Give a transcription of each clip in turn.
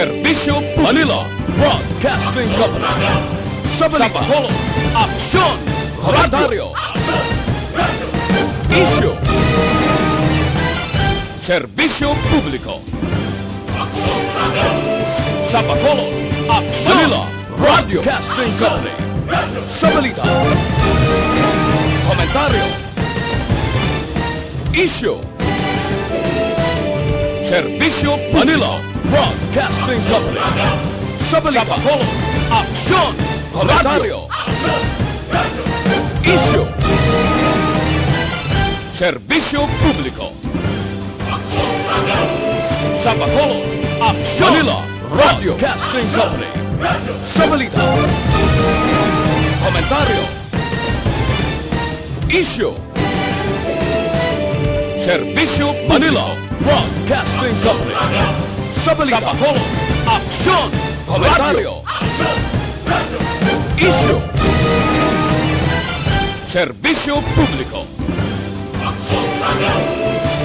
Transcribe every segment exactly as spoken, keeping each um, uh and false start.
Serbisyo Manila Broadcasting Company. Sa balita, Bacolod, aksyon, komentaryo, isyu, serbisyo publiko. Sa Bacolod, aksyon, Manila Broadcasting Company. Sa balita, komentaryo, isyu, serbisyo, Manila Broadcasting Company. Sa balita, Bacolod, aksyon, komentaryo, isyu, serbisyo publiko. Sa Bacolod, aksyon, Manila Broadcasting Company. Sa balita, komentaryo, isyu, serbisyo, Manila Broadcasting Company. Sa balita, aksyon, komentaryo, isyu, serbisyo publiko.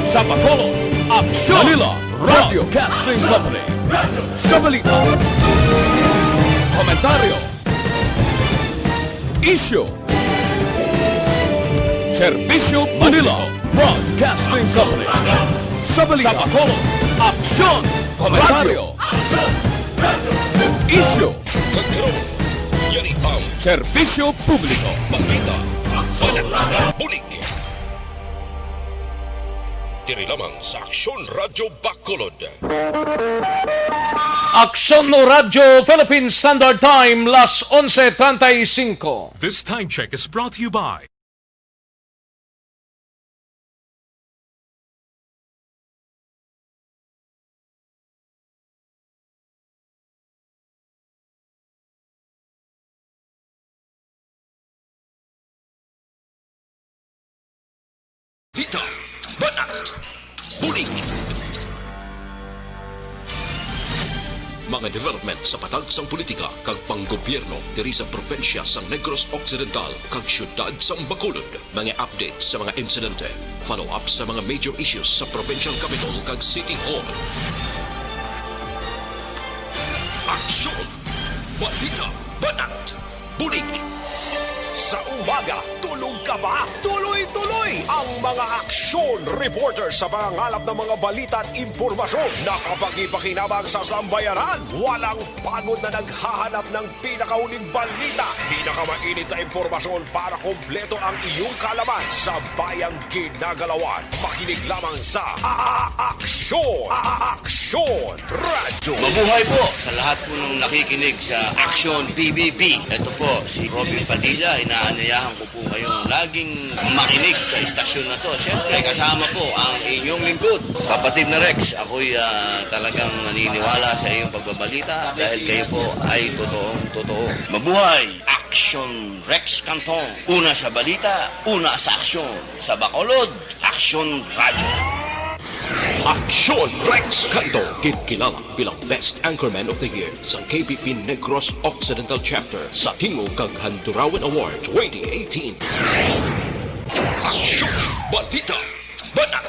Sa Bacolod, aksyon, Manila Broadcasting Company. Sa balita, komentaryo, isyu, serbisyo, Manila Broadcasting Company. Sa balita, sa Bacolod, aksyon, komentaryo, isyu, kag karon, yari ang serbisyo publiko. Balita, banat, bulig. Diri lamang sa Aksyon Radyo Bacolod. Aksyon Radyo Philippine Standard Time, las onse treinta y cinco. This time check is brought to you by Balita, banat, bulig. Mga development sa patag sang politika kag panggobyerno diri sa probinsya sang Negros Occidental kag siyudad sang Bacolod. Mga update sa mga insidente, follow-up sa mga major issues sa provincial capital kag city hall. Aksyon! Balita! Banat! Bulig! Sa umaga, tulog ka ba? Tuloy-tuloy ang mga aksyon reporter sa pangangalap ng mga balita at impormasyon na kapakipakinabang sa sambayanan. Walang pagod na naghahanap ng pinakahuling balita, pinakamainit na impormasyon para kompleto ang iyong kaalaman sa bayang ginagalawan. Makinig lamang sa A-, A-, Aksyon! A-, A-, Aksyon Radyo. Mabuhay po sa lahat po ng nakikinig sa Aksyon P B B. Ito po si Robin Padilla. Inaanyayahan ko po kayong laging makinig sa istasyon na to. Siyempre, kasama po ang inyong lingkod, Kapatid na Rex. Ako'y, ah, talagang naniniwala sa iyong pagbabalita dahil kayo po ay totoong totoo. Mabuhay! Aksyon Rex Cantong. Una sa balita, una sa aksyon. Sa Bacolod, Aksyon Radyo. Aksyon Rex Cantong, ginkilala bilang Best Anchorman of the Year sa K P P Negros Occidental Chapter sa Tingog kag Handurawan Award twenty eighteen. Aksyon! Balita! Banat!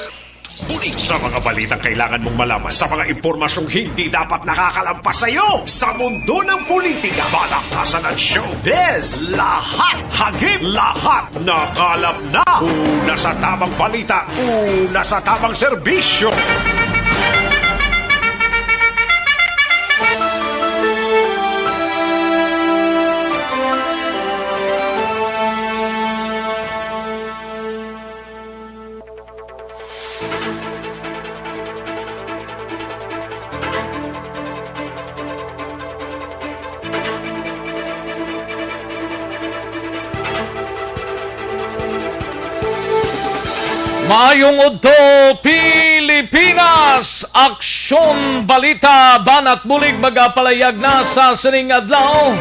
Bulig! Sa mga balitang kailangan mong malaman, sa mga impormasyong hindi dapat nakakalampas sa iyo, sa mundo ng politika, balakasan at showbiz, lahat, hagip, lahat, nakalap na. Una sa tamang balita, una sa tamang serbisyo. Maayong udto, Pilipinas! Aksyon, balita, banat bulig magapalayag na sa sining adlaw.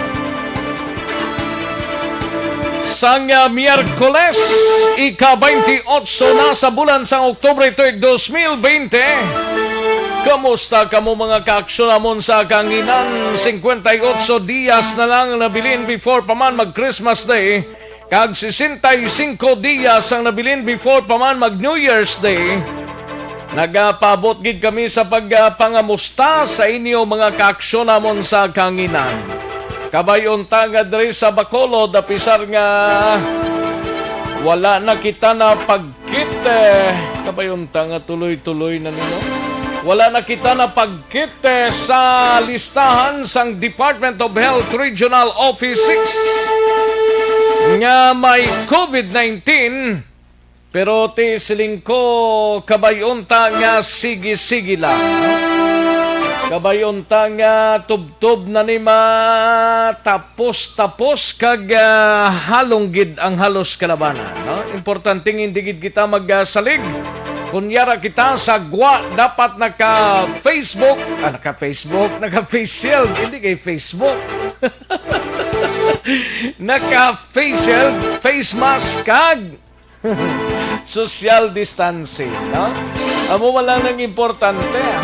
Sang, ah, Miyerkules, ika-twenty-eight na sa bulan sang Oktubre tuig dos mil bente. Kamusta kamo, mga kaaksyon namon, sa kahanginan? Cincuenta y ocho dias na lang nabilin before pa man mag Christmas Day, kag sesenta y cinco dias ang nabilin before pa man mag New Year's Day. Nagapaabot gid kami sa pagpangamusta sa inyo mga kaaksyon namon sa kahanginan. Kabay unta nga diri sa Bacolod, apisar nga wala na kita na pagkit, eh, kabay unta nga tuloy-tuloy na nino. Wala na kita na pagkit, eh, sa listahan sang Department of Health Regional Office six nga may COVID nineteen. Pero ti siling ko, kabay unta nga sige-sige lang. Kabay unta nga tubtob na ni matapos-tapos kag, ah, halong gid ang halos kalabanan, no? Importante nga hindi gid kita magsalig. Kun yara kita sa gwa, dapat naka-Facebook, ah, naka-Facebook, naka-face shield, hindi kay Facebook. Naka-face shield, face mask, kag social distancing, no? Amo man lang ang importante, ah.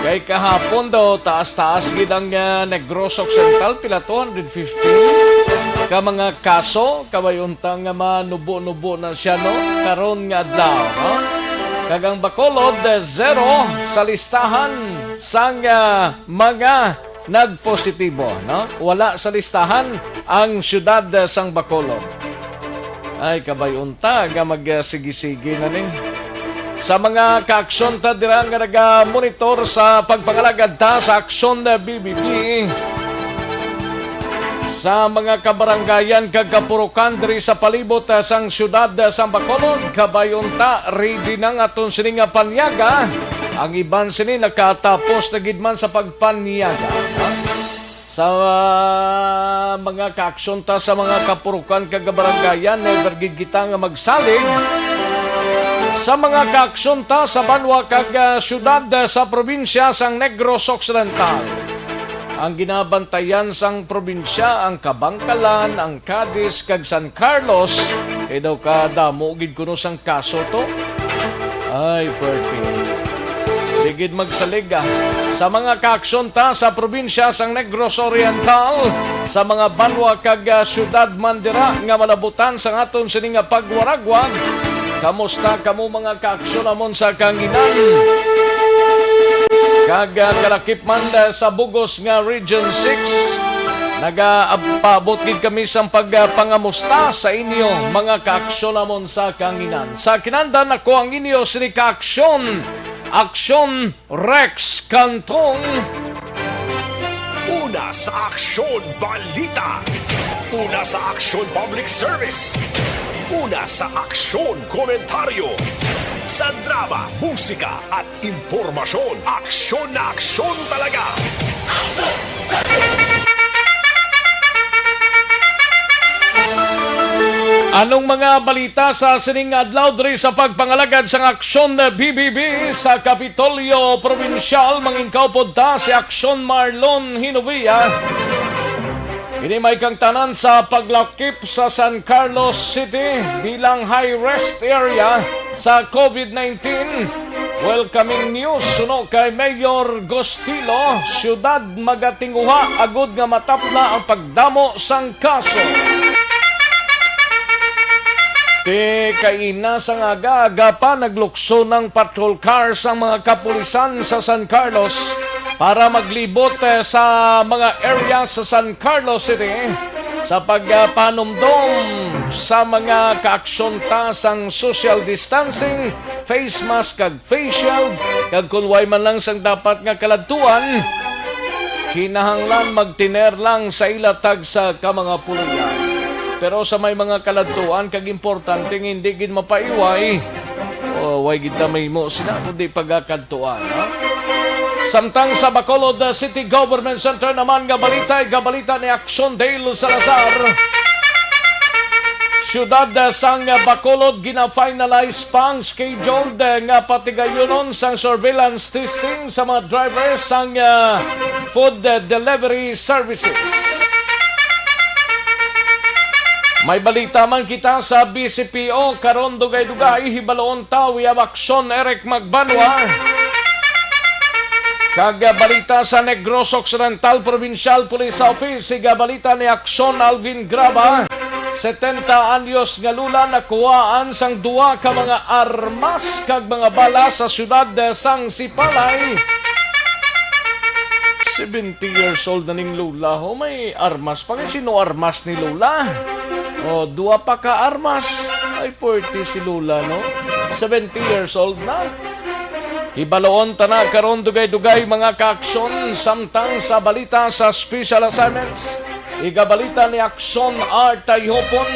Kay kahapon daw, taas-taas gid ang, ah, Negros Occidental, pila, two hundred fifteen ka mga kaso, kabay unta nga manubo-nubo na siya, no? Karon nga adlaw, no? Kag ang Bacolod, eh, zero sa listahan sang, ah, mga nagpositibo, no? Wala sa listahan ang siyudad, eh, sang Bacolod. Ay, kabay unta nga magsigi-sigi na ni. Sa mga kaaksyon ta dira nga nagamonitor sa pagpangalagad ta sa Aksyon B B B, sa mga kabarangayan kag kapurukan diri sa palibot, ah, sang siyudad, ah, sang Bacolod, kabay unta, ready na nga aton sini nga panyaga. Ang iban sini nakatapos na gid man sa pagpanyaga. Sa, ah, mga kaaksyon ta sa mga kapurukan kag kabarangayan, never gid kita nga magsalig sa mga kaaksyon ta sa banwa kag, ah, siyudad, ah, sa probinsya sang Negros Occidental. Ang ginabantayan sang probinsya, ang Kabankalan, ang Cadiz, kag San Carlos, kay daw kadamo gid kuno sang kaso to. Ay, pwerte. Di gid magsalig, ah. Sa mga kaaksyon ta sa probinsya sang Negros Oriental, sa mga banwa kag, ah, siyudad man dira nga malabutan sang aton sini nga pagwaragwag, kamusta kamo mga kaaksyon namon sa kahanginan? Kag, ah, kalakip man, ah, sa bugos nga Region six, nagapaabot gid kami sang pagpangamusta sa inyo mga kaaksyon namon sa kahanginan. Sa kinandan ako ang inyo sini ka aksyon, Aksyon Rex Cantong. Una sa Aksyon Balita. Una sa Aksyon Public Service. Una sa Aksyon Komentaryo. Sa drama, musika, at impormasyon. Aksyon na aksyon talaga. Anong mga balita sa sining adlaw diri sa pagpangalagad sang Aksyon B B B sa Kapitolyo Probinsyal? Mangin kaupod ta si Aksyon Marlon Hinovia. Ini may kangtanan sa paglakip sa San Carlos City bilang high risk area sa COVID nineteen. Welcoming news suno kay Mayor Gustilo, siyudad magatinguha agud nga matapla ang pagdamo sang kaso. Ti kaina sang aga-aga pa, naglukso ng patrol car sang mga kapulisan sa San Carlos para maglibot, eh, sa mga area sa San Carlos City sa pagpanumdom sa mga kaaksyon ta sang social distancing, face mask, kag face shield, kag kun way man lang sang dapat nga kaladtuan, kinahanglan magtiner lang sa ila tagsa ka mga puloy-an. Pero sa may mga kaladtuan kag importante nga hindi gid mapaiway, o, way gid ta mahimo sina kundi pagakadtuan, ha? Samtang sa Bacolod, uh, City Government Center naman nga balita, nga balita ni Action Dale Salazar. Siyudad, uh, sang Bacolod, gina-finalize pa ang scheduled, uh, nga patigayunon sang surveillance testing sa mga drivers sang, uh, food, uh, delivery services. May balita man kita sa B C P O, karon dugay-dugay, hibaloon ta, we have action, Eric Magbanwa. Kag, ah, balita sa Negros Occidental Provincial Police Office, siga balita ni Action Alvin Graba. Setenta anyos nga lula nakuhaan sang duha ka mga armas kag mga bala sa siyudad sang Sipalay. Seventy years old na ning lula, ho, may armas pa. Kay sino armas ni lula? O, duha pa ka armas. Ay, forty si lula, no? Seventy years old na. Hibaloon ta na karon, dugay-dugay, mga kaaksyon, samtang sa balita sa special assignments. Igabalita ni Akson R. Tayhopon,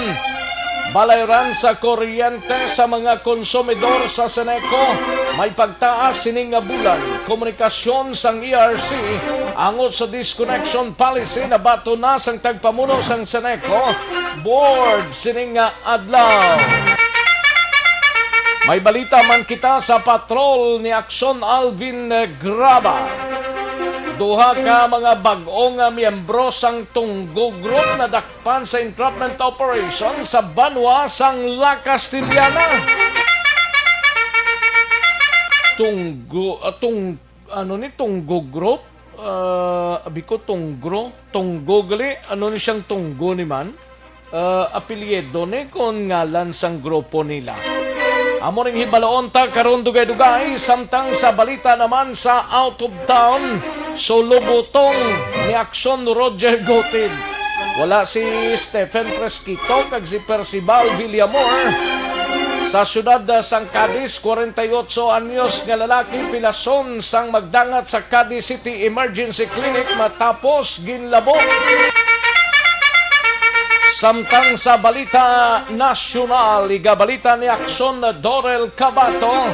balayran sa kuryente sa mga konsumidor sa Seneco. May pagtaas sini nga bulan. Komunikasyon sang E R C angot sa disconnection policy nabaton na sang tagpamuno sang Seneco board sini nga adlaw. May balita man kita sa patrol ni Akson Alvin Graba. Duha ka mga bag-o nga miyembro sang Tunggo Group nadakpan sa entrapment operation sa banwa sang La Castellana. Tunggo, ah, tung-, ano ni, Tunggo Group? Ah, abi ko, Tunggro? Tunggo gali? Ano ni siyang Tunggo ni man? Ah, apelyido ni kon ngalan sang grupo nila. Amo ring hibaloon ta karon, dugay-dugay, samtang sa balita naman sa out of town, sulubutong ni Akson Roger Gutid. Wala si Stephen Fresquito kag si Percival Villamor. Sa siyudad sang Cadiz, kwarenta y otso anyos nga lalaki pilason sang magdangat sa Cadiz City Emergency Clinic matapos ginlabo. Samtang sa balita nasyonal, igabalita ni Akson Dorel Cabato,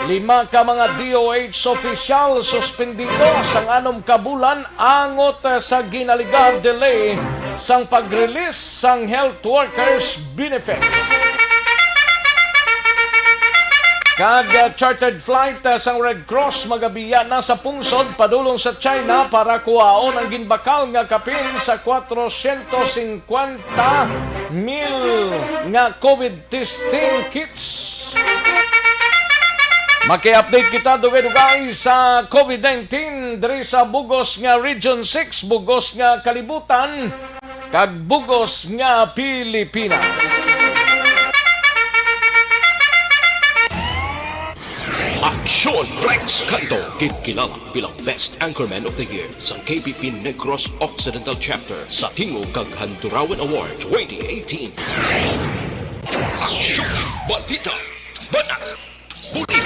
lima ka mga D O H opisyal suspendido sang anom ka bulan angot sa ginaligad delay sang pag-release sang health workers benefits. Kag, uh, chartered flight, uh, sang Red Cross magabiya na sa pungsod padulong sa China para kuhaon ang ginbakal nga kapin sa kwatrosyentos singkwenta mil nga COVID testing kits. Maki-update kita dugay-dugay sa COVID nineteen diri sa bugos nga Region six, bugos nga kalibutan, kag bugos nga Pilipinas. Aksyon Rex Canto, ginkilala bilang Best Anchorman of the Year sa K P P Negros Occidental Chapter sa Tingog kag Handurawan Award twenty eighteen. Aksyon! Balita! Banat! Bulig!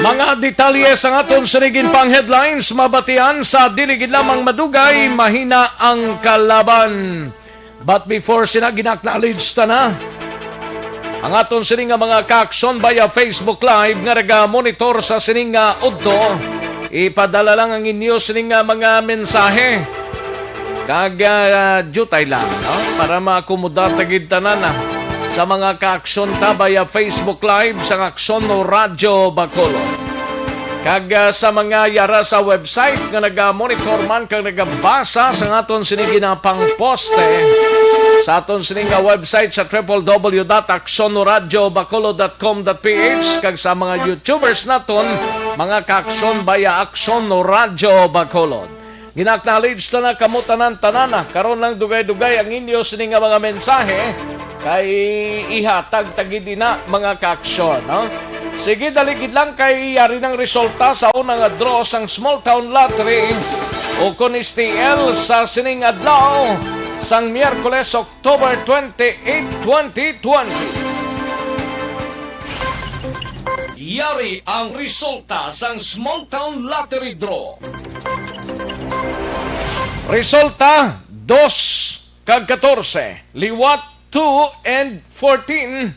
Mga detalye sang aton sining pang headlines mabatian sa dili gid lamang madugay, mahina ang kalaban. But before sina, gin-acknowledge ta na ang aton sini nga mga kaaksyon via Facebook Live nga naga-monitor sa sini nga udto. Ipadala lang ang inyo sini nga mga mensahe. Kag, ah, diutay lang, no? Para maakomoda ta gid tanan, ah, sa mga kaaksyon ta via Facebook Live sang Aksyon Radyo Bacolod. Kag, ah, sa mga yara sa website nga naga-monitor man kag nagabasa sa aton sini ginapang poste sa aton sini nga website sa triple W dot aksyon radyo bacolod dot com dot P H, kag sa mga YouTubers naton, mga kaaksyon via Aksyon Radyo Bacolod. Gina-acknowledge ta na kamo tanan-tanan, ah. Karon lang dugay-dugay ang inyo sini nga mga mensahe, kay ihatag ta gid ina, mga kaaksyon, no? Sige, dali gid lang kay yari nang resulta sa una nga draw sang Small Town Lottery o kon S T L sa sining adlaw sang Miyerkules, October twenty-eight, twenty twenty. Yari ang resulta sang Small Town Lottery Draw. Resulta, dos kag katorse, liwat two and fourteen.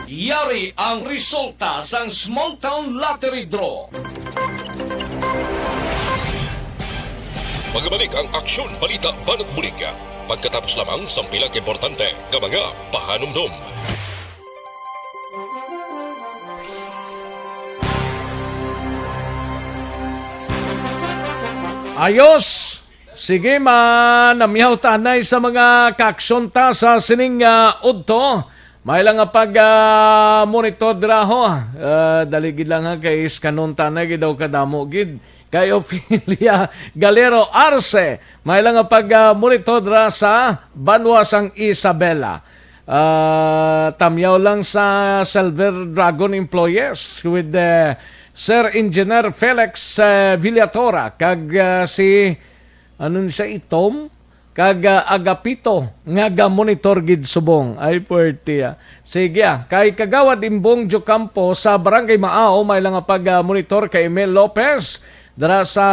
Yari ang resulta sang Small Town Lottery Draw. Magabalik ang Aksyon Balita Banat Bulig pagkatapos lamang sang pila ka importante nga mga pahanumdom. Ayos! Sige, manamyaw ta anay sa mga kaaksyon ta sa sining, ah, udto. May lang nga pag, ah, monitor dira ho. Ah, dali gid lang ha, kay iskanon tanay gid daw kadamo gid. Kay Ophelia Galero Arce, may lang nga pag, ah, monitor dira sa banwa sang Isabela. Ah, tamyaw lang sa Silver Dragon employees with the Sir Engineer Felix, eh, Villatora kag, ah, si, ano ni siya, Itom? Kag, ah, Agapito nga ga-monitor gid subong. Ay, puwerte, ah. Sige, ah. Kay Kagawad Imbong Jocampo sa Barangay Maao, may lang nga pag, ah, monitor kay Emil Lopez dira sa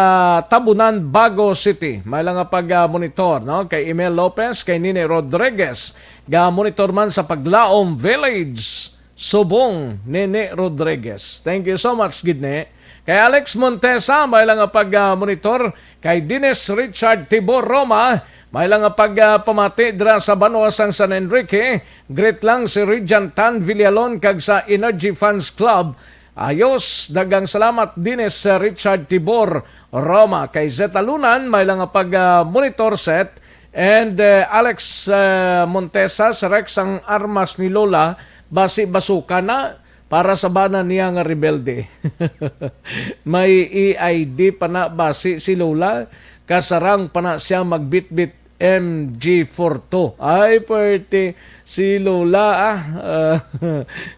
Tabunan, Bago City. May lang nga pag, ah, monitor, no? Kay Emil Lopez, kay Nini Rodriguez. Ga-monitor man sa Paglaom Village, subong, Nini Rodriguez. Thank you so much, gid ni. Kay Alex Montesa, may lang nga pag, ah, monitor. Kay Dennis Richard Tibor Roma, may lang nga pag, ah, pamati dira sa banwa sang San Enrique. Greet lang si Regent Tan Villalon kag sa Energy Fans Club. Ayos, daghang salamat, Dennis, ah, Richard Tibor Roma. Kay Zeta Lunan, may lang nga pag, ah, monitor set. And, eh, Alex, eh, Montesa, si Rex ang armas ni Lola, basi basuka na para sa bana niya nga rebelde. May E I D pa na basi si Lola, kasarang pa na siya magbitbit M G forty-two. Ay, pwerte si Lola, ah. Ah,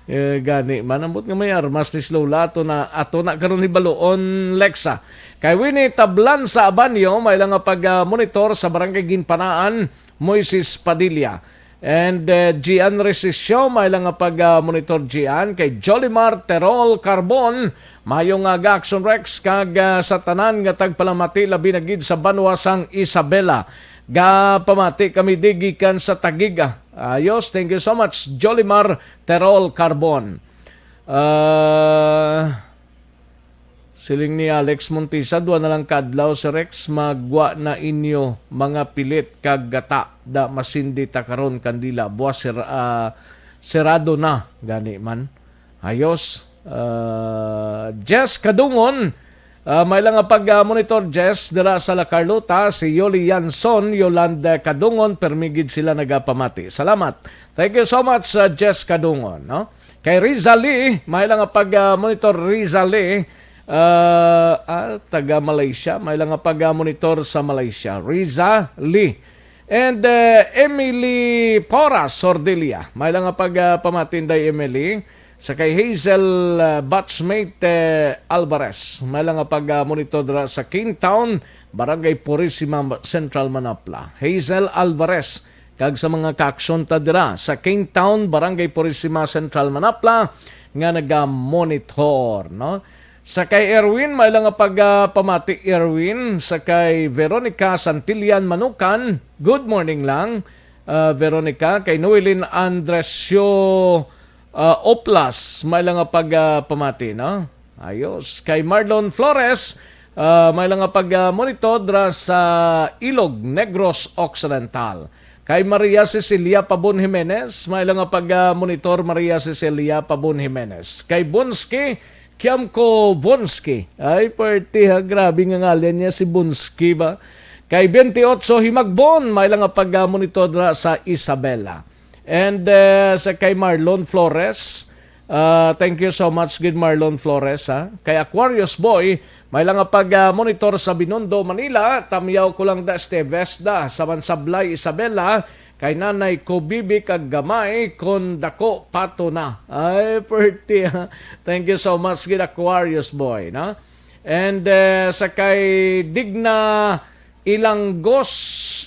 eh, gani man, ambot nga may armas ni si Lola, ato na, ato na karon hibaluon, Lexa. Kay Winnie Tablan sa Abanyo, may lang nga pag-monitor sa Barangay Ginpanaan, Moises Padilla. And, eh, Gian Resisyo, may lang nga pag-monitor, Gian. Kay Jolimar Terol Carbon, mayo nga aga, Action Rex, kag, ah, sa tanan nga tagpalamati, labi na gid sa banwa sang Isabela. Gapamati kami di gikan sa Tagiga. Ayos, thank you so much, Jolimar Terol Carbon. Ah, Siling ni Alex Montisa, "Dua na lang ka adlaw, Sir Rex, magwa na inyo mga pilit kag gata. Da masindi ta karon kandila. Buwas sir-, ah, serado na." Gani man. Ayos. Ah, Jess Kadungon, ah, may lang nga pag, ah, monitor, Jess, dira sa La Carlota, si Yoli Yanson, Yolanda Kadungon, permi gid sila nagapamati. Salamat. Thank you so much, ah, Jess Kadungon, no? Kay Riza Lee, may lang nga pag, ah, monitor, Riza Lee, ah, ah, taga Malaysia, may lang nga pag, ah, monitor sa Malaysia. Riza Lee. And, eh, Emily Porras Sordilia, may lang nga pag, ah, pamati, Inday Emily. Sa kay Hazel, ah, Batchmate, eh, Alvarez, may lang nga pag, ah, monitor dira sa Kingtown, Barangay Purisima, Central Manapla. Hazel Alvarez, kag sa mga kaaksyon ta dira sa Kingtown, Barangay Purisima, Central Manapla, nga naga-monitor, no? Sa kay Erwin, may lang nga pag, ah, pamati, Erwin. Sa kay Veronica Santillan Manukan, good morning lang, ah, Veronica. Kay Noelin Andresio, ah, Oplas, may lang nga pag, ah, pamati, no? Ayos. Kay Marlon Flores, ah, may lang nga pag, ah, monitor dra sa Ilog, Negros Occidental. Kay Maria Cecilia Pabon Jimenez, may lang nga pag, ah, monitor, Maria Cecilia Pabon Jimenez. Kay Bonski, Kiamko Bonski. Ay, pwerte ha. Grabe nga ngalan niya, si Bonski ba? Kay twenty-eight Himagbon, may lang nga pag, ah, monitor dra sa Isabela. And, uh, sa kay Marlon Flores, uh, thank you so much gid, Marlon Flores, ha. Kay Aquarius Boy, may lang nga pag, uh, monitor sa Binondo, Manila, tamyaw ko lang da Esteves da, sa Mansablay, Isabela, kay Nanay ko bibi kag gamay, kon dako pato na. Ay, pretty, ha. Thank you so much gid, Aquarius Boy, no? And, uh, sa kay Digna Ilanggos,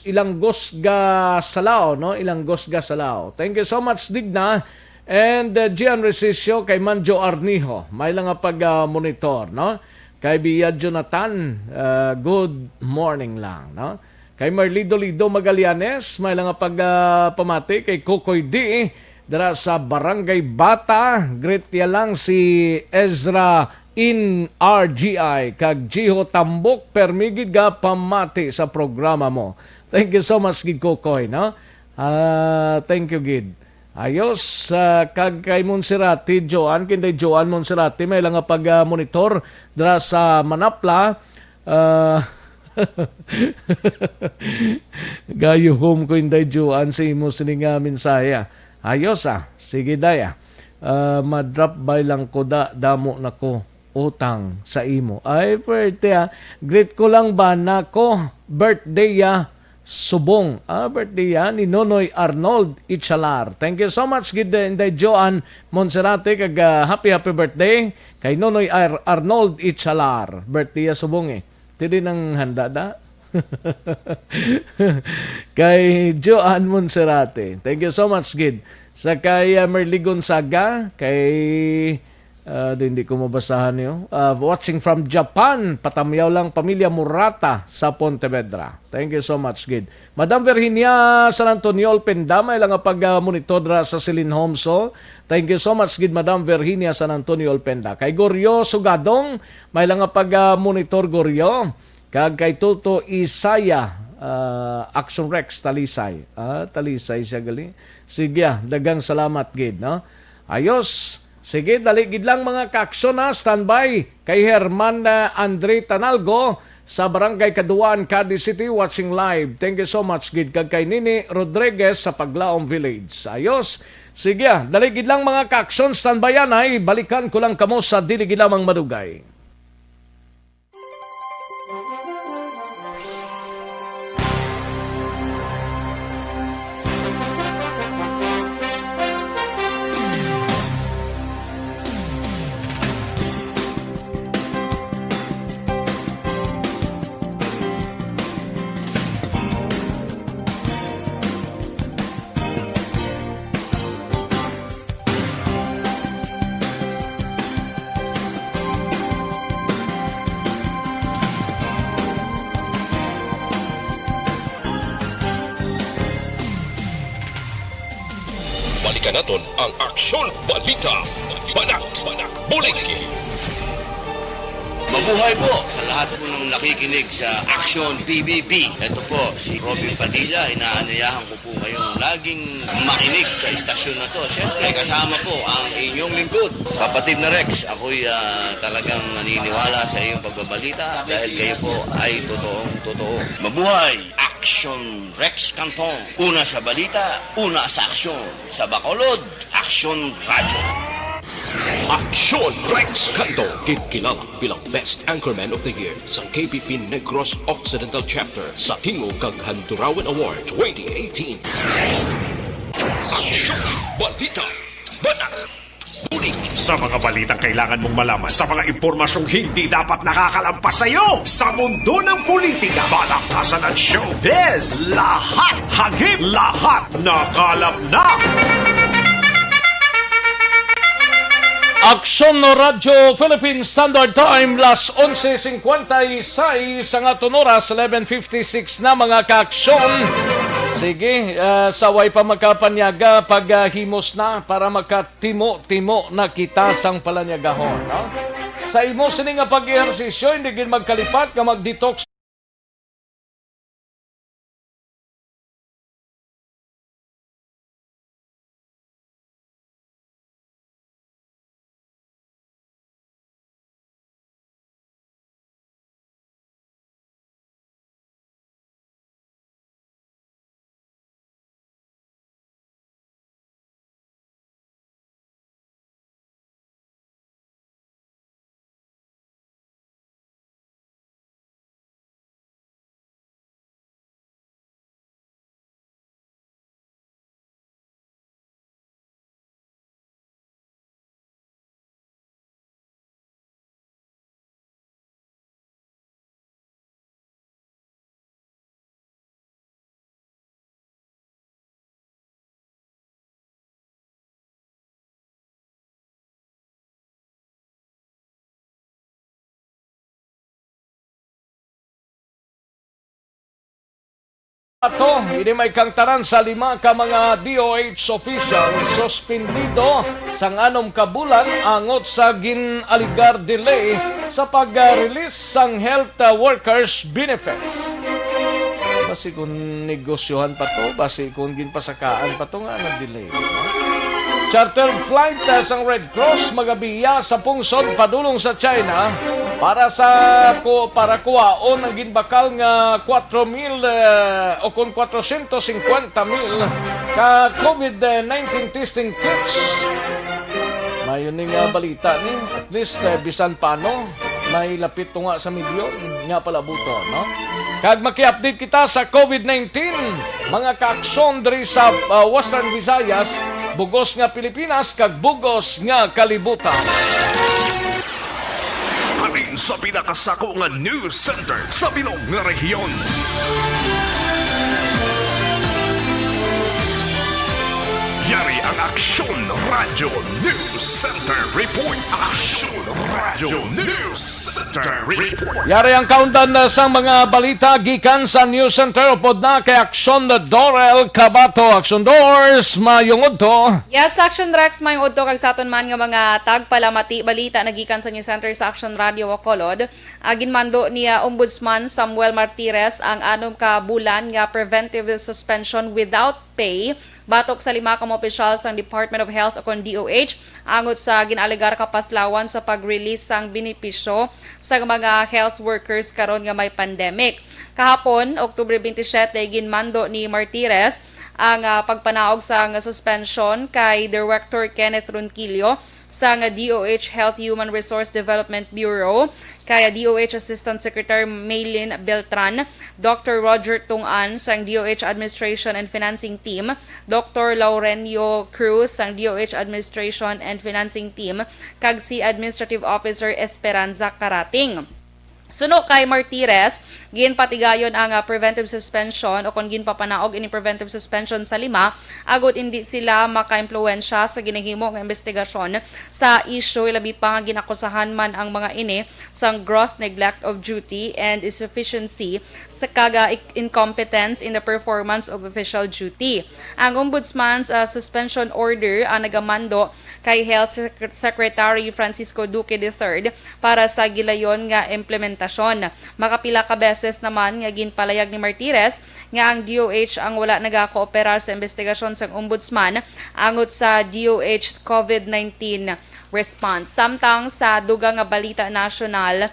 Ilanggos ga Salao, no? Ilanggos ga Salao. Thank you so much, Digna. And, uh, Gian Resisio, kay Manjo Arnijo. May lang nga pag, uh, monitor, no? Kay Bia Jonathan, uh, good morning lang, no? Kay Marlido Lido Magallanes, may lang nga pag, uh, pamati kay Kokoy D, dira sa Barangay Bata. Greet ya lang si Ezra in R G I, kag Jiho Tambok, permi gid ga pamati sa programa mo. Thank you so much gid, Kokoy, no? Ah, thank you gid. Ayos, ah, kag kay Monserrate Joan, kinday Joan Monserrate, may lang nga pag, ah, monitor dra sa Manapla. Ah, gayuhom ko, Inday Joan, sa imo sini nga mensahe, ah. Ayos, ah. Sige, day, ah. Ah, ma-drop by lang ko, da, damo na ko utang sa imo. Ay, pwerte, ah. Greet ko lang ba na ko birthday, ah, subong. Ah, birthday, ah, ni Nonoy Arnold Ichalar. Thank you so much, gid, eh, Inday Joan Monserrate, kag, ah, happy, happy birthday kay Nonoy Ar-, Arnold Ichalar. Birthday, ah, subong, eh. Dili nang handa da. Kay Joan Monserrate. Thank you so much, gid. Sa kay, ah, Merly Gonzaga, kay, ah, di, hindi ko mabasahan niyo. Ah, watching from Japan, patamyaw lang pamilya Murata sa Pontevedra. Thank you so much, gid. Madam Virginia San Antonio Olpenda, may lang nga pag, ah, monitor dira sa Silin Homso. Thank you so much, gid, Madam Virginia San Antonio Olpenda. Kay Goryo Sugadong, may lang nga pag, ah, monitor, Goryo. Kag kay Toto Isaya, ah, Action Rex, Talisay. Ah, Talisay siya gali. Sige, ah, daghang salamat gid, no? Ayos. Sige, dali gid lang, mga kaaksyon, ha. Standby kay Herman, ah, Andre Tanalgo sa Barangay Kaduan, Cadiz City, watching live. Thank you so much gid. Kag kay Nini Rodriguez sa Paglaom Village. Ayos. Sige, ah, dali gid lang, mga kaaksyon, standby yan, ay balikan ko lang kamo sa dili gid lamang madugay. Balikan naton ang Aksyon Balita. Banat, Bulig. Mabuhay po sa lahat po ng nakikinig sa Aksyon P B B. Ito po si Robin Padilla. Inaanyayahan ko po kayong laging makinig sa istasyon na to. Siyempre, kasama po ang inyong lingkod, kapatid na Rex. Ako'y, ah, talagang naniniwala sa iyong pagbabalita dahil kayo po ay totoong totoo. Mabuhay! Aksyon Rex Canton. Una sa balita, una sa aksyon. Sa Bacolod, Aksyon Radyo. Aksyon Rex Canton, gid kilala bilang Best Anchorman of the Year sa K B P Negros Occidental Chapter sa Tingog kag Handurawan Award twenty eighteen. Aksyon, balita, banat, bulig. Sa mga balitang kailangan mong malaman, sa mga impormasyong hindi dapat nakakalampas sa iyo, sa mundo ng politika, balakasan at showbiz, lahat hagip, lahat nakalap na. Aksyon Radyo Philippine Standard Time, las onse cincuenta y seis ang aton oras, eleven fifty-six na, mga kaaksyon. Sige, ah, sa way pa makapanyaga, paghimos na para makatimo-timo na kita sang palanyagahon, no? Sa imo sini nga pag-ehersisyo, hindi gid magkalipat nga mag-detox. Ato, ini may kangtaran sa lima ka mga D O H official suspendido sang anom ka bulan angot sa gin-alegar delay sa pag-release sang health, uh, workers benefits. Basi kung negosyohan pa to, basi kung ginpasakaan pa to nga na-delay, no? Chartered flight, ah, sang Red Cross magabiya sa pungsod padulong sa China para sa ku-, para kuhaon ang ginbakal nga kwatro mil, eh, o kon kwatrosyentos singkwenta mil ka COVID nineteen testing kits. Mayo ni nga balita ni, at least, eh, bisan pano, may lapit to nga sa milyon nga palabuton, no? Kag maki-update kita sa COVID nineteen, mga kaaksyon diri sa, ah, Western Visayas, bugos nga Pilipinas, kag bugos nga kalibutan. Halin sa pinakasako nga news center sa bilog nga rehiyon. Yari ang Aksyon Radio News Center Report. Aksyon Radio News Center Report. Yari ang kaundan na sa mga balita gikan sa News Center. Upod na kay Aksyon Dorel Cabato. Aksyon Dors, mayong udto. Yes, Aksyon Rex, mayong udto kag sa aton man nga mga tagpalamati. Balita na gikan sa News Center sa Aksyon Radio Bacolod. Ah, ginmando ni, ah, Ombudsman Samuel Martires ang anom ka bulan nga preventive suspension without pay batok sa lima ka mga opisyal sang Department of Health o kon D O H angot sa gin-alegar kapaslawan sa pag-release sang benepisyo sa mga health workers karon nga may pandemic. Kahapon, Oktubre twenty-seven, ginmando ni Martires ang, ah, pagpanaog sang suspension kay Director Kenneth Ronquillo sang D O H Health Human Resource Development Bureau, kay D O H Assistant Secretary Maylin Beltran, Doctor Roger Tungan sang D O H Administration and Financing Team, Doctor Laurenio Cruz sang D O H Administration and Financing Team, kag si Administrative Officer Esperanza Karating. Suno kay Martires, ginpatigayon ang, ah, preventive suspension o kon ginpapanaog ini preventive suspension sa lima, agud indi sila makaimpluwensya sa ginahimo nga investigasyon sa isyu, ilabi pa nga ginakusahan man ang mga ini sang gross neglect of duty and insufficiency sa kaga incompetence in the performance of official duty. Ang Ombudsman's, ah, suspension order ang nagamando kay Health Sec-, Secretary Francisco Duque the third para sa gilayon nga implementasyon. Makapila ka beses naman nga ginpalayag ni Martires nga ang D O H ang wala nagakooperar sa investigasyon sang Ombudsman angot sa D O H COVID nineteen response. Samtang sa dugang nga balita nasyonal,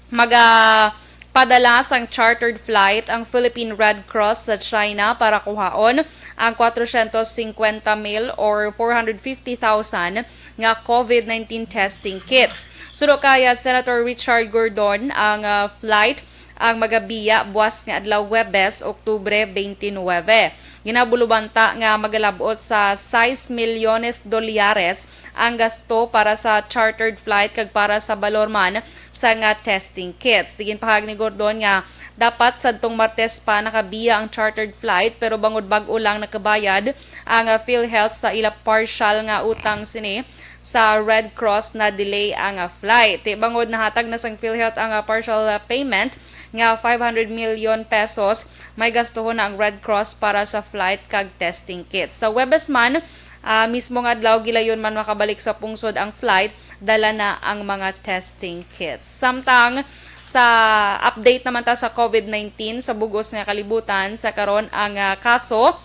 magapadala sang chartered flight ang Philippine Red Cross sa China para kuhaon ang kwatrosyentos singkwenta mil or four hundred fifty thousand nga COVID nineteen testing kits. Suno kay, ah, Senator Richard Gordon, ang, ah, flight ang magabiya buwas nga adlaw, Huwebes, Oktubre twenty-nine. Ginabulubanta nga magalab-ot sa sais milyones dolyares ang gasto para sa chartered flight kag para sa balor man sa nga testing kits. Ginpahayag ni Gordon nga dapat sadtong Martes pa nakabiya ang chartered flight, pero bangod bag-o lang nakabayad ang, ah, PhilHealth sa ila partial nga utang sini sa Red Cross, na-delay ang, ah, flight. Ti bangod nahatag na sang PhilHealth ang, ah, partial, ah, payment nga five hundred million pesos, may gastuhon na ang Red Cross para sa flight kag testing kits. Sa Huwebes man, ah, mismo nga adlaw, gilayon man makabalik sa pungsod ang flight, dala na ang mga testing kits. Samtang sa update naman ta sa COVID nineteen sa bugos nga kalibutan, sa karon ang, ah, kaso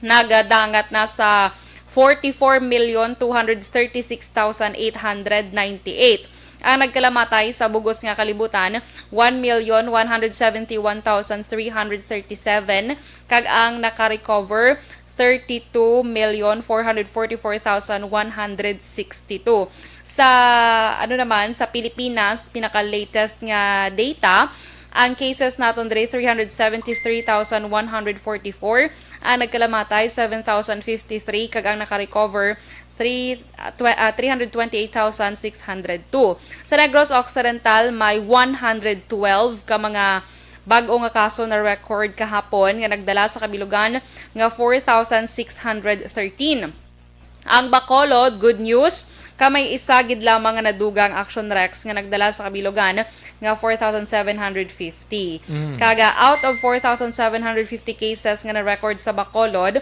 nagadangat na sa forty-four million two hundred thirty-six thousand eight hundred ninety-eight. Ang nagkalamatay sa bugos nga kalibutan, one million one hundred seventy-one thousand three hundred thirty-seven, kag ang nakarecover, thirty-two million four hundred forty-four thousand one hundred sixty-two. Sa, ano naman, sa Pilipinas, pinaka-latest nga data, ang cases naton diri, three hundred seventy-three thousand one hundred forty-four, ang nagkalamatay, seven thousand fifty-three, kag ang nakarecover, three, ah, tw-, ah, three hundred twenty-eight thousand six hundred two. Sa Negros Occidental, may one hundred twelve ka mga bag-o nga kaso na record kahapon nga nagdala sa kabilugan nga four thousand six hundred thirteen. Ang Bacolod, good news, ka may isa gid lamang nga nadugang, Action Rex, nga nagdala sa kabilugan nga four thousand seven hundred fifty. Mm. Kaga, out of four thousand seven hundred fifty cases nga na-record sa Bacolod,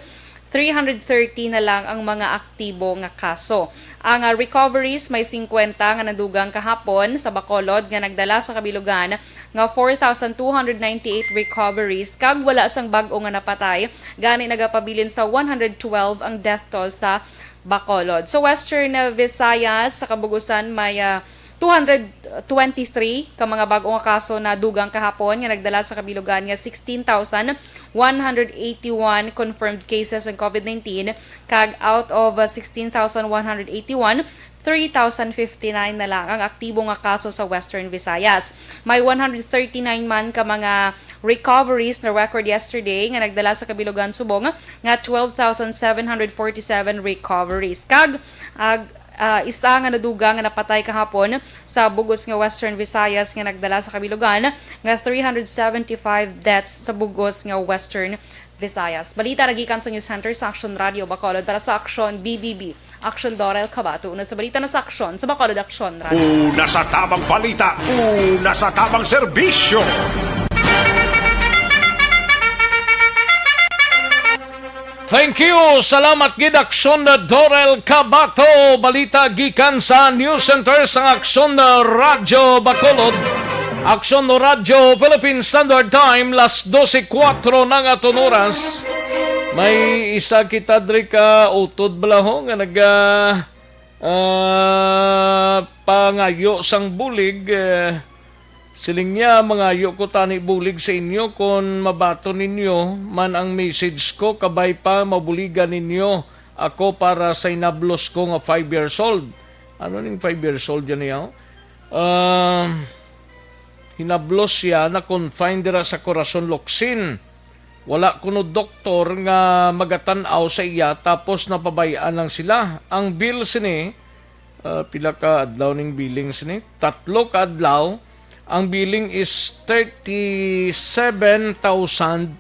three hundred thirty na lang ang mga aktibo nga kaso. Ang, ah, recoveries, may singkwenta nga nadugang kahapon sa Bacolod, nga nagdala sa kabilugan nga four thousand two hundred ninety-eight recoveries, kag wala sang bag-o nga napatay. Gani, nagapabilin sa one hundred twelve ang death toll sa Bacolod. Sa Western, uh, Visayas, sa kabugusan, may, uh, two hundred twenty-three ka mga bag-o nga kaso na dugang kahapon nga nagdala sa kabilugan nga sixteen thousand one hundred eighty-one confirmed cases ng COVID nineteen, kag out of, uh, sixteen thousand one hundred eighty-one, three thousand fifty-nine na lang ang aktibo nga kaso sa Western Visayas. May one hundred thirty-nine man ka mga recoveries na record yesterday nga nagdala sa kabilugan subong nga twelve thousand seven hundred forty-seven recoveries. Kag, ag-, ah, isa nga nadugang nga napatay kahapon sa bug-os nga Western Visayas nga nagdala sa kabilugan nga three hundred seventy-five deaths sa bug-os nga Western Visayas. Balita nagikan sa News Center sa Action Radio Bacolod para sa Action B B B. Action Dorel Cabato. Una sa balita na sa Action sa Bacolod Action Radio. Una sa tabang balita, una sa tabang serbisyo. Thank you. Salamat gid, Action Dorel Cabato. Balita gikan sa News Center sang Action Radyo Bacolod. Action Radyo Philippine Standard Time, las dose kuwatro na nga aton oras. May isa kita diri ka utod bala ho nga naga, ah, pangayo sang bulig, eh, siling niya, "Mangayo ko tani bulig sa inyo kon mabaton ninyo man ang message ko, kabay pa mabuligan ninyo ako para sa hinablos ko nga five years old." Ano ning five years old yan niya? Ah, hinablos siya, na-confine dira sa Corazon, Locsin. Wala kuno doktor nga magatan-aw sa iya, tapos napabay-an lang sila. Ang bill sini, ah, pila ka adlaw ning billing sini? Tatlo ka adlaw. Ang billing is thirty-seven thousand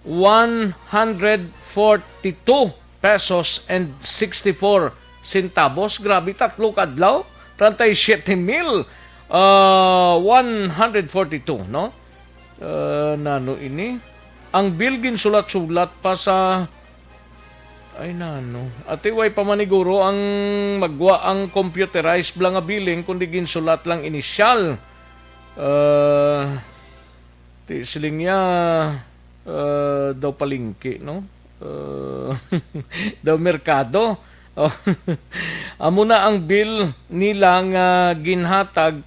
one hundred forty-two pesos and sixty-four centavos. Grabe, tatlo ka adlaw, treinta y siete mil, ah, one hundred forty-two, no? Ah, nano ini? Ang bill ginsulat-sulat pa sa, ay, nano. Ati, way pa maniguro ang magwa ang computerized bala nga billing, kundi ginsulat lang inisyal. Ah, ti siling niya, ah, daw palengke, no? Ah, daw merkado. Oh. Amo na ang bill nila nga ginhatag,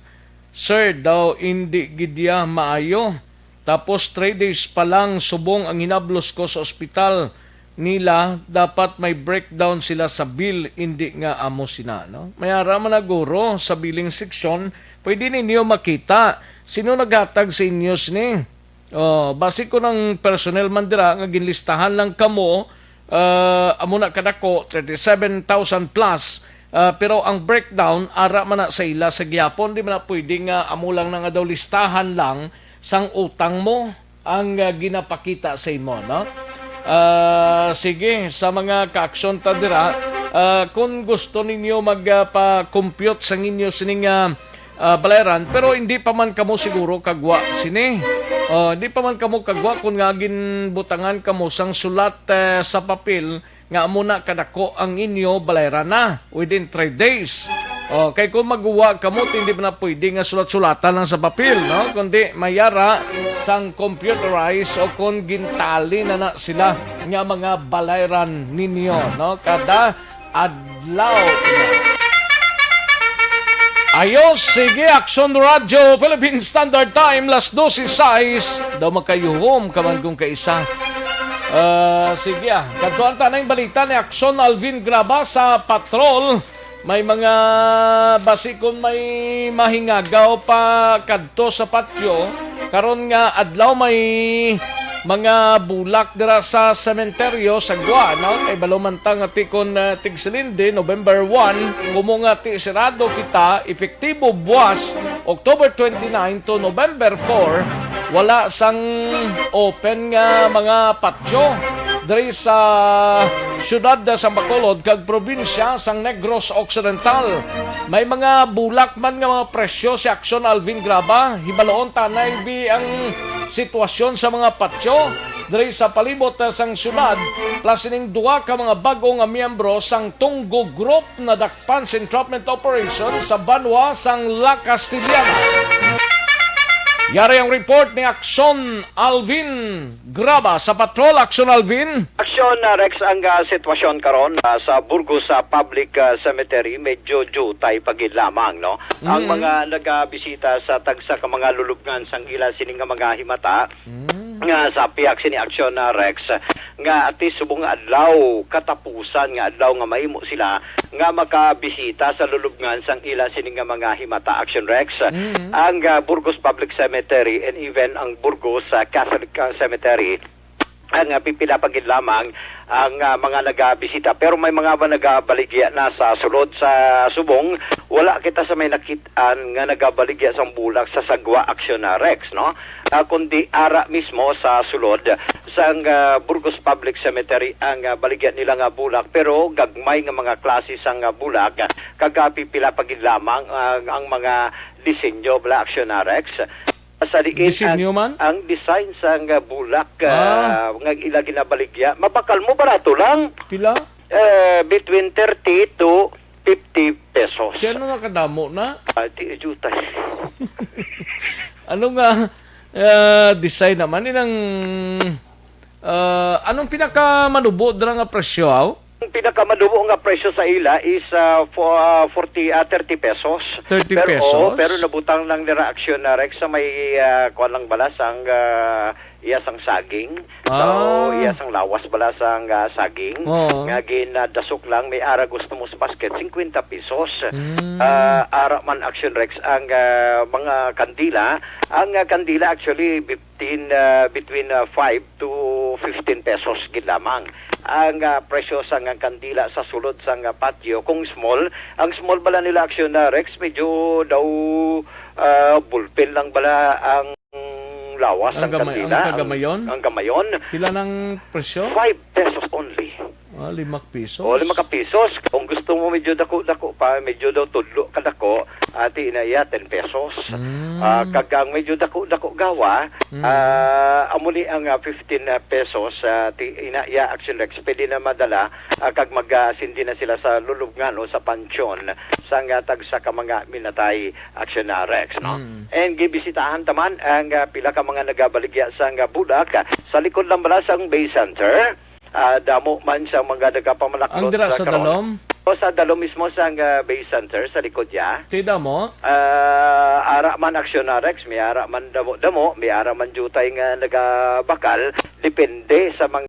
sir, daw indi gid ya maayo. Tapos three days pa lang subong ang hinablos ko sa ospital nila, dapat may breakdown sila sa bill, indi nga amo sina, no? May ara man na guro sa billing section, pwede ninyo makita sino naghatag sa inyo sini. Oh, basi kon ang personnel man dira nga ginlistahan lang kamo, ah, amo na kadako, thirty-seven thousand plus, ah, pero ang breakdown ara man na sa ila sa gihapon, di man na pwede nga amo lang na nga daw listahan lang sang utang mo ang, ah, ginapakita sa imo, no? Ah, sige, sa mga ka-aksyon ta dira, ah, kung gusto ninyo mag, ah, pa-compute sang inyo sining, ah, ah, balayran, pero hindi pa man kamo siguro kagwa sini. Oh, hindi pa man kamo kagwa kun nga ginbutangan kamo sang sulat, eh, sa papel nga amo na kadako ang inyo balayran na within three days. Oh, kay kung maguwa kamo, hindi man na pwede nga sulat-sulatan lang sa papel, no? Kundi mayara sang computerized o kung gintali na na sila nga mga balayran ninyo, no? Kada adlaw. Ayos, sige, Action Radio, Philippine Standard Time, las dose sais. Daw makayuhom ka man kung kaisa. Ah, sige, ah. Kadtuan ta na yung balita ni Action Alvin Graba sa Patrol. May mga basi kung may mahingagaw pa kadto sa patyo. Karon nga adlaw may mga bulak dira sa sementeryo sa Gua, no? Kay balo man ta nga ti kon, ah, tigsilindi, November one, kumo nga ti sirado kita, epektibo buwas, October twenty-nine to November four, wala sang open nga mga patyo diri sa siyudad sa Bacolod kag probinsya sang Negros Occidental. May mga bulak man nga mga presyo si Action Alvin Graba. Hibaloon ta na bi ang sitwasyon sa mga patyo diri sa palibot, ah, sang siyudad, plus ining duha ka mga bag-o nga miyembro sang Tunggo Group nadakpan sa entrapment operation sa banwa sang La Castellana. Yari ang report ni Aksyon Alvin Graba sa Patrol. Aksyon Alvin. Aksyon, ah, Rex, ang, ah, sitwasyon karon, ah, sa Burgos, ah, Public, ah, Cemetery, medyo jutay pa gid lamang, no? Ang Mm. mga nagabisita sa tagsa ka mga lulubngan sang ila sini nga mga himata, Mm. nga sa pihak sini Aksyon, ah, Rex, nga ati subong nga adlaw, katapusan nga adlaw nga mahimo sila nga makabisita sa lulubngan sang ila sini nga mga himata, Action Rex. Mm. Ang, ah, Burgos Public Cemetery and even ang Burgos, ah, Catholic, ah, Cemetery, ang, ah, pipila pa gid lamang ang, ah, mga nagabisita. Pero may mga ba nagabaligya na sa sulod sa subong. Wala kita sa may nakit-an nga nagabaligya sang bulak sa sagwa, Action, ah, Rex, no? Ah, kundi ara mismo sa sulod sang, ah, Burgos Public Cemetery ang, ah, baligya nila nga bulak, pero gagmay nga mga klase sang, ah, bulak, kag, ah, pipila pa gid lamang, ah, ang mga disenyo bala, Action, ah, Rex. Sa diin Disenyo ang, man? ang design sang, ah, bulak, Ah. ah, nga ila ginabaligya, mabakal mo, barato lang. Pila? Eh, between thirty to fifty pesos. Kaya ano nga kadamo na? Ah, di, jutay. Ano nga, ah, design naman? Ilang, ah, anong pinakamanubo dira nga presyo, aw? Ang pinakamanubo nga presyo sa ila is, ah, fo-, ah, forty, ah, thirty pesos. Thirty Pero, pesos? oo, pero nabutang lang nila Action, ah, Rex, sa may, ah, kuwan lang bala, sang, ah, iya sang saging. So, Ah. iya sang lawas bala sang, ah, saging. Oo. Nga ginadasok lang, may ara gusto mo sa basket, cincuenta pesos. Mm. Ah, ara man, Action Rex, ang, ah, mga kandila. Ang, ah, kandila actually fifteen, ah, between, ah, five to fifteen pesos gid lamang ang, ah, presyo sang kandila sa sulod sang, ah, patio. Kung small, ang small bala nila, Action, ah, Rex, medyo daw, ah, ballpen lang bala ang lawas Ang ang gamay-, kandila, ang ang, kagamayon? ang gamayon. Pila nang presyo? Five pesos only. Ah, lima ka pisos. O, lima ka pisos. Kung gusto mo medyo dako-dako pa, medyo daw tudlo ka dako, ati ina iya, ten pesos. Mm. Ah, kag ang medyo dako-dako gawa, Mm. ah, amo ni ang, ah, fifteen pesos, ah, ti ina iya, Action Rex, pwede na madala, ah, kag mag, ah, sindi na sila sa lulubngan o sa pansyon sang, ah, tagsa ka mga minatay, Action, ah, Rex, no? Mm. And gibisitahan taman ang, ah, pila ka mga nagabaligya sang, ah, bulak, ah, sa likod lang bala sang Bay Center. Ah, damo man sa mga nagapamalaklot Ang dira sa sa karon. Dalom? O, sa Dalom mismo, sa, ah, Bay Center, sa likod niya. Ti damo? Ah, ara man, Action, ah, Rex, may ara man damo-damo, may ara man jutay nga nagabakal, depende sa mga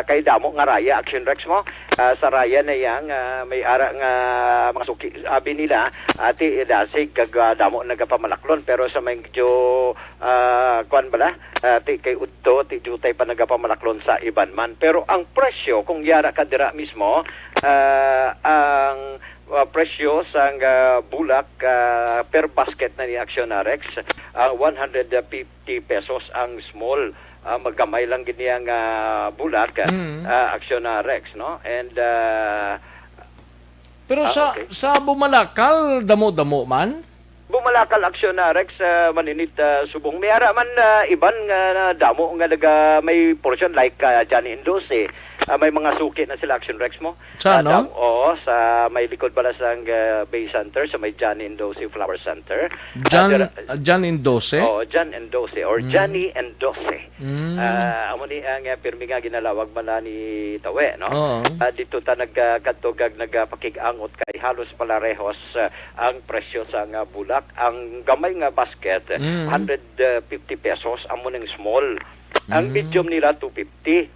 kay damo nga raya, Action, Rex, mo. Ah, sa raya na yang, ah, may ara nga mga suki, abi nila, ati, dasig, kag, ah, damo nagapamalaklon, pero sa medyo, ah, kuwan bala, ah, ti kay udto, ti jutay pa nagapamalaklon sa iban man. Pero ang presyo, kung yara ka dira mismo, ah, ang, ah, presyo sang, ah, bulak, ah, per basket na ni Action, ah, Rex, ah, one hundred fifty pesos ang small. Ah, magamay lang gid niya nga bulak, Mm. ah, Action, ah, Rex, no? And, ah, Pero Ah, sa, okay. sa Bumalakal, damo-damo man? Bumalakal, Action, ah, Rex, ah, Maninit, ah, Subong. May ara man, ah, iban nga, ah, damo nga naga-, may portion like, ah, Johnny Indose. Ah, may mga suki na sila, Action Rex, mo. Sa Ah, ano? dam-, oo, sa may likod pala sa, ah, Bay Center, sa may Johnny Indose Flower Center. Ah, John, dira- ah, John Indose? Oo, John Indose or Mm. Johnny Indose. Mm. Ah, amo ni ang, ah, pirmi nga ginalawag man na ni Tawe, no? Oo. Ah, dito ta nagkadto kag nagpakig-angot kay halos palarehos, ah, ang presyo sa nga bulak. Ang gamay nga basket, Mm. hundred fifty pesos, amo ning small. Ang Mm. medium nila, two fifty.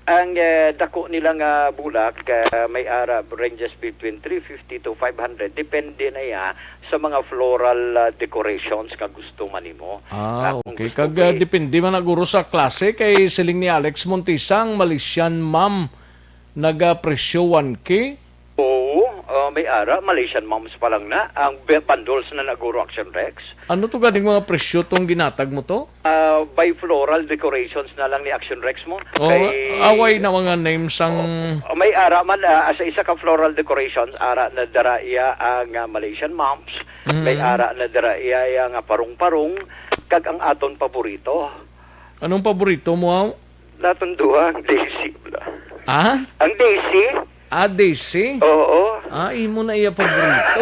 Ang, eh, dako nila nga bulak, ah, may ara ranges between three fifty to five hundred. Depende na ya sa mga floral, ah, decorations nga gusto man nimo. Ah, Ah, kung okay. gusto Kag, mo ah, eh. depende man naguro sa klase, kay siling ni Alex Montisa, ang Malaysian mom, nagapresyo one K. Oo, ah, may ara, Malaysian moms pa lang na. Ang be-, bundles na naguro, Action Rex. Ano to ganing mga presyo tong ginatag mo to? Ah, by floral decorations na lang ni Action Rex mo. Oh, Kay away na mga names ang Oh, may ara man, ah, sa isa ka floral decorations, ara na dara iya ang, ah, Malaysian moms, Mm. may ara na dara iya, iya nga parong-parong, kag ang aton paborito. Anong paborito mo, aw? Natong duha, ang Daisy bala. Ah? Ang Daisy? Ah, Daisy? Oo. Ah, imo na iya paborito.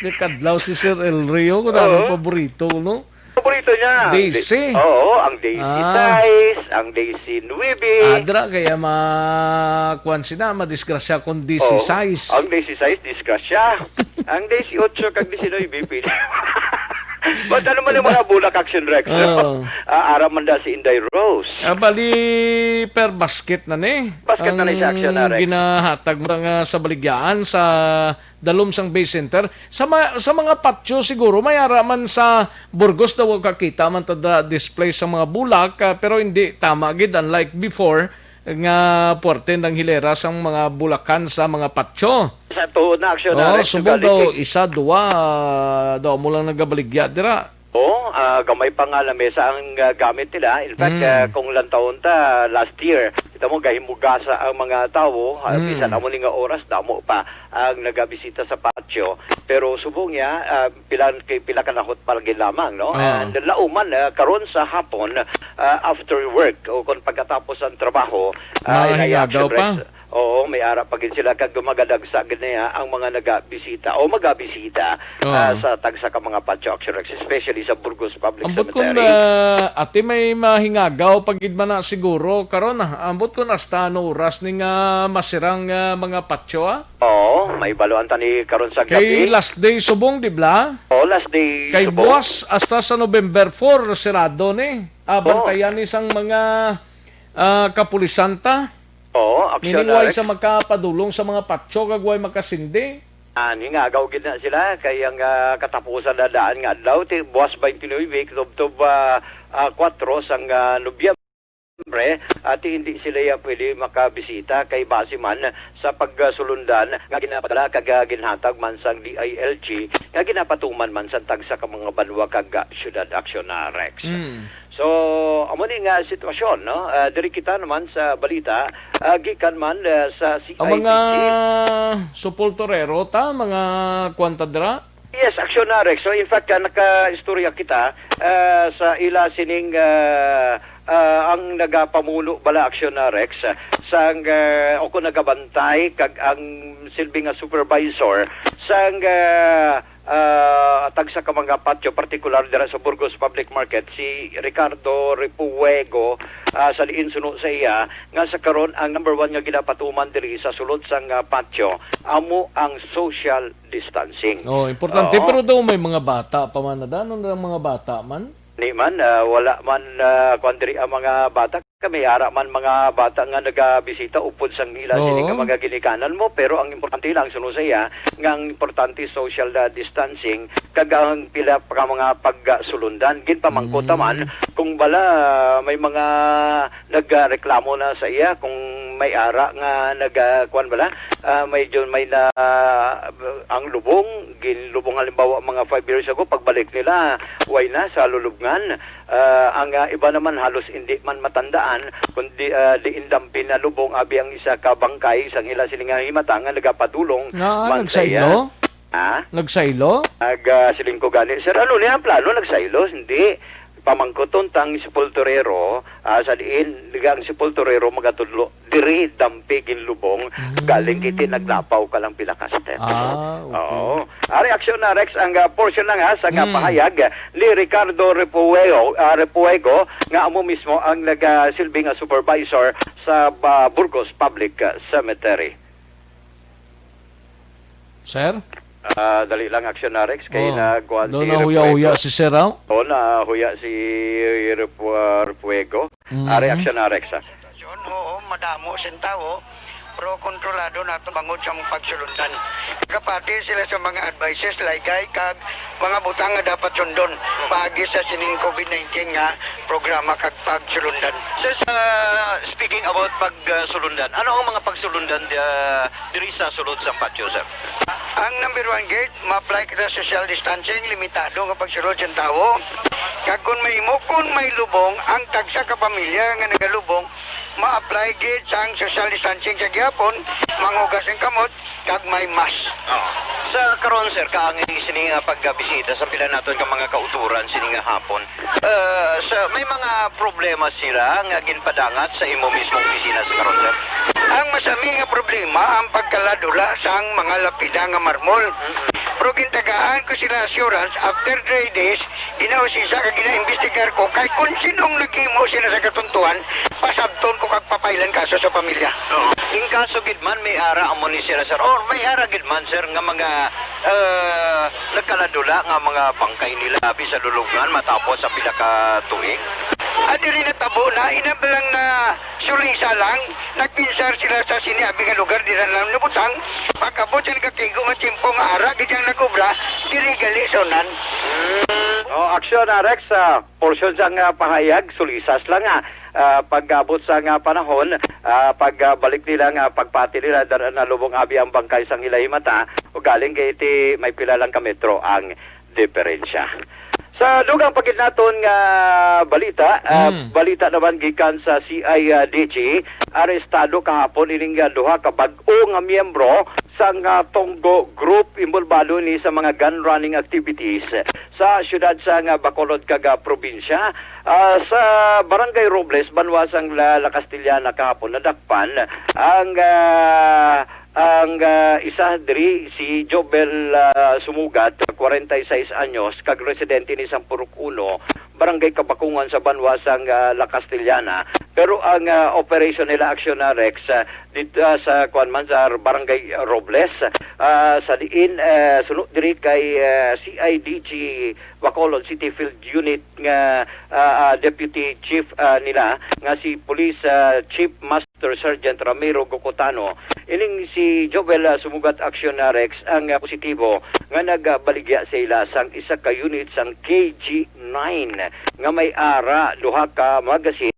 Nakadlaw si Sir El Rio kung ano Oo. ang paborito, no? Paborito niya, ang Daisy. Di-, oo, ang Daisy Ah. sais, ang Daisy nuebe. Adra, kaya ma-, kuwan sila, madisgrasya kung Daisy Oo, sais. Ang Daisy sais, disgrasya. Ang Daisy otso kag Daisy nuebe, pwede. But ano man ang mga bulak, Action Rex, no? Oo. Ah, ara man da si Inday Rose. Ah, bali, per basket na ni. Basket na ni sa Action Ang Rex. Ginahatag mo nga sa baligyaan sa dalom sang Bay Center. Sa ma-, sa mga patio siguro, may ara man sa Burgos daw kakita man ta da display sa mga bulak, ah, pero hindi tama gid, unlike before nga puwerte nang hilera sang mga bulakan sa mga patio. Sa tuod na, Action Oh, Rex, subong sugalit daw, eh. Isa, duwa, ah, daw mo lang nagabaligya dira. Oo, ah, gamay pa nga lamesa ang, ah, gamit nila. In fact, Mm. ah, kung lantawon ta, last year, kita mo, gahimugasa ang mga tawo, ah, Mm. bisan amo ni nga oras, damo pa ang nagabisita sa patio. Pero subong niya, ah, pila, kay pila ka nahot pa lagi lamang, no? Oo. And lauman, ah, karon sa hapon, ah, after work, o kung pagkatapos ang trabaho, ah, Mga inaya, hingaw daw siyempre, pa. Oo, may ara pa gid sila kag dumagadagsa gid niya ang mga nagabisita o magabisita, Oo. ah, sa tagsa ka mga patio, Action Rex, especially sa Burgos Public Ambot kung, Cemetery. Ah, ati may mahingagaw pa gid man na siguro karon, ah. Ambot kung hasta ano oras ni nga masirang, ah, mga patio, ah. Oo, may baluan ta ni karon sa Kay gabi. Last day subong, di bla? Oo, last day Kay subong. Buwas hasta sa November four, sirado ni. Ah, Oo. Bantayan ni sang mga, ah, kapulisan ta. Oo, Action Meaning, way Rex. Sa makapadulong sa mga patio kag way makasindi. Ah, ningagaw gid na sila kay ang, ah, katapusan na daan nga adlaw, ti buwas twenty-nine, tubtob, ah, ah, kuwatro sang, ah, Nobyembre, ati hindi sila ya pwede makabisita kay base man sa pagsulundan nga ginapadala kag, ah, ginhatag man sang D I L G nga ginapatuman man sang tagsa ka mga banwa kag, ah, syudad, Action na, Rex. Mm. So, amo ni nga sitwasyon, no? Ah, diri kita naman sa balita, ah, gikan man, ah, sa C I D G. Ang mga sepulturero ta, mga kuwan ta dira? Yes, Action na, Rex. So, in fact, ah, nakaistorya kita, ah, sa ila sining, ah, ah, ang nagapamuno bala, Action na, Rex, ah, sang, ah, o kung nagabantay kag ang silbi nga supervisor sang, ah, ah, tagsa ka mga patio, partikular dira sa Burgos Public Market, si Ricardo Repuego, ah, sa diin suno sa iya nga sa karon ang number one nga ginapatuman diri sa sulod sang, ah, patio amo ang social distancing. Oh, importante. Oo. Pero daw may mga bata pa man na. Danon na ang mga bata man? Ni man, ah, wala man, ah, kuwan diri ang mga bata. Kami, ara man mga bata nga nagabisita upod sang ila sini nga Oo. mga ginikanan mo, pero ang importante lang, suno sa iya, nga ang importante social, ah, distancing, kag ang pila pa ka mga pagsulundan. Ginpamangkot Mm. naman kung bala may mga nagreklamo na sa iya, kung may ara nga nag, ah, kuwan bala, ah, may, may na, ang lubong, ginlubong halimbawa mga five years ago, pagbalik nila, way na sa lulubngan. Ah, ang, ah, iba naman halos hindi man matandaan, kundi, ah, diin dampin na lubong, abi ang isa ka bangkay sang ila sini nga himata nga nagapadulong Nga, man sa iya. Nagsaylo? Ha? Nagsaylo? Nag, ah, siling ko gani, "Sir, ano ni ang plano? Nagsaylo?" Hindi. Pamangkuton tang sepulturero, ah, sa diin, diga ang sepulturero magatudlo, diri dampi ginlubong, Mm. galing kiti naglapaw ka lang pila ka step. Ah, okay. Oo. Ari, Action na, Rex, ang, ah, portion lang, ha, sa nga Mm. pahayag ni Ricardo Repuego, ah, Repuego, nga amo mismo ang nagasilbi nga supervisor sa, ah, Burgos Public, ah, Cemetery. Sir? Ah, dali lang, Action na, Rex, kay Oh. Nagkuhan Daw si nahuya-huya Repuego. Si Sir, ah? Oh, nahuya si Repu-, ah, Repuego. Mm. Ah, reaksyon na, Rex, ah. Oo, madamo sing tawo, pero kontrolado nato bangod sa among pagsulundan. Kapati sila sa mga advices, laygay, kag mga butang nga dapat sundon paagi sa sining covid nineteen nga programa kag pagsulundan. Sir, sa, speaking about pagsulundan, ano ang mga pagsulundan, ah, diri sa sulod sang patio, sir? Ang number one gate, ma-apply kita social distancing, limitado nga pagsulod sa tawo. Kag kung mahimo, kung may lubong, ang tagsa ka pamilya nga nagalubong, ma-apply gid sang social distancing sa gihapon, manghugas ang kamot, kag may mask. Oo. Sa karon, sir, kaangay sini nga pagbisita sa pila naton ka mga kauturan sini nga hapon, ah, sa, may mga problema sila nga ginpadangat sa imo mismong opisina sa karon, sir? Ang masami nga problema ang pagkaladula sang mga lapida nga marmol. Mm-mm. Pero gintagaan ko sila assurance, after three days, Ginausisa kag ginaimbestigar ko kay kung sinong naghimo sila sa katuntuhan, pasabton ko kag papailan kaso sa pamilya. Oo. In kaso gid man may ara amo ni sila, sir, or may ara gid man, sir, nga mga, ah, nagkaladula nga mga bangkay nila abi sa lulubngan matapos sa pila ka tuig? Ah, diri natabo na, ina lang na sulisa lang. Nagpinsar sila sa sini abi nga lugar dira lang nabutang. Pagkabot sa nagatigo nga tiyempo nga ara gid ang nag-obra, diri gali sa unan. Oh, aksyon, ah, Rex, ah, portion sang, ah, pahayag, sulisas lang, ah. Ah, pag-abot sa nga panahon, ah, pag, ah, balik nila nga pagpati nila, dar-, nalubong abi ang bangkay sang ila himata, ugaling kay iti may pila lang ka metro ang diferensya. Sa dugang pa gid naton nga balita, ah, Mm. balita naman gikan sa C I D G, arestado kahapon ining, ah, duha ka bag-o nga miyembro sang, ah, Tonggo Group, involbado ni sa mga gun running activities sa siyudad sang, ah, Bacolod kag, ah, probinsya. Ah, sa Barangay Robles, banwa sang La, La Castellana kahapon, nadakpan ang, ah, ang, ah, isa diri si Jobel, ah, Sumugat, kwarenta y seis anyos, kag residente ni Sampurok Uno, Barangay Kabakungan sa banwa sang, ah, La Castellana. Pero ang, ah, operation nila, Aksyon na Rex, ah, dito, ah, sa kuan man sa Barangay Robles, ah, sa diin, ah, suno diri kay, ah, C I D G Bacolod City Field Unit nga, ah, ah, Deputy Chief, ah, nila nga si Police, ah, Chief Master Sergeant Ramiro Gocotano. Ining si Jovel, ah, Sumugat Aksyon na Rex ang, ah, positibo nga nagbaligya sa ila sang isa ka unit sang K G nine nga may ara duha ka magazine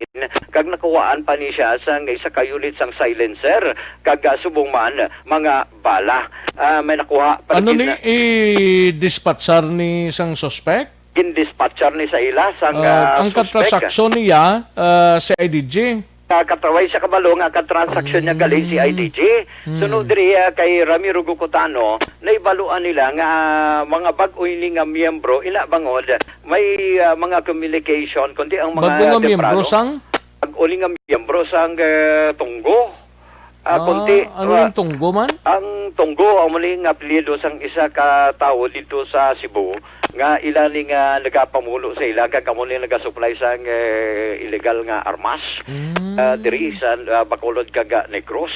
kag nakuhaan pa ni siya sang isa ka unit sang silencer kag, ah, subong man mga bala. Ah, may nakuha pa Ano gid ni na i-dispatchar ni sang suspect? Gin-dispatchar ni sa ila sang, Ah, ah, ang suspect. Katransaksyon niya, ah, C I D G. Ah, kataway sa kabalo nga katransaksyon niya gali si Mm. C I D G. Mm. Sunod diri, ah, kay Ramiro Gukutano, naibaluan nila nga, ah, mga bag-o ini nga miyembro, ila bangod, may, ah, mga communication, kundi ang mga Bag-o nga miyembro temprano, sang? Bag-o ni nga miyembro sang, eh, Tunggo. Ah, Ah, kunti, ano ah, yung Tunggo man? Ang Tunggo, amo ni nga apelyido sang isa ka tawo dito sa Cebu nga ila ni nga nagapamulo sa ila kag amo ni nagasupply sang, eh, illegal nga armas. Mm. Ah, diri sa, ah, Bacolod kag, ah, Negros.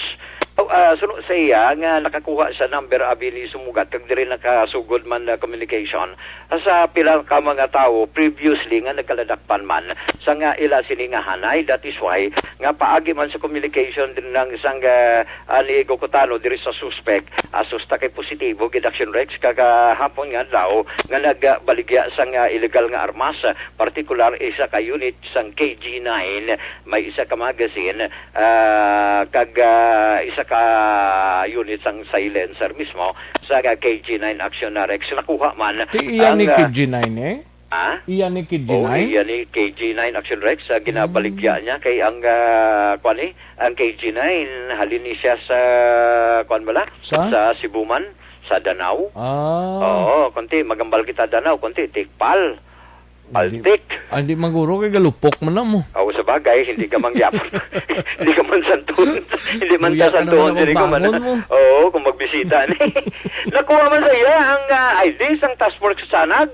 Oh, ah, suno sa iya nga nakakuha sa number abi ni Sumugat kag diri nakasugod man na communication sa pila ka mga tawo previously nga nagkaladakpan man sa nga ila sini nga hanay. That is why nga paagi man sa communication din ng isang, ah, ani Gokotano diri sa suspect, asus ta kay positibo gid Action Rex kagahapon nga adlaw nga nagbaligya sang, ah, illegal nga armas, partikular isa ka unit sang K G nine, may isa ka magazine, ah, kag, ah, isa ka unit sang silencer mismo sa K G nine Action na Rex. Nakuha man Ti iya ang, ni ah, K G nine, eh? Ha? Iya ni K G nine? Oh, iya ni K G nine Action Rex, ah, ginabaligya Mm. niya kay ang, ah, kwan ni, ang K G nine, halin ni siya sa, kwan bala? Sa? Sa Cebu man, sa Danao. Ah. Oo, kunti, magambal kita Danao, kunti, Tikpal, Hindi. Paltik. Ah, hindi maguro kay galupok man na mo. Oo, sa bagay, hindi ka man gyapon. Hindi ka man santuhon. Hindi man Luya ta ka naman santuhon, ang diri ko man. Bangon mo. Oo, kung magbisita ni. Nakuha man sa iya ang, ah, I D sang Task Force Kasanag.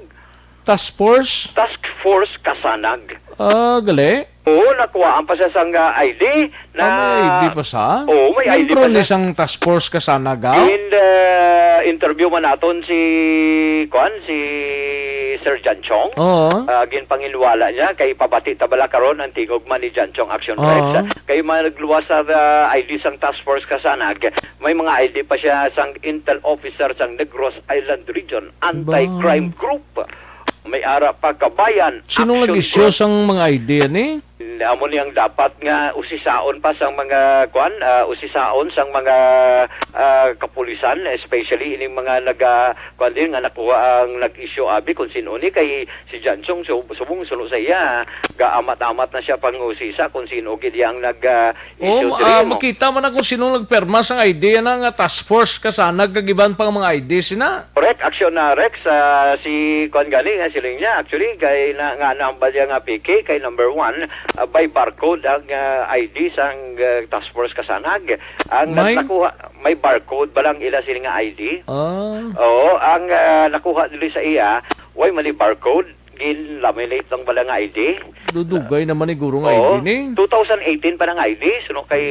Task Force? Task Force Kasanag. Ah, gali? Oo, nakuhaan pa siya sang, ah, I D na Ah, may I D pa sa? Oo, may I D Membro pa ni sa sang Task Force Kasanag, ah? In the interview man naton si, kuan, si Sir John Chong. Oo. Ah, ginpanginwala niya kay pabati ta bala karon ang tingog man ni John Chong Action Oo. Rex. Kay mga nagluwas sa, ah, I D sang Task Force Kasanag, may mga I D pa siya sang Intel Officer sang Negros Island Region Anti-Crime Ba? Group. May ara pa Kabayan Sino Action nag-issue Group. Sang mga I D ani? Amo ni ang dapat nga usisaon pa sang mga, kuan, ah, usisaon sang mga, ah, kapulisan, especially ining mga naga, kuan din nga nakuha ang nag-issue abi kung sino ni kay si Jansong su-, subong suno sa iya, gaamat-amat na siya pang usisa kung sino gid yang nag, ah, Oh, issue ma-, diri ah, mo. Makita man na kung sino nagperma sang I D na nga Task Force Kasanag kag iban pang mga I D sina. Correct, Action na Rex, ah, si kuan gani nga siling niya, actually, kay na, nga nahambal niya nga P K, kay number one, ah, by barcode ang, ah, I D sang, ah, Task Force Kasanag. Ang May? Nagnakuha, may barcode ba lang ila sini nga I D? Ah. Oo, ang, ah, nakuha dili sa iya, way man ni barcode, Gin-laminate lang bala nga I D. Dudugay naman ni guro nga Oo. I D ni. Two thousand eighteen pa na nga I D, suno kay,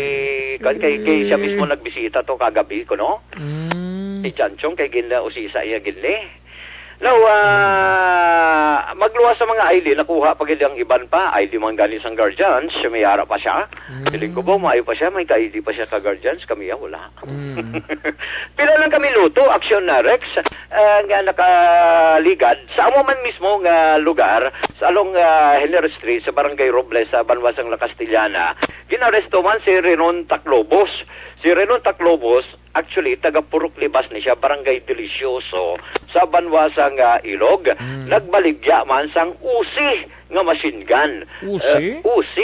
kan kay, kay siya mismo nagbisita to kagabi ko, no? Mm. Si Chanchong kay gin usisa iya gid ni. Now, ah, magluwas sa mga I D, nakuha pa gid ang iban pa. I D man gani sang guardians, may ara pa siya. Mm. Feeling ko ba, maayo pa siya, may ka-I D pa siya ka guardians, kami ya, wala. Mm. Pila lang kami luto, Action na Rex, ah, nga nakaligad sa amo man mismo nga lugar, sa along, ah, Hiller Street, sa Barangay Robles, sa banwa sang La Castellana. Ginaresto man si Renon Taclobos. Si Renon Taclobos, actually, taga Purok Libas ni siya, Barangay Delicioso, sa banwa sang, ah, Ilog. Mm. Nagbaligya man sang U C nga machine gun. U C? Eh, U C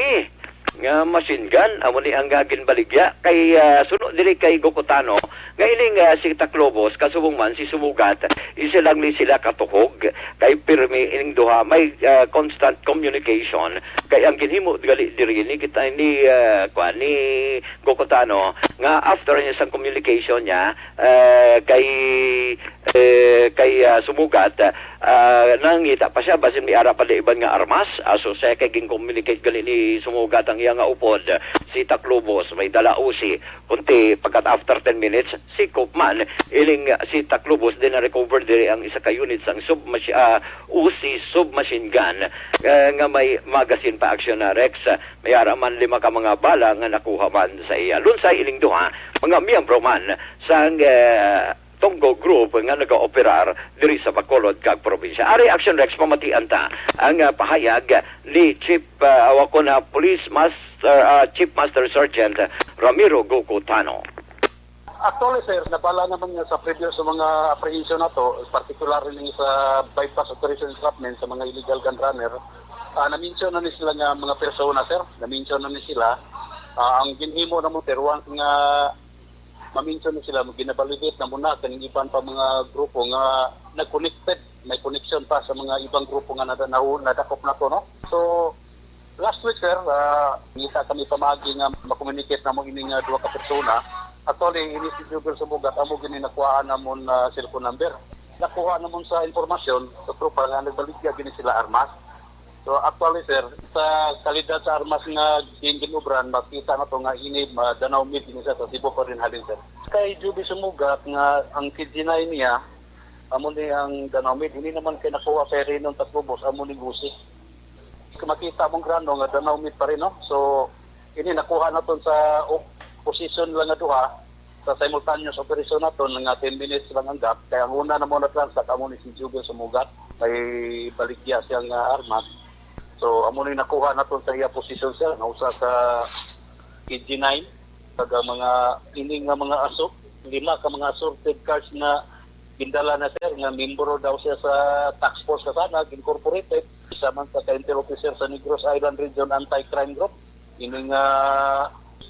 nga machine gun, amo ni ang, ah, ginbaligya. Kay, ah, suno diri kay Gokotano, nga ining, ah, si Taclobos, kasubong man si Sumugat, isa lang ni sila katuhog. Kay pirmi ining duha, may, ah, constant communication. Kay ang ginhimo gali diri ni kita ni, ah, kuan, ni Gokotano, nga after niya sang communication niya, ah, kay, eh, kay, ah, Sumugat, ah, nangita pa siya, basin may ara pa di iban nga armas. Ah, so, siya kay gin-communicate gali ni Sumugat ang iya nga upod, si Taclobos, may dala U C. Kunti, pagkat after ten minutes, sikop man, ining, ah, si Taclobos din na-recover diri ang isa ka unit sang submachi-, ah, U C submachine gun, ah, nga may magazine pa, Action na Rex. May ara man lima ka mga bala nga nakuha man sa iya. Lunsay ining duha, mga miyembro man sang, eh, Tonggo Group nga nagaoperar diri sa Bacolod kag probinsya. Ari, Action Rex, pamatian ta ang, ah, pahayag ni Chief, ah, awa ko na, Police Master, ah, Chief Master Sergeant Ramiro Gokotano. Actually, sir, nabala naman nga sa previous sa mga apprehension nato, particularly sa bypass operation entrapment sa mga illegal gun runner, ah, na-mention na ni sila nga mga persona, sir. Na-mention na ni sila. Ah, ang ginhimo na mo, sir, once nga ma-mention na sila, ginabalidate na muna kaning iban pa mga grupo nga nag-connected, may connection pa sa mga ibang grupo nga nada-, nau-, nadakop na to, no? So, last week, sir, ah, ngita kami pamaagi nga makomunicate namo ini nga duha ka persona. Actually, ini si Jubel Sumugat, amo gini nakuhaan namon, ah, cellphone number. Nakuha namon sa impormasyon sa tropa nga nagbaligya gini sila armas. So, actually, sir, sa kalidad sa armas nga gin-, ginobran, makita na to nga ini, ah, Danao made ini sa, sa Cebu pa rin halin, sir. Kay Jubel Sumugat nga ang K G nine niya, amo ni ang Danao made. Ini naman kay nakuha kay Renon Taclobos, amo ni U C. Makita mong grano nga Danao made pa rin, no? So, ini nakuha naton sa o-, position lang nga duha, sa simultaneous operation naton nga ten minutes lang ang gap. Kay ang una na mo na-transact, amo ni si Jubel Sumugat. May baligya siyang, ah, armas. So, amo ni nakuha naton sa iya position, sir, nga usa ka K G nine, kag ang mga, ini nga mga aso-, lima ka mga assorted cars nga gindala na, sir, nga membro daw siya sa Task Force Kasanag Incorporated, isa man sa ka-intel officer sa Negros Island Region Anti-Crime Group. Ini nga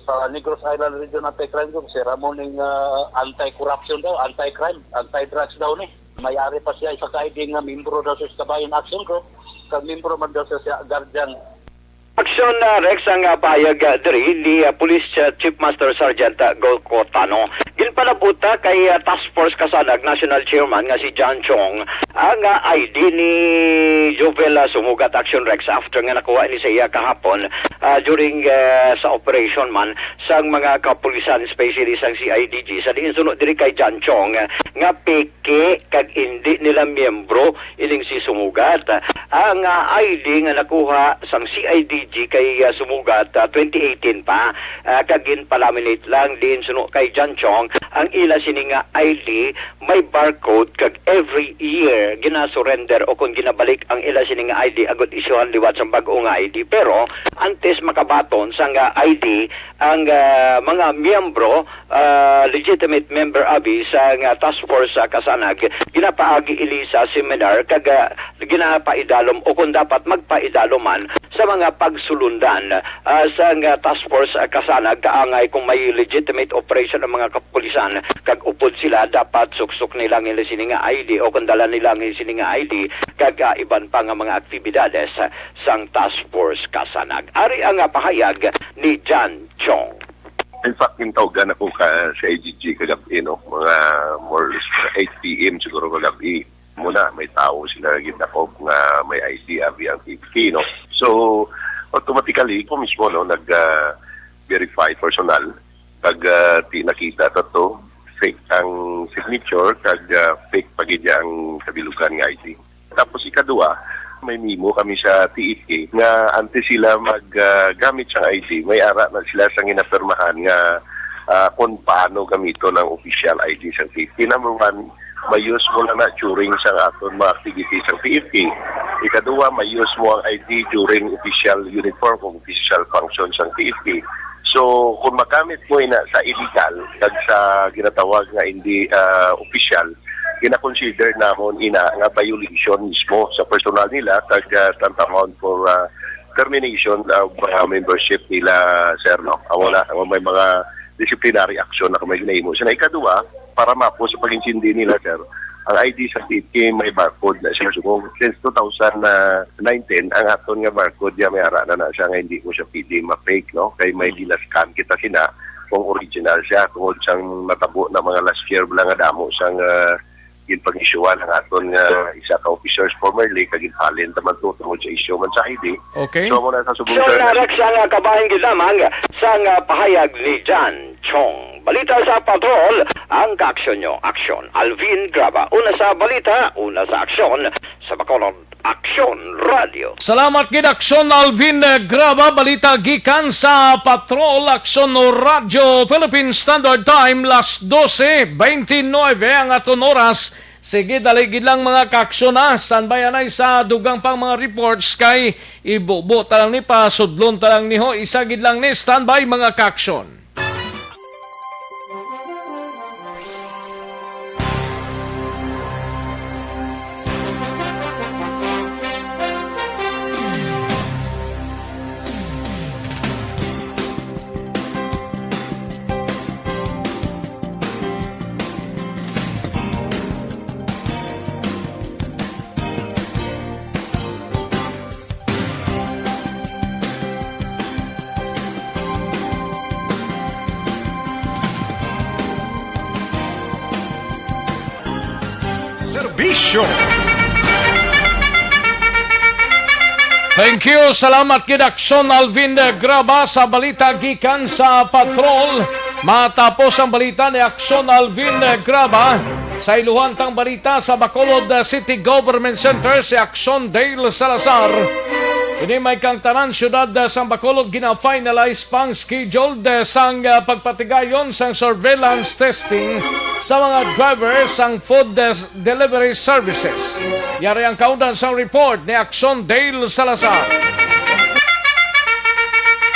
sa Negros Island Region Anti-Crime Group, sir, amo ning, ah, anti-corruption daw, anti-crime, anti-drugs daw ni. May ari pa siya isa ka I D nga membro daw sa Kabayan Action Group, kag membro man daw siya sa Guardian. Action, ah, Rex, ang, ah, pahayag, ah, diri ni, ah, Police, ah, Chief Master Sergeant, ah, Gokotano. Ginpalabuta kay, ah, Task Force Kasanag National Chairman nga si John Chong ang, ah, I D ni Jovel, ah, Sumugat, Action Rex, after nga nakuha ni sa iya kahapon, ah, during, ah, sa operation man sang mga kapulisan, especially sang C I D G, sa diin suno diri kay John Chong, ah, nga peke kag indi nila miyembro ining si Sumugat. Ang, ah, I D nga nakuha sang C I D G kay, ah, Sumugat, ah, twenty eighteen pa, ah, kag ginpalaminate lang diin suno kay John Chong ang ila sini nga I D may barcode, kag every year ginasurrender o kon ginabalik ang ila sini nga I D agud isyuhan liwat sang bag-o nga I D. Pero antes makabaton sang, ah, I D ang, ah, mga miyembro, ah, legitimate member abi sa nga task force sa Kasanag, ginapaagi ini sa seminar kag, ah, ginapaidalom o kon dapat magpaidalom man sa mga pagsulundan, ah, sa nga task force, ah, Kasanag, kaangay kung may legitimate operation ang mga kapulisan kag upod sila, dapat suksok nila ang ila sini nga I D o kon dala nila ang sini nga I D kag, ah, iban pa nga mga aktibidades sang task force Kasanag. Ari ang, ah, pahayag ni John Chong. In fact, gintawgan ako ka sa I D G kagabi, no? Mga more or less eight P M siguro kagabi. Muna, may tao sila gindakop nga may I D abi ang T F K, no? So, automatically, ko mismo, no, nag, ah, verify personal, kag, ah, ti-, nakita ta to, fake ang signature, kag, ah, fake pa gid ang kabilugan nga I D. Tapos, ikadua, may memo kami sa T F K nga antes sila mag, ah, gamit sang I D, may ara na sila sang ginapirmahan nga, ah, kung paano gamiton ang official I D sang T F K. Number one, ma-use mo lang na during sa aton mga activities sang T F K. Ikadua, ma-use mo ang I D during official uniform o official function sang T F K. So, kung magamit mo ina sa illegal kag sa ginatawag nga hindi, ah, official, gina-consider namon ina nga violation mismo sa personal nila kag, ah, tantamount for, ah, termination of, ah, membership nila, sir, no? Amo na, amo may mga disciplinary action na kami ginahimo. Sa ikadua, para mapos sa pag-intindi nila, sir, ang I D sa T F K may barcode na siya. So, kung since two thousand nineteen, ang aton nga barcode niya may ara na na siya nga hindi mo siya pwede ma-fake, no? Kay may gina-scan kita sina kung original siya. Tungod sang matabo na mga last year lang nga damo sang, ah, ginpang-isyuhan ang aton nga isa ka officers formerly, kag ginhalin ta man to tungod sa issue man sa I D. Okay. So, amo na sa subong, So, sir, na Rex ang, ah, kabahin gid lamang sang, ah, pahayag ni John Chong. Balita sa Patrol, ang kaaksyon nyo, aksyon. Alvin Graba, una sa balita, una sa aksyon, sa Bacolod Aksyon Radio. Salamat gid, Aksyon Alvin, eh, Graba. Balita gikan sa Patrol, Aksyon Radyo, Philippine Standard Time, las doce veintinueve ang aton oras. Sige, dali gid lang, mga kaaksyon, ha. Standby anay sa dugang pang mga reports kay ibubo ta lang ni, pasudlon ta lang ni, ho. Isa gid lang ni, standby, mga kaaksyon. Serbisyo. Thank you. Salamat gid, Aksyon Alvin Graba, sa balita gikan sa Patrol. Matapos ang balita ni Aksyon Alvin Graba, sa iluhan tang balita sa Bacolod City Government Center, si Aksyon Dale Salazar. Ini may kang tanan siyudad, ah, sang Bacolod gina-finalize pang scheduled, ah, sang, ah, pagpatigayon sang surveillance testing sa mga driver sang food, ah, delivery services. Yari ang kaundan sang report ni Aksyon Dale Salazar.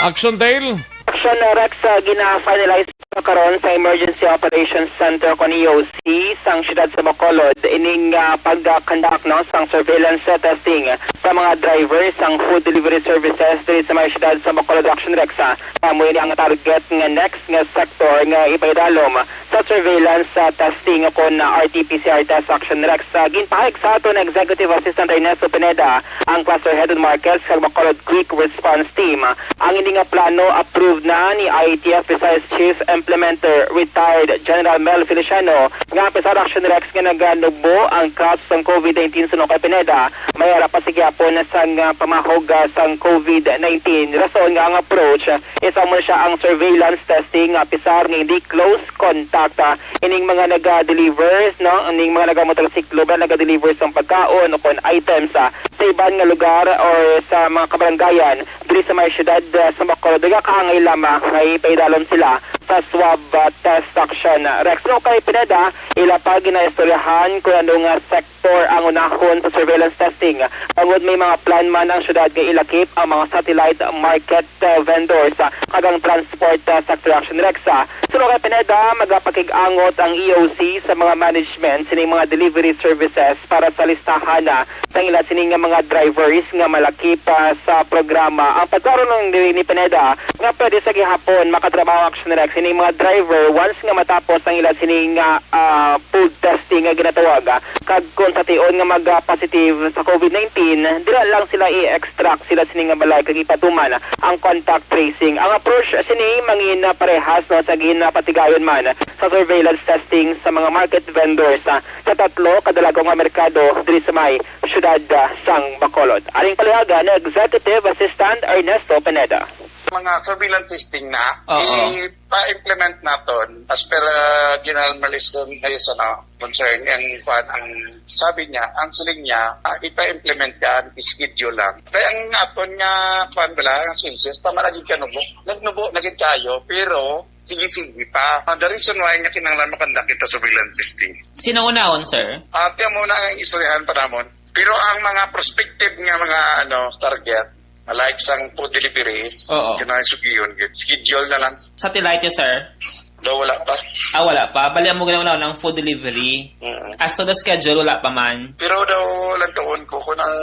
Aksyon Dale. Aksyon, ah, Rex, ah, gina-finalize karon sa Emergency Operations Center kon E O C sang siyudad sa Bacolod ining, ah, pag-conduct, no, sang surveillance, ah, testing sa mga driver sang food delivery services diri sa may siyudad sa Bacolod, Aksyon Rex, ah. Amo ini ang target nga next nga sector nga ipaidalom sa surveillance, ah, testing kon, ah, R T P C R test, Aksyon Rex. Ah, ginpahayag sa aton Executive Assistant Ernesto Pineda, ang Cluster Head on Markets kag Bacolod Quick Response Team. Ang ini nga plano approved na ni I A T F Visayas Chief Implementer, Retired General Mel Feliciano, nga apisar, Aksyon Rex, nga naganubo ang kaso sang COVID nineteen suno kay Pineda, may ara pa sa gihapon sang, ah, pamahog, ah, sang COVID nineteen. Rason nga ang approach, ah, is amo na siya ang surveillance testing, nga apisar nga hindi close contact, ah, ining mga naga-deliver, no, ining mga nagamotorsiklo ba naga-deliver sang pagkaon o kon items, ah, sa iban nga lugar or sa mga kabarangayan diri sa may siyudad, ah, sa Bacolod, nagakaangay lamang nga ipaidalom sila sa swab, ah, test, Aksyon Rex. No, kay Pineda, ila pa ginaistoryahan kung ano nga sektor ang unahon sa surveillance testing, bangod may mga plan man ang siyudad nga ilakip ang mga satellite market, ah, vendors, ah, kag ang transport, ah, sector, Aksyon Rex. Ah, suno kay Pineda, magapakig-angot ang E O C sa mga management sining mga delivery services para sa listahan, ah, sang ila sini nga mga drivers nga malakip sa programa. Ang pagkaron ni, ni Pineda nga pwede sa gihapon makatrabaho, Action Rex, sini mga driver once nga matapos ang ila sini nga, ah, food testing nga ginatawag, ah, kag kung sa tion nga mag-positive sa COVID nineteen, dira lang sila i-extract sila sini nga balay kag ipatuman ang contact tracing. Ang approach sini mangin parehas, no, sa ginapatigayon man sa surveillance testing sa mga market vendors, ah, sa tatlo ka dalaga nga merkado diri sa may siyudad, ah, sang Bacolod. Aning palihaga ni Executive Assistant Ernesto Pineda. Mga surveillance testing na, Oo. ipa-implement naton as per, ah, General Malis kung ayos, ano, concern. Ang, kuwan, ang sabi niya, ang siling niya, ah, ipa-implement yan, schedule lang. Kaya ang aton nga, kuwan, bala, ang census, tama na gid ka nubo. Nagnubo na gid kayo, pero sige-sige pa. Ah, the reason why nga kinahanglan makandakit ta surveillance testing. Sino unahon, sir? Ah, tiyan mo na ang istoryahan pa namon. Pero ang mga prospective nga mga, ano, target, like sang food delivery, Oo. kinahanglan sugiyon gid. Schedule na lang. Sa Taytay, sir? Daw wala pa. Ah, wala pa. Bali, amo ginawa ng food delivery. Mm. As to the schedule, wala pa man. Pero daw lang tuon ko kung ang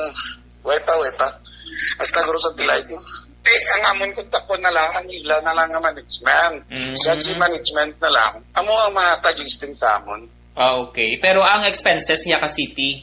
way pa, way pa. Hasta guro sa Taytay. Di, ang amon kontakon na lang, ang ila na lang nga management. Mhm. Sa si management na lang, amo ang mahatag listing sa amon. Ah, okay. Pero ang expenses niya ka city?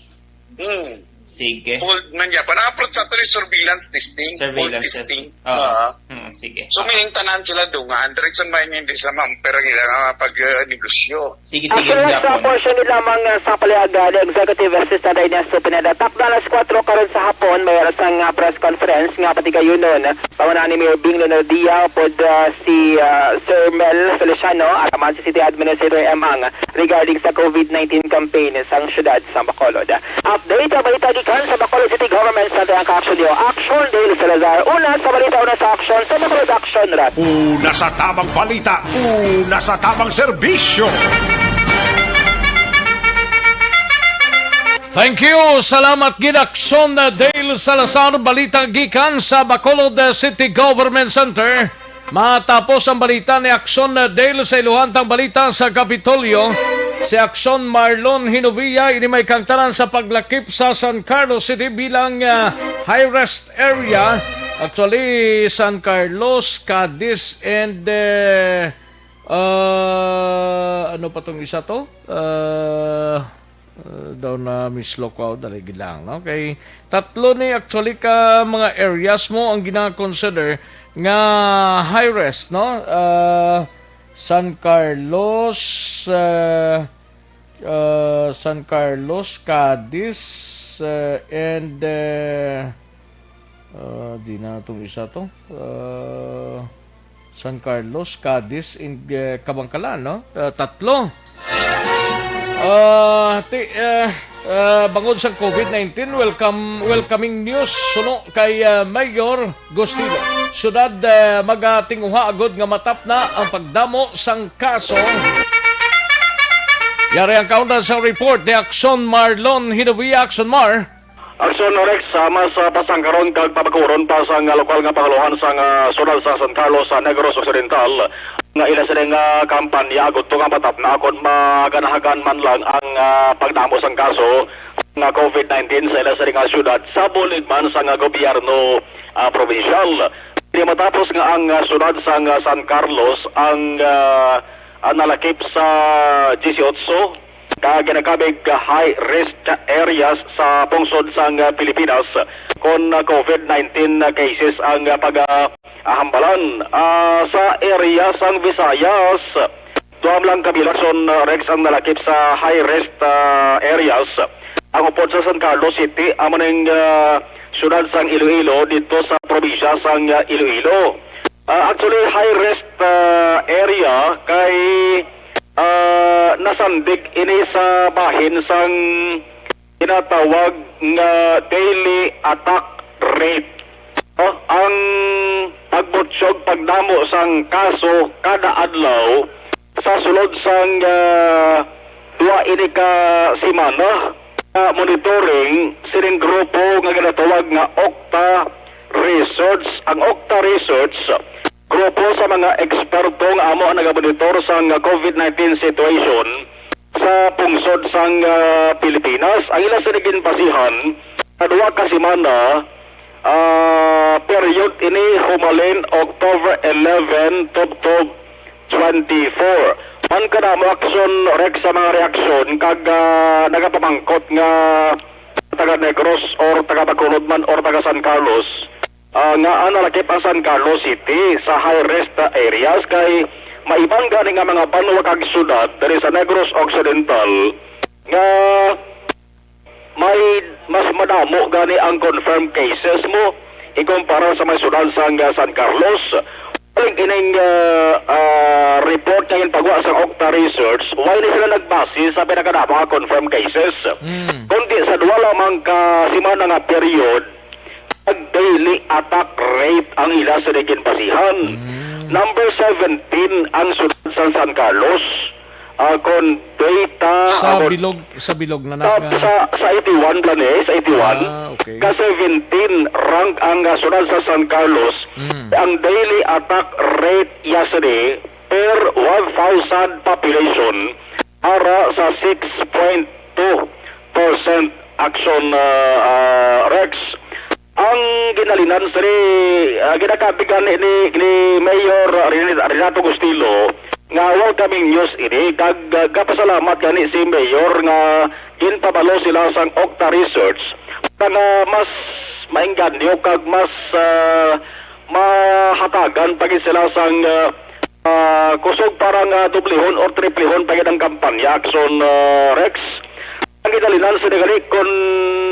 Hmm. Sige. Fold man niya. Para approach sa ito ni surveillance testing. Fold Surveillance testing. testing. Oo. Ah. Hmm, sige. So, meaning tanan sila dungan. Direksyon ba niya hindi sa mamper ang ilang, ah, pag-negosyo? Sige, sige, Actually, sa Japon. portion ni lamang, ah, sa paliaga ni Executive Assistant Ernesto Pineda, takna alas kuwatro karon sa hapon, may alas ang, ah, press conference nga patigayunon. Pangunahan ni Mayor Bing Leonardia, upod, ah, si, ah, Sir Mel Feliciano, araman si City Administrator M. Ang, regarding sa COVID nineteen campaign sang siyudad sa Bacolod. Update sa balita gikan sa Bacolod City Government Center ang ka-action niyo. Action Dale Salazar. Una sa balita, una sa action sa Bacolod Action Rat. Una sa tamang balita, una sa tamang serbisyo. Thank you. Salamat gid, Action Dale Salazar. Balita gikan sa Bacolod City Government Center. Matapos ang balita ni Action Dale sa iluhantang balita sa Kapitolyo, si Action Marlon Hinovia, ini may kangtanan sa paglakip sa San Carlos City bilang, ah, high risk area. Actually, San Carlos, Cadiz, and, eh, ah, ano pa tong isa to? Ah, Uh, daw na mislok ko, dali gid lang, no? Kay tatlo ni actually ka mga areas mo ang gina-consider nga high risk, no? Uh, San Carlos, uh, uh, San Carlos, Cadiz, uh, and, uh, uh, di na itong isa to. Uh, San Carlos, Cadiz, and, eh, Kabankalan, no? Ah, tatlo. Ah, ti-, eh, ah, bangod sa COVID nineteen, welcome, welcoming news suno kay, ah, Mayor Gustilo. Syudad, eh, magatinguha agud nga matapna ang pagdamo sang kaso. Yari ang kaundan sa report ni Action Marlon Hinovia. Action Mar. Aksyon Rex, sama sa pasangkaron kag pabakuron pa sang lokal nga pangulohan sang, ah, siyudad sa San Carlos sa Negros Occidental, nga ila sini nga kampanya agud to nga matapna kon maganahagan man lang ang, ah, pagdamo sang kaso nga COVID nineteen sa ila sini nga siyudad sa bulig man sang gobyerno, ah, probinsyal. Di matapos nga ang, ah, siyudad sang, ah, San Carlos ang, ah, ah, nalakip sa disiotso ka ginakabig high risk areas sa pungsod sang Pilipinas kon COVID nineteen cases ang pag-ahambalan, ah, sa area sang Visayas. Duha lang ka bilason, ah, Rex, ang nalakip sa high risk, ah, areas. Ang upod sa San Carlos City, amo ning, ah, siyudad sang Iloilo didto sa probinsya sang, ah, Iloilo. Ah, actually, high risk, ah, area kay, ah, nasandig ini sa bahin sang ginatawag nga daily attack rate. Oh, ang pagbutyog, pagdamo sang kaso kada adlaw sa sulod sang, ah, duha ini ka semana, ah, monitoring sining grupo nga ginatawag nga Octa Research. Ang Octa Research, grupo sa mga eksperto nga amo ang nagamonitor sang COVID nineteen situation sa pungsod sang, ah, Pilipinas. Ang ila sini ginbasihan Sa duha ka semana, ah, period ini humalin October eleven tubtob twenty-four. Man kanamo aksyon, Rex, sa mga reaksyon kag, ah, nagapamangkot nga taga Negros or taga Bacolod man or taga San Carlos, ah, nga analakip ang San Carlos City sa high risk areas kay maiban gani nga mga banwa kag syudad diri sa Negros Occidental nga may mas madamo gani ang confirmed cases mo ikumpara sa may syudad sang, ah, San Carlos. Uling ining, ah, ah, report nga ginpagwa sa Octa Research, wala ni sila nagbase sa pinakadamo nga confirmed cases. Mm. Kundi sa duha lamang ka semana nga period, nag-daily attack rate ang ila sa ginbasihan. Mm. Number seventeen ang syudad sa San Carlos. Ah, kon data, Sa ah, kon bilog, sa bilog na sa, na, sa, sa eighty-one, plan eh, sa eighty-one. Ah, okay. Ka seventeen rank ang, ah, syudad sa San Carlos. Mm. Ang daily attack rate yesterday per one thousand population ara sa six point two percent action, ah, ah, Rex. Ang ginhalinan sini, ah, ginakabig gani ni, ni Mayor Ren-, Renato Gustilo nga welcoming news ini, kag, ah, gapasalamat gani si Mayor nga ginpabalo sila sang Octa Research para nga mas maengganyo kag mas, ah, mahatagan pa gid sila sang, ah, ah, kusog para nga doblehon or triplehon pa gid ang kampanya, Action, ah, Rex. Ang ginhalinan sini gani, kon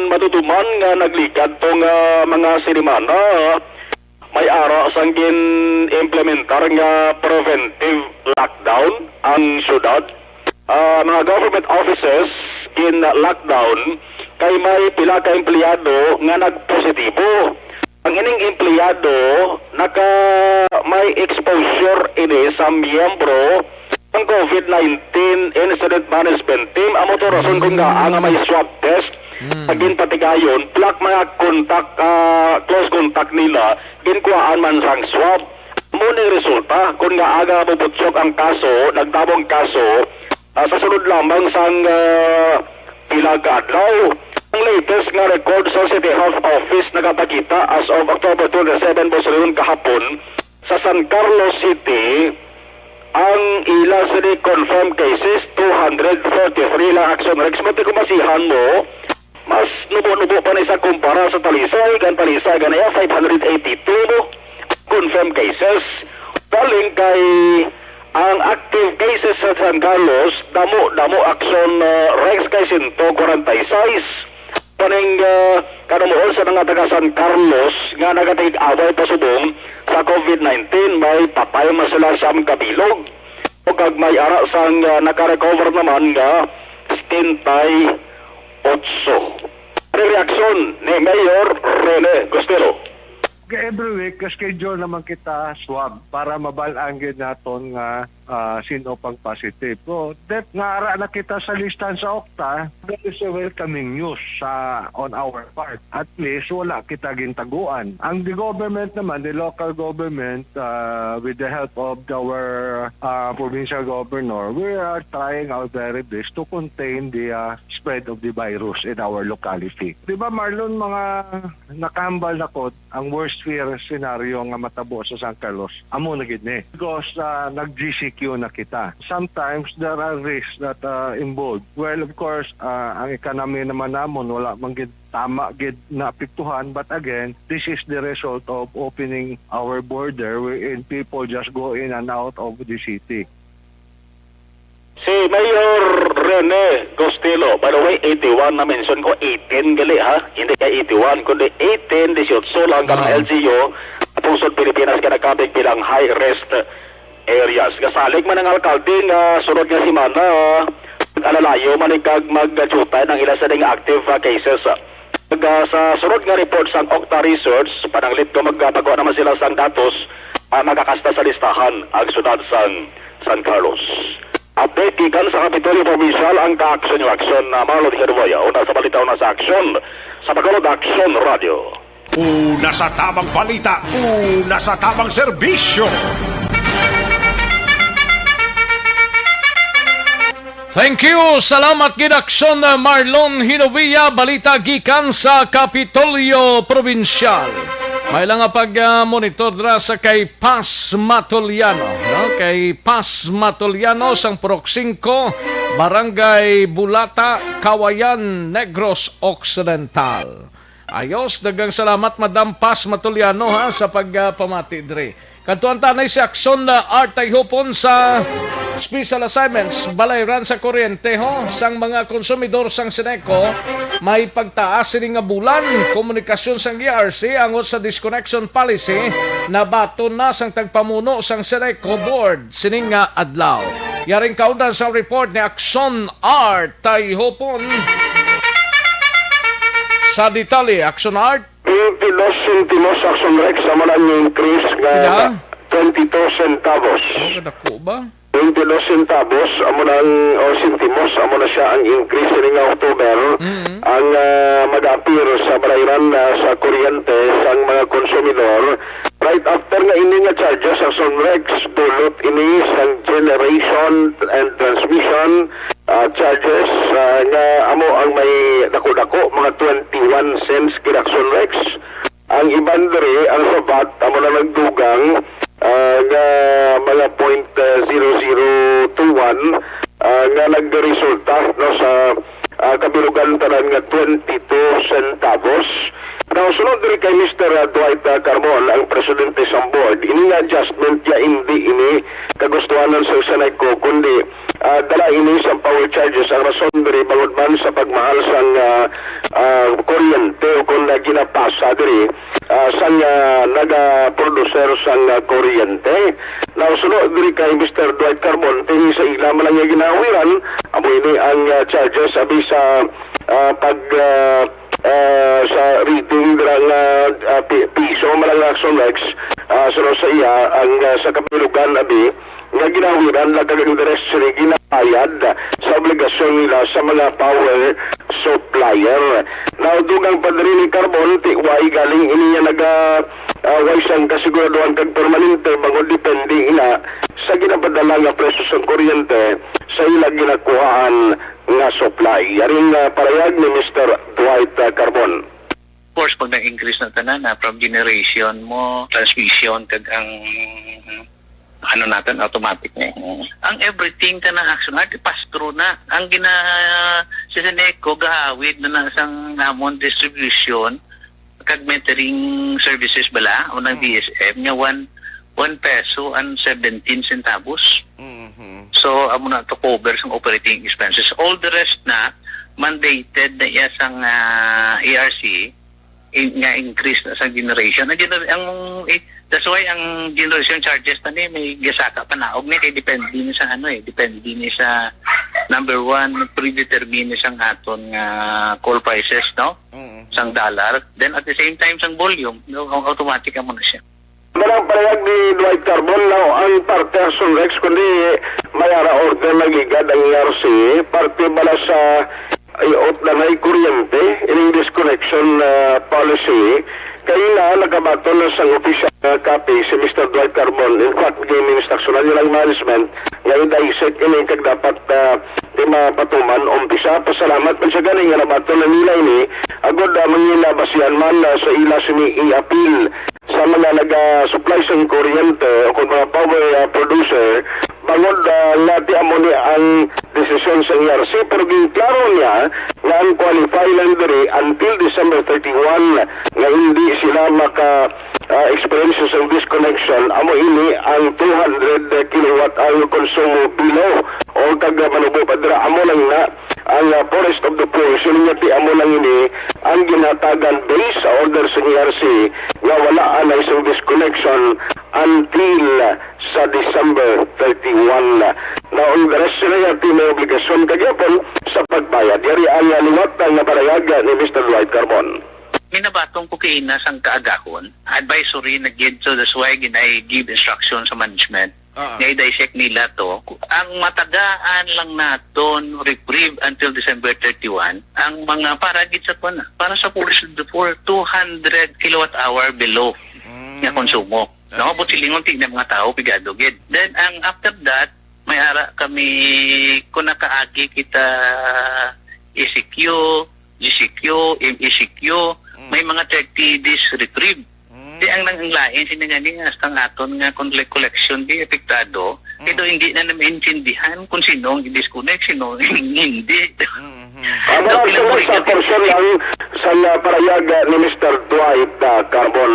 matutuman nga nagligad to nga mga sinimana, may ara sang gin-implementar nga preventive lockdown ang syudad. Ah, mga government offices gin-lockdown kay may pila ka empleyado nga nagpositibo. Ang ining empleyado naka may exposure ini sa miyembro ang COVID nineteen Incident Management Team. Amo to rason kung ngaa nga may swab test Mm. sa ginpatigayon, plak mga contact, ah, close contact nila, ginkuhaan man sang swab. Amo ni resulta, kung ngaa nga mabutsok ang kaso, nagtabong kaso, ah, sa sulod lamang sang, ah, pila ka adlaw. Ang latest nga record sa City Health Office nagapakita as of October twenty-seven, Bosrion, kahapon, sa San Carlos City, ang ila sini confirmed cases, two hundred forty-three lang, Action Rex. Mati kung masihan mo, mas nubo-nubo pa ni sa kumpara sa Talisay, kan Talisay, ganaya, five hundred eighty-two mo confirmed cases. Galing kay ang active cases sa San Carlos, damo-damo, Action, uh, Rex, kay sento kwarenta y seis. Paning, ah, kanamuon sa mga taga San Carlos nga nagatig-away pa subong sa COVID nineteen, may patay man sila siyam ka bilog. O kag may ara sang, ah, nakarecover naman nga setenta y otso. Ano ang reaksyon ni Mayor Rene Gustilo? Every week, ka-schedule naman kita swab para mabal-an gid naton nga, ah, sino pang positive. So, that nga ara na kita sa listahan sa Octa, that is a welcoming news sa, on our part. At least, wala kita gintaguan. Ang the government naman, the local government, ah, with the help of our, ah, provincial governor, we are trying our very best to contain the, ah, spread of the virus in our locality. Di ba, Marlon, mga nakahambal na ko, ang worst fear scenario nga matabo sa San Carlos, amo na gid ni. Because, ah, nag-G C Q na kita. Sometimes there are risks that, ah, involved. Well, of course, ah, ang economy naman namon wala man gid tama gid naapektuhan, but again, this is the result of opening our border wherein people just go in and out of the city. Si Mayor Rene Gostilo, by the way, eighty-one na mention ko, eighteen gali ha, hindi kay eighty-one, kundi eighteen, dieciocho lang ka ng Mm. L G U, sa pungsod Pilipinas ka nagkabig bilang high risk areas. Kasalig man ang alkalde nga sunod nga semana, alalayo man kag mag-jutay ng ila sa ding active, ah, cases. Pag, ah, sa sunod nga report sang Octa Research, pananglit ko magpagawa naman sila sang datos, ah, makakasta sa listahan ang syudad sang San Carlos. Update gikan sa Kapitolyo Provincial ang ka-aksyon yung aksyon na Marlon Herboya. Una sa balita, una sa aksyon. Sa Bacolod Aksyon Radio. Una sa tamang balita, una sa tamang serbisyo. Thank you. Salamat gid, Aksyon Marlon Hinovia. Balita gikan sa Kapitolyo Probinsyal. May lang nga pag-monitor dira sa kay Paz Matoliano, no? Kay Paz Matoliano sang Purok Singko, Barangay Bulata, Kawayan, Negros Occidental. Ayos, daghang salamat, Madam Paz Matoliano, ha, sa pagpamati diri. Kadtuan ta anay si Aksyon na Art Tayhupon sa special assignments, balayran sa kuryente, ho, sang mga konsumidor sang Seneco. May pagtaas sini nga bulan, komunikasyon sang E R C angot sa disconnection policy, nabaton na sang tagpamuno sang Seneco Board sining nga adlaw. Yaring kaundan sa report ni Aksyon Art Tayhupon. Sa detalye, Aksyon Art. Twenty-two centimos, Aksyon Rex, amo na ang increase nga Pila? Twenty-two centavos. Oh, kadako ba? Twenty-two centavos, amo na ang, o sentimos, amo na siya ang increase ini nga October. Mm. Ang, ah, mag-appear sa balayran, ah, sa kuryente sang mga konsumidor. Right after nga ini nga charges, Aksyon Rex, dulot ini sang generation and transmission, ah, charges, ah, nga amo ang may dako-dako, mga twenty-one cents gid, Aksyon Rex. Ang iban diri, ang sa vat, amo na nagdugang, ah, nga mga point zero zero two one, ah, nga nagresulta, no, sa, ah, kabilugan tanan nga twenty-two centavos. Now, sunod diri kay Mister Dwight, ah, Carbon, ang presidente sang board, ini nga adjustment ya indi ini kagustuhanan sa Seneco, kundi, ah, dala ini sa power charges. Ang rason diri bangod man sa pagmahal sang, ah, ah, kuryente o kung na ginapasa diri, ah, sang, ah, nagaproducer sang, ah, kuryente. Now, suno diri kay Mister Dwight Carbon, tini sa ila man lang nga ginahawiran, amo ini ang, ah, charges abi sa, ah, pag, ah, ah, sa reading dira nga, ah, pi-, piso man lang, Aksyon Rex, ah, suno sa iya ang, ah, sa kabilugan abi nga ginahawiran lang kag ang the rest sini ginabayad sa obligasyon nila sa mga power supplier. Now, dugang pa diri ni Carbon, ti way galing ini nga naga, ah, way sang kasiguraduhan kag permanente bangod depende ina sa ginapadala nga presyo sang kuryente sa ila ginakuhaan nga supply. Yaring, ah, parayag ni Mister Dwight, ah, Carbon. Of course, pag nag-increase na tanan, na from generation mo, transmission, kag ang, ano natin, automatic na yun. Ang everything ka na action, art, pass through na. Ang gina, si Seneco, gahawid na na sang amon distribution, kag metering services bala, o ng Hmm. D S M, nga one, one peso and seventeen centavos. Mhm. So, amo na to cover sang operating expenses. All the rest na, mandated na iya sang, ah, E R C, in-, nga increase na sa generation. Ang gener-, ang, eh, that's why ang generation charges na ni may gasaka panaog ni kay depende ni sa ano eh, depende ni sa number one, predetermine ni sang aton nga coal prices, no? Mm. Sang dollar. Then at the same time, sang volume, no, automatic mo na siya. Barang parehag ni Dwight Carbon, no, ang parte sang Rex, kundi may ara order na gigad ang E R C, parte bala sa iot na may kuryente, ining disconnection, ah, policy, kay na nakabaton na sang opisyal nga copy si Mister Dwight Carbon. In fact, gini instruksyonan nilang management nga i-dissect ini kag dapat, ah, di mapatuman umpisa. Pasalamat man siya gani nga nabaton na nila ini. Agod, ah, mangina basihan man, ah, sa ila sini i-appeal sa mga naga-supply sang kuryente o kung mga power, ah, producer, bangod, ah, nga ti amo ni ang desisyon sa E R C, pero ginklaro niya nga ang qualify lang diri until December thirty-one, nga hindi sila maka, ah, experience sa disconnection, amo ini ang two hundred kilowatt ang konsumo below o kag manubo pa dira, amo lang na ang, ah, poorest of the poor. Siling niya ti amo lang ini ang ginhatagan based sa order sa E R C nga wala anay sang disconnection until sa December thirty-one. Now, ang the rest sila yati may obligasyon kagihapon sa pagbayad. Yari ang, ah, liwat nga parayag ni Mister Dwight Carbon. Minabaton ko kay ina sang kaagahon, advisory na gid, so that's why gid I give instruction sa management. Ah. Nga i-dissect nila to. Ang matagaan lang naton reprieve until December thirty-one, ang mga para gid sa kuwan na, para sa foolish of the poor, two hundred kilowatt hour below Mm. nga konsumo. No, Okay. But silingon ti na mga tao, pigado gid. Then, ang after that, may ara kami, kung nakaagi kita E C Q, G C Q, M E C Q, Mm. may mga thirty days reprieve. Mm. Di ang nang lain sini nga ni nga hasta ang aton nga kon-, collection di apektado, Mm. pero hindi na maintindihan kung sino ang i-disconnect, sino ang hindi. Mm-hmm. Ang mga Daw aksyon sa pinamigay portion lang sa, ah, parayag, ah, ni Mister Dwight, ah, Carbon.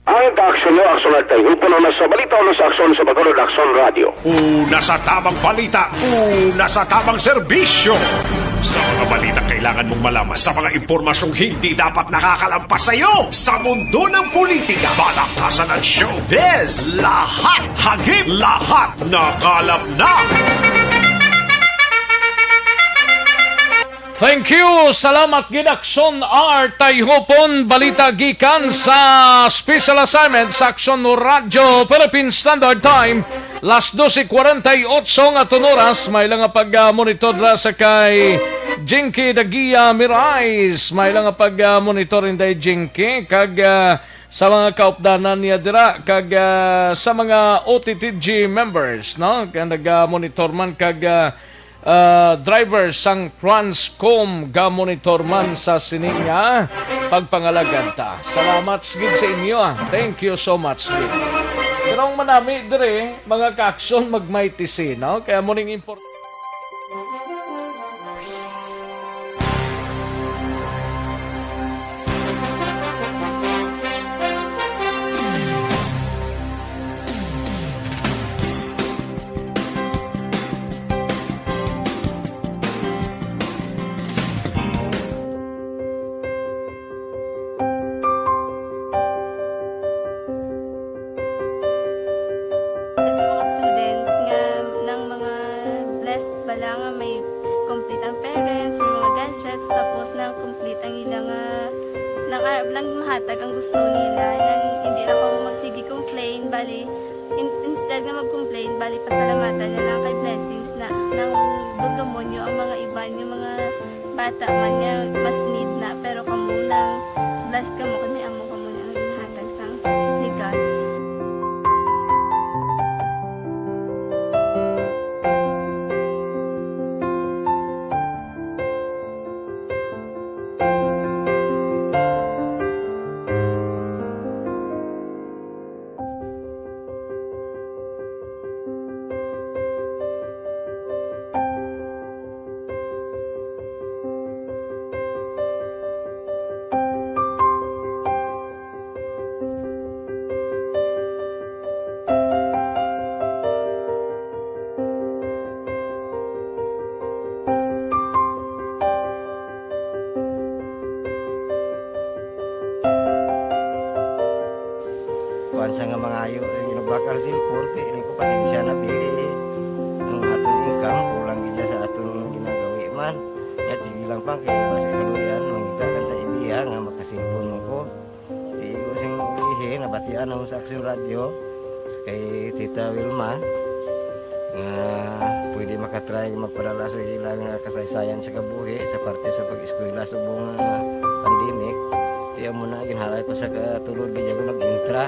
Ang kaaksyon mo, aksyon at tayo. Puno na sa balita, una sa aksyon sa Bacolod Aksyon Radio. Una sa tamang balita, una sa tamang serbisyo. Sa mga balita kailangan mong malaman, sa mga impormasyong hindi dapat nakakalampas sa iyo, sa mundo ng politika, palakasan at showbiz, lahat hagip, lahat nakalap na. Thank you. Salamat gid, Aksyon R. Tayhupon, balita gikan sa special assignment sa Aksyon Radyo Philippine Standard Time, las doce cuarenta y ocho nga aton oras. May lang nga pag-, ah, monitor dira sa kay Jinky Dagia Mirais. May lang nga pag-, ah, monitor, Inday Jinky, kag, ah, sa mga kaupdanan niya dira, kag, ah, sa mga O T T G members, no? Kag nag-, ah, monitor man, kag, ah, ah, driver sang Transcom gamonitor man sa sini nga pagpangalagad ta. Salamat gid sa inyo, ah. Thank you so much gid. Pero ang manami dire, mga kaaksyon, mag-Mighty C, no? Kaya mo ning import- Sa mga students nga nang mga blessed bala nga may complete ang parents, may mga gadgets, tapos nang complete ang ila nga, nang arab lang mahatag ang gusto nila, nang hindi lang kamo magsige complain, bali, in-, instead nga mag-complain, bali, pasalamatan na lang kay blessings na nang dudumon nyo ang mga iban nga mga bata man nga mas need na, pero kamo nang blessed kamo kay may amo kamo nga ginhatag sang ni God. Kuwan sa nga mangayo sa ginagbakal cellphone, kay ini ko pasensya na, pili ang aton income, kulang gid sa aton ginagawi man. Yat, sige lang pa, kay basi kaluyan, mangita lang ta ibiya nga makasilpon mo ko. Ti ko sing ulihi, nabatian namo sa Aksyon Radyo, sa kay Tita Wilma, nga pwede makatry magpadala sa ila nga kasaysayan sa kabuhi sa parte sa pag-eskwela subong nga pandemic. Ti amo na, ginhalay ko sa katulod gid ako nag-intra.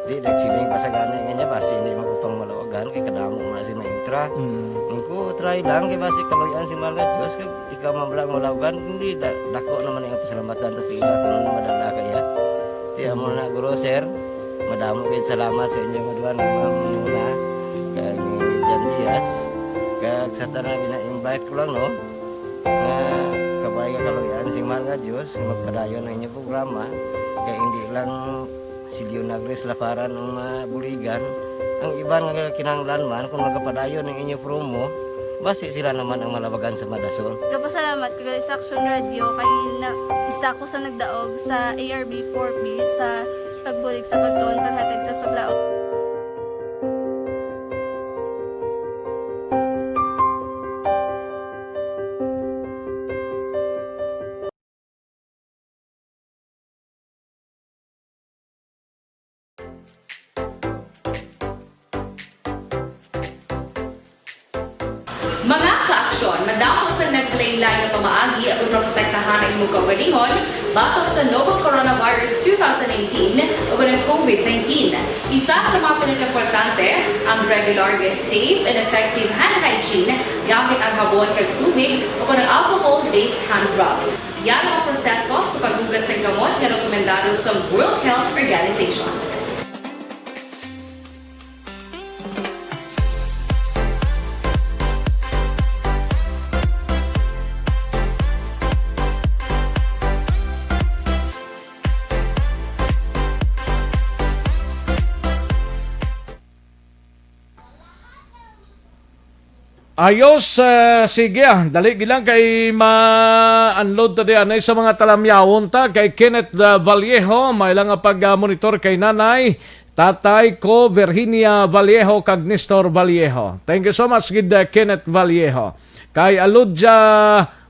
Di, nagsiling pa sa gani nga niya, basi hindi magupang malawagan, kay kadamo na si maintra. Mm. Ingko, try lang, kay basi kaluyan si Mahal nga Diyos, kag ikaw man lang malawagan, hindi, da-, dako naman ang pasalamatan ta sa ila kung ano madala kaya. Ti amo na, guro, sir, madamo kayo salamat sa inyo nga duha ni Ma'am Nuna, kag ni Jan Diaz, kag sa tanan gina-invite ko lang, no, nga kabay nga kaluyan si Mahal nga Diyos, nga magpadayon ang inyong programa, kay hindi lang si Leonagris Laparan ang mabuligan. Ang iban nga kinahanglan man, kung magapadayon ang inyo promo, basi sila naman ang malabagan sa madason. Nagapasalamat ko gali sa Aksyon Radyo kay na, isa ko sa nagdaog sa A R B four B sa pagbulig sa pagtuon, paghatag sa paglaom. Mga kaaksyon, madamo sang nagkalain-lain nga pamaagi aron maprotektahan ang imong kaugalingon batok sa novel coronavirus two thousand eighteen o ang COVID nineteen. Isa sa mga pinakaimportante, ang regular nga safe and effective hand hygiene gamit ang habon kag tubig o kon ang alcohol-based hand rub. Yan ang proseso sa paghugas sa kamot nga rekomendado sa World Health Organization. Ayos, ah, sige, ah. Dali gilang kay ma-unload ta diyan ay sa mga talamyawon ta kay Kenneth, ah, Vallejo, may lang nga pag-, ah, monitor kay Nanay, Tatay ko, Virginia Vallejo, kag Nestor Vallejo. Thank you so much, gid, ah, Kenneth Vallejo. Kay Aludja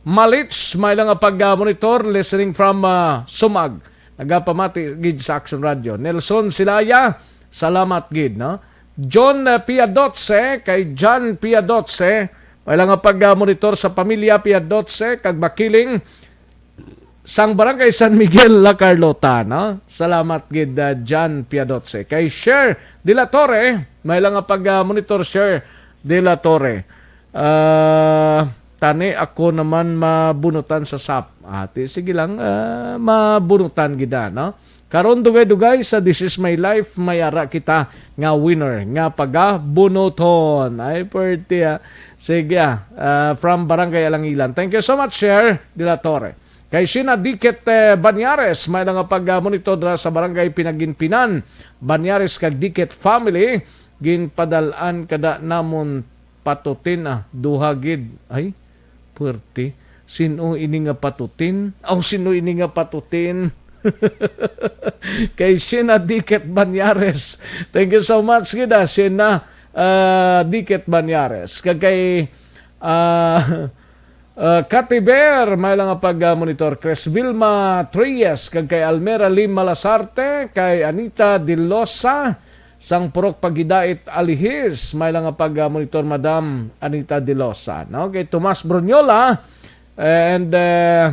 Malich, may lang nga pag-, ah, monitor, listening from, ah, Sumag. Nagapamati gid sa Action Radio. Nelson Silaya, salamat gid, no? John, eh, Piadotse, kay John Piadotse, may lang nga pag-, ah, monitor sa pamilya Piadotse, kag Makiling, sang Barangay San Miguel, La Carlota, no? Salamat gid, ah, John Piadotse. Kay Sher de la Torre, may lang nga pag-, ah, monitor Sher de la Torre. Ah, tani ako naman mabunutan sa sap. Ati, sige lang, ah, mabunutan gid na, no? Karon dugay-dugay sa This Is My Life, may ara kita nga winner nga pagabunuton. Ay, pwerte, ah. Sige, ah, ah, from Barangay Alangilan. Thank you so much, Sher de la Torre. Kay Sheena Dikit, eh, Banyares, may nga pag-, ah, monitor dira sa Barangay Pinaginpinan, Banyares kag Dikit family, ginpadal-an kada namon patutin, ah, duha gid. Ay, puwerte. Sino ini nga patutin? Aw, sino ini nga patutin? Kay Sheena Dikit Banyares. Thank you so much gid, ah, Sheena, ah, Dikit Banyares. Kag kay, ah, ah, Katiber, may lang nga pag, ah, monitor. Chris Vilma Treyes, kag kay Almera Lim Malasarte, kay Anita Dilosa, sang Purok Pagidait, Alihis, may lang nga pag, ah, monitor, Madam Anita Dilosa, no? Kay Tomas Brunyola, and, eh,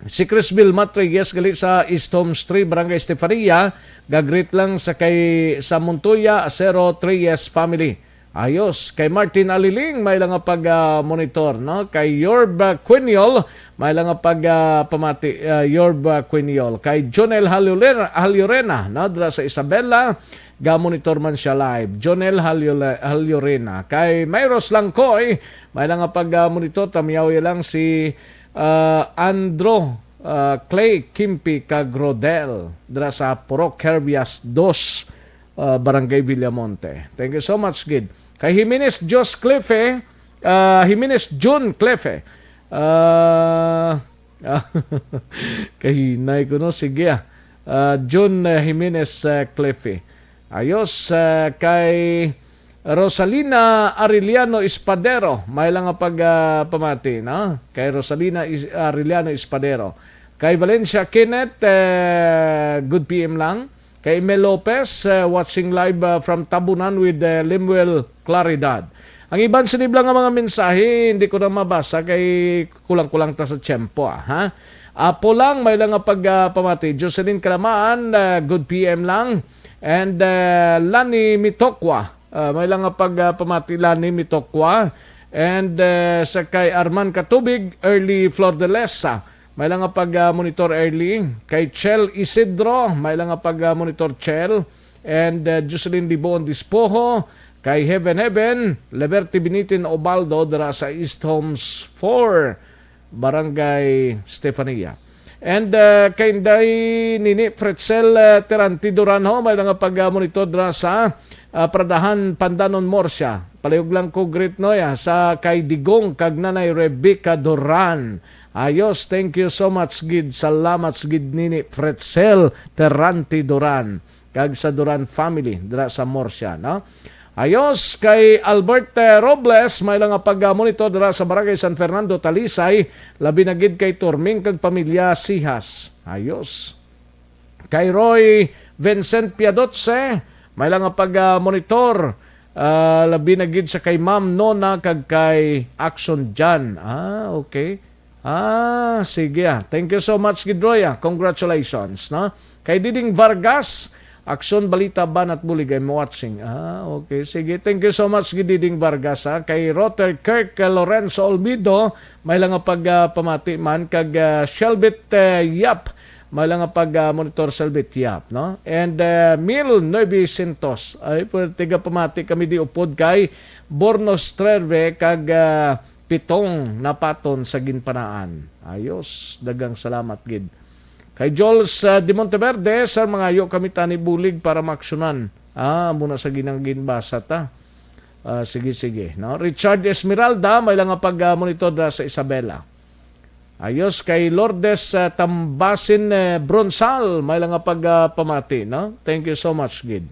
si Chris Vilma Treyes gali sa East Homes three, Barangay Estefania, gagreet lang sa kay, sa Montoya Acero Treyes family. Ayos. Kay Martin Aliling, may lang nga pag, ah, monitor, no? Kay Yorb, ah, Quiniol, may lang nga pag, ah, pamati, ah, Yorb, ah, Quiniol. Kay Jonel Halioler-, Haliorena, no? Dira sa Isabela, ga-monitor man siya live. Jonel Haliole-, Haliorena. Kay Myros Langkoy, may lang nga pag, ah, monitor, tamyaw lang si, ah, Andro, ah, Clay, Kimpi, kag Rodel. Dira sa Purok Herbias dos, ah, Barangay Villamonte. Thank you so much, gid. Kay Jimenez Jos Clefe, ah, Jimenez Jun Clefe. Ah, kahinay ko, no? Sige, ah. Ah, Jun, ah, Jimenez, ah, Clefe. Ayos, ah, kay Rosalina Arellano Espadero. May lang nga pag, ah, pamati, no? Kay Rosalina Is-, Arellano Espadero. Kay Valencia Kenneth, eh, good P M lang. Kay Mel Lopez, eh, watching live, ah, from Tabunan with, eh, Lemuel Claridad. Ang iban sinibla nga mga mensahe, hindi ko na mabasa kay kulang-kulang ta sa tiyempo, ah, ha? Apo lang, may lang nga pag, ah, pamati. Jocelyn Kalamaan, ah, good P M lang. And, ah, Lani Mitokwa, ah, may lang nga pag, ah, pamati, Lani Mitokwa. And, ah, sa kay Arman Katubig, Early Flor de Lesa, may lang nga pag, ah, monitor, Early. Kay Chel Isidro, may lang nga pag, ah, monitor, Chel. And, uh, Jocelyn Diboon Dispoho, kay Heaven Heaven, Liberty Binitin Obaldo, dira sa East Homes four, Barangay Stefania. And, uh, kay Inday Nini Fretzel, uh, Terante Duranho, may nga pag-, uh, monitor dira sa, uh, Pradahan, Pandanon, Murcia. Palihog lang ko, greet, no, ya, sa kay Digong kag Nanay Rebecca Duran. Ayos, thank you so much, gid. Salamat, gid, Nini Fretzel Terante Duran. Kag sa Duran family dira sa Murcia, no? Ayos, kay Albert, eh, Robles, may lang nga pag-, ah, monitor dira sa Barangay San Fernando, Talisay, labi na gid kay Turming kag pamilya Sihas. Ayos. Kay Roy Vincent Piadotse, may lang nga pag-, ah, monitor, ah, labi na gid sa kay Ma'am Nona kag kay Action Jan. Ah, okay. Ah, sige, ah. Thank you so much, gid, Roy, ah. Congratulations, no? Kay Diding Vargas, Aksyon Balita, Banat Bulig, I'm watching. Ah, okay. Sige. Thank you so much, Gididing Vargas, ha. Kay Rotter Kirk, kay Lorenzo Olvido, may lang nga pag, ah, pamati man. Kag, ah, Shelbit, eh, Yap, may lang nga pag, ah, monitor, Shelbit Yap, no? And, ah, Mil Nueve Cientos, ay, pwede tiga pamati kami di upod kay Borno Streve, kag, ah, Pitong Napaton sa Ginpanaan. Ayos, dagang salamat gid. Kay Jules, ah, de Monteverde, sir, mangayo kami tani bulig para maaksyonan. Ah, muna sa ginang ginbasa ta. Ah, sige, sige, no? Richard Esmeralda, may lang nga pag, ah, monitor na sa Isabela. Ayos, kay Lourdes, ah, Tambasin, eh, Bronsal, may lang nga pag, ah, pamati, no? Thank you so much, gid.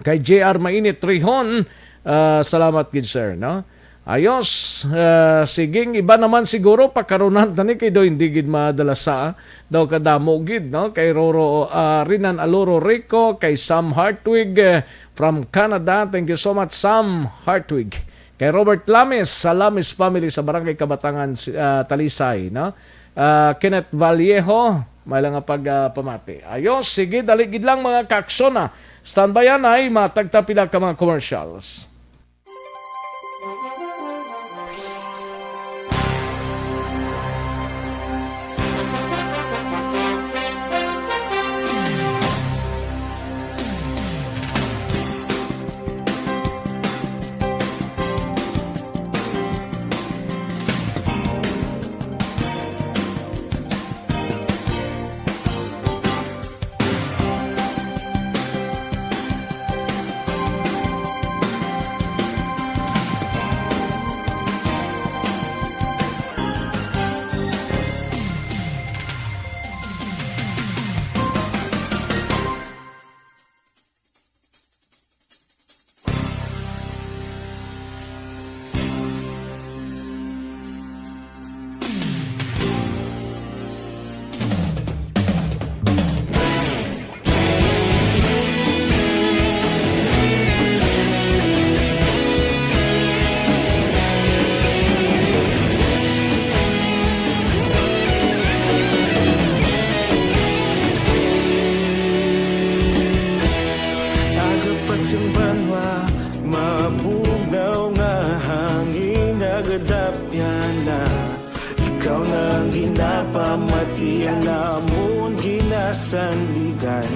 Kay J R Mainit Rihon, ah, salamat gid, sir, no? Ayos, ah, siging iba naman siguro pakarunan tani kay do hindi gid madala sa daw kadamo gid, no? Kay Roro, ah, Rinan Aloro Rico, kay Sam Hartwig, eh, from Canada. Thank you so much, Sam Hartwig. Kay Robert Lamis sa Lamis family sa Barangay Kabatangan, si, ah, Talisay, no? Ah, Kenneth Vallejo, may lang nga pag, ah, pamati. Ayos, sige, dali gid lang, mga kaaksyon, ah. Standby anay, matag ta pila ka mga commercials. Aga pa sing banwa, mabugnaw nga hangin, nagadapyan na. Ikaw na ang ginapamati, ang amon ginasandigan.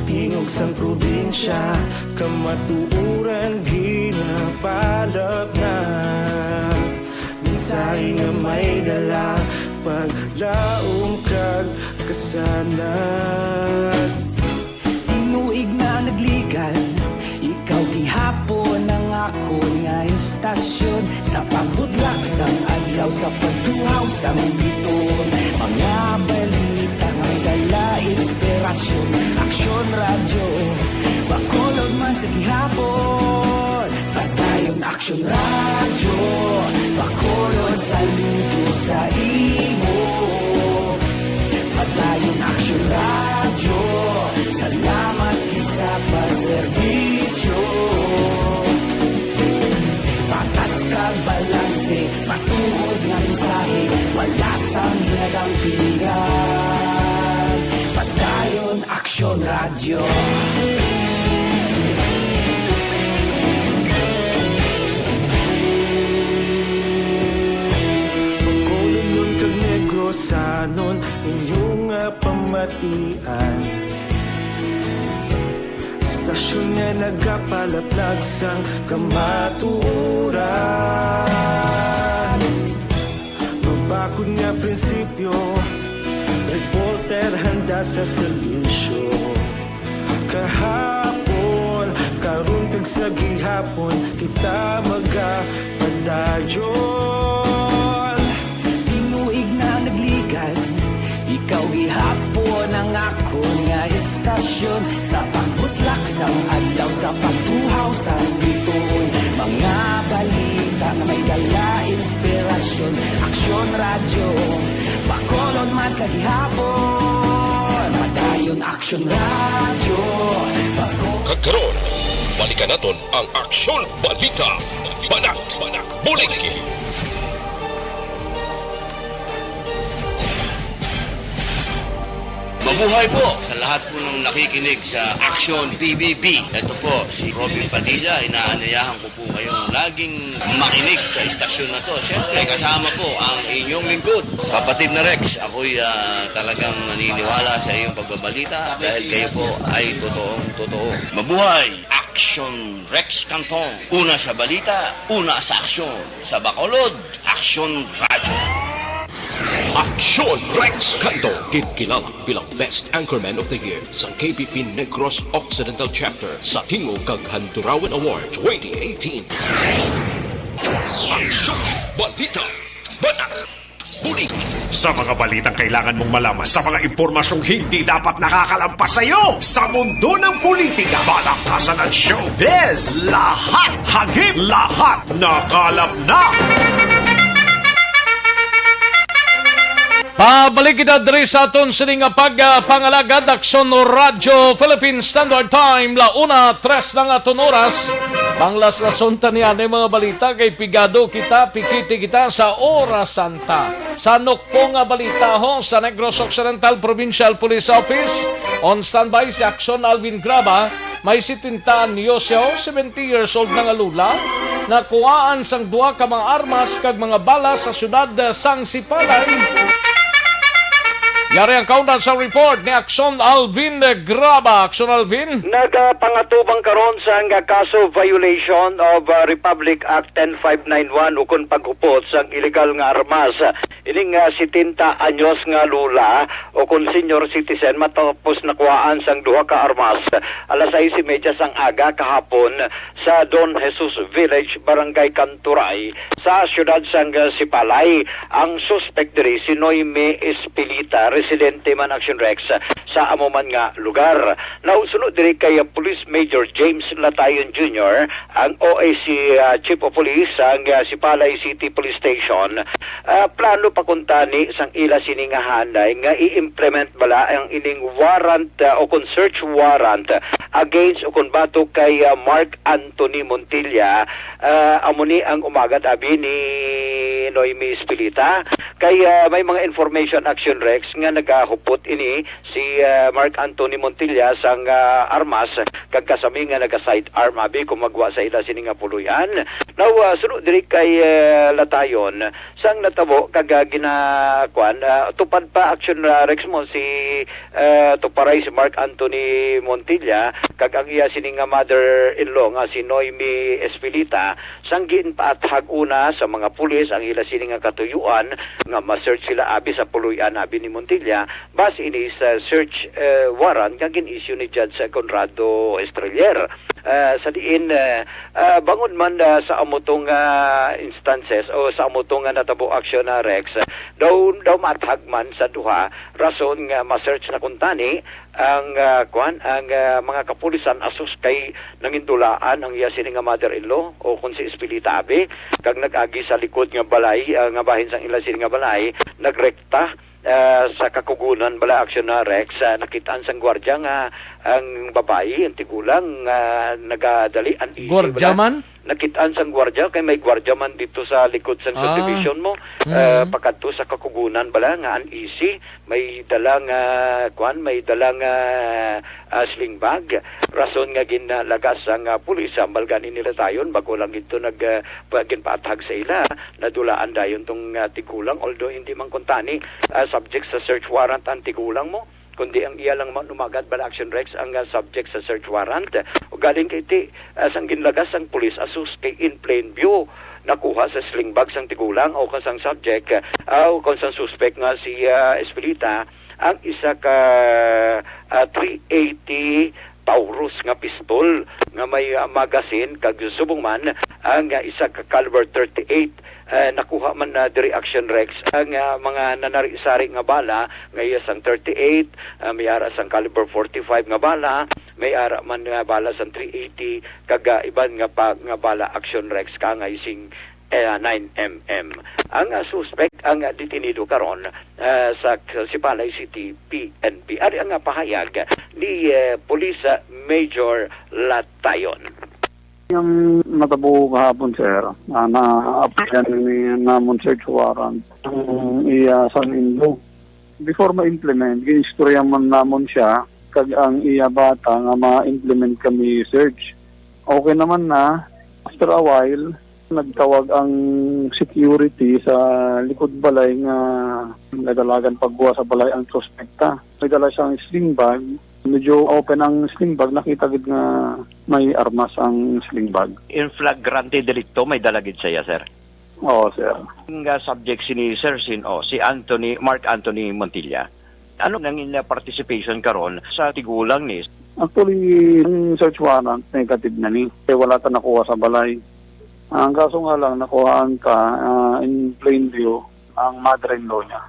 Tingog sang probinsya, kamatuoran ginapalapnag. Mensahe nga may dala, paglaom kag kasanag. Tinuig na nagligan, ikaw gihapon ang akon nga istasyon. Sa pagbudlak sang adlaw, sa pagtuhaw sang bituon, mga balita nga may dala inspirasyon. Aksyon Radyo, Bacolod man sa gihapon. Padayon Aksyon Radyo, Bacolod, saludo sa imo. Padayon Aksyon Radyo, salamat gid sa pagserbisyo. Patas kag balanse, matuod nga mensahe, wala sang ginadampingan. Padayon Aksyon Radyo. Bacolodnon kag Negrosanon, inyo nga pamatian. Istasyon nga nagapalaplag sang kamatuoran. Mabakod nga prinsipyo, reporter handa sa serbisyo. Kahapon, karon kag sa gihapon, kita magapadayon. Tinuig na nagligan, ikaw gihapon ang akon nga istasyon. Sa pagbutlak sang adlaw, sa pagtuhaw sang bituon, mga balita nga may dala inspirasyon. Aksyon Radyo, Bacolod man sa gihapon. Padayon Aksyon Radyo, Bacolod. Kag karon, balikan naton ang Aksyon Balita. Banat, bulig. Mabuhay po sa lahat po ng nakikinig sa Action P B B. Ito po si Robin Padilla. Inaanyayahan ko po kayong laging makinig sa istasyon na to. Siyempre, kasama po ang inyong lingkod, kapatid na Rex. Ako'y ah, talagang naniniwala sa iyong pagbabalita dahil kayo po ay totoong totoo. Mabuhay! Action Rex Canton. Una sa balita, una sa aksyon. Sa Bacolod, Action Radyo. Action Rex Canto, ginkilala bilang Best Anchorman of the Year sa K P P Negros Occidental Chapter sa Tingog kag Handurawan Award twenty eighteen. Action Balita. Bana. Buli. Sa mga balitang kailangan mong malaman, sa mga impormasyong hindi dapat nakakalampas sa iyo, sa mundo ng politika, balakasan at showbiz, lahat hagip, lahat nakalap na. Pabalik kita diri sa aton sini nga pagpangalagad, Aksyon Radyo Philippine Standard Time, la una tres na nga aton oras. Panglas-lason ta niya ni mga balita kay pigado kita, pikiti kita sa orasan ta. Sa nukpong nga balita ho, sa Negros Occidental Provincial Police Office, on standby si Aksyon Alvin Graba, may setenta anyos siya, seventy years old na nga lula, nakuhaan sang duha ka mga armas kag mga bala sa siyudad sang Sipalay. Yari ang kaundan sa report ni Aksyon Alvin Graba. Aksyon Alvin. Nagapangatubang karon sang kaso violation of uh, Republic Act ten five nine one ukon paghupot sang illegal nga armas. Ining uh, setenta anyos nga lula ukon senior citizen matapos nakuhaan sang duha ka armas alas sais y media sang aga kahapon sa Don Jesus Village, Barangay Canturay, sa siyudad sang uh, Sipalay. Ang suspek diri si Noemi Espilita, residente man, Action Rex, sa amo man nga lugar. Now, sunod diri kay uh, Police Major James Latayon Junior, ang O A C, uh, Chief of Police sang uh, Sipalay City Police Station, uh, plano pa kuntani sang ila sini nga hanay nga i-implement bala ang ining warrant, uh, o kon search warrant against o kon batok kay uh, Mark Anthony Montilla. Uh, amo ni ang umagad abi ni Noemi Espilita. Kay uh, may mga information, Action Rex, nga nagahupot ini si ah, Mark Anthony Montilla sang ah, armas kag kasami nga naga-sidearm abi kung magwa sa ila sini nga puloy-an. Now, ah, suno diri kay ah, Latayon, sang natabo kag ah, gina-, kuan, ah, tupad pa, Action, ah, Rex, mo si ah, tuparay si Mark Anthony Montilla kag ang iya sini nga mother-in-law nga si Noemi Espilita, sang ginpaathag una sa mga pulis ang ila sini nga katuyuan nga ma-search sila abi sa puloy-an abi ni Montilla, base ini sa search, eh, warrant nga gin-issue ni Judge Conrado Estrellier. Ah, sa diin, eh, ah, bangod man, ah, sa amo tong, ah, instances o sa amo tong, ah, natabo, Action, ah, Rex, daw, daw maathag man sa duha, rason nga ma-search na kuntani ang, ah, kuan, ang, ah, mga kapulisan asus kay nangindulaan ang iya sini nga mother-in-law o kon si Espilita abi, kag nag-agi sa likod nga balay, ah, nga bahin sang ila sini nga balay, nagrekta ah, sa kakugunan bala, Action, ah, Rex, ah, nakit-an sang gwardiya nga ang babayi, ang tigulang, ah, nagadali, uneasy Gwardiya bala. Man? Nakit-an sang gwardiya, kay may gwardiya man dito sa likod sang Ah. Subdivision mo. Mm. Ah, pakadto sa kakugunan bala nga uneasy, may dala nga, kuan, may dala nga, ah, sling bag. Rason nga ginlagas ang, ah, pulis, ah, hambal gani ni Latayon, bag-o lang ito nag, ah, pa-, ginpaathag sa ila. Nadulaan dayon tong, ah, tigulang, although hindi man kuntani, ah, subject sa search warrant ang tigulang mo, kundi ang iya lang man umagad bala, Action Rex, ang, ah, subject sa search warrant. Ugaling kay ti, ah, sang ginlagas sang pulis asus kay in plain view nakuha sa sling bag sang tigulang o kon sang subject, ah, o kon sang suspect nga si, ah, Espilita, ang isa ka, ah, three eighty Taurus nga pistol nga may, ah, magazine, kag subong man ang, ah, isa ka caliber thirty-eight, ah, nakuha man na diri, Action Rex, ang, ah, mga nanari-sari nga bala nga iya sang thirty-eight, ah, may ara sang caliber forty-five nga bala, may ara man nga bala sang three eighty, kag, ah, iban nga pa nga bala, Action Rex, kangay sing eh, nine M M. Ang, ah, suspek ang, ah, detenido karon, ah, sa K-, Sipalay City P N P. Ari ang, ah, pahayag ni, eh, Police, ah, Major Latayon. Ang natabo kahapon, sir, ah, na-applyan ni namon search warrant ang iya sang indo. Before ma-implement, ginistorya man namon siya kag ang iya bata nga ma-implement kami search. Okay naman na. After a while, nagtawag ang security sa likod balay nga nagdalagan pagkuha sa balay ang suspekta. May dala siyang sling bag. Medyo open ang sling bag. Nakita gid nga may armas ang sling bag. In flagrante delicto, may dala gid siya, sir? Oo, sir. Ang, ah, subject sini, sir, sin-o, si Anthony, Mark Anthony Montilla. Ano nang ila participation karon sa tigulang ni? Actually, ang search warrant, negative na ni. Kaya wala ta nakuha sa balay. Ang kaso nga lang, nakuhaan ta, ah, in plain view ang mother-in-law niya.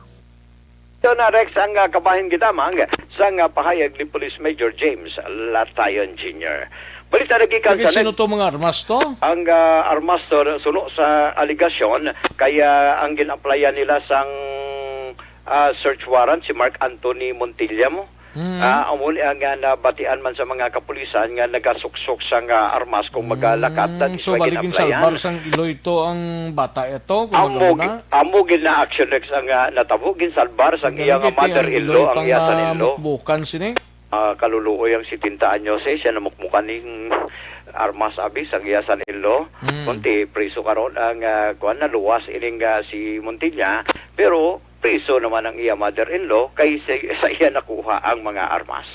Ito na, Rex, ang, ah, kabahin gidamang sang, ah, pahayag ni Police Major James Latayon Junior. Balita na gikan Sige, sa sino to mga armas to? Ang, ah, armas to, suno sa aligasyon, kaya ang gin-applyan nila sang, ah, search warrant si Mark Anthony Montilla mo. Mm. Ah, amo ni ang, ah, nabatian man sa mga kapulisan nga nagasuksok sang, ah, armas kung magalakat na Mm, di so, sila bali, gin-applyan. Ginsalbar sang iloy to ang bata ito, kung Amo, ano na? Gi-, amo gid na action next ang, ah, natabo, ginsalbar sang Ang iya nga galing kay ang mother-in-law, iloy ang pang, iya ah, son-in-law. Mukbukan sini. Ah, kaluluoy ang setenta anyos, eh, siya namukmukan ning armas abi sang iya son-in-law. Mm. Kunti, priso karon ang, ah, kuwan, naluwas ining, ah, si Montilla, pero priso naman ang iya mother-in-law kay sa, sa iya nakuha ang mga armas.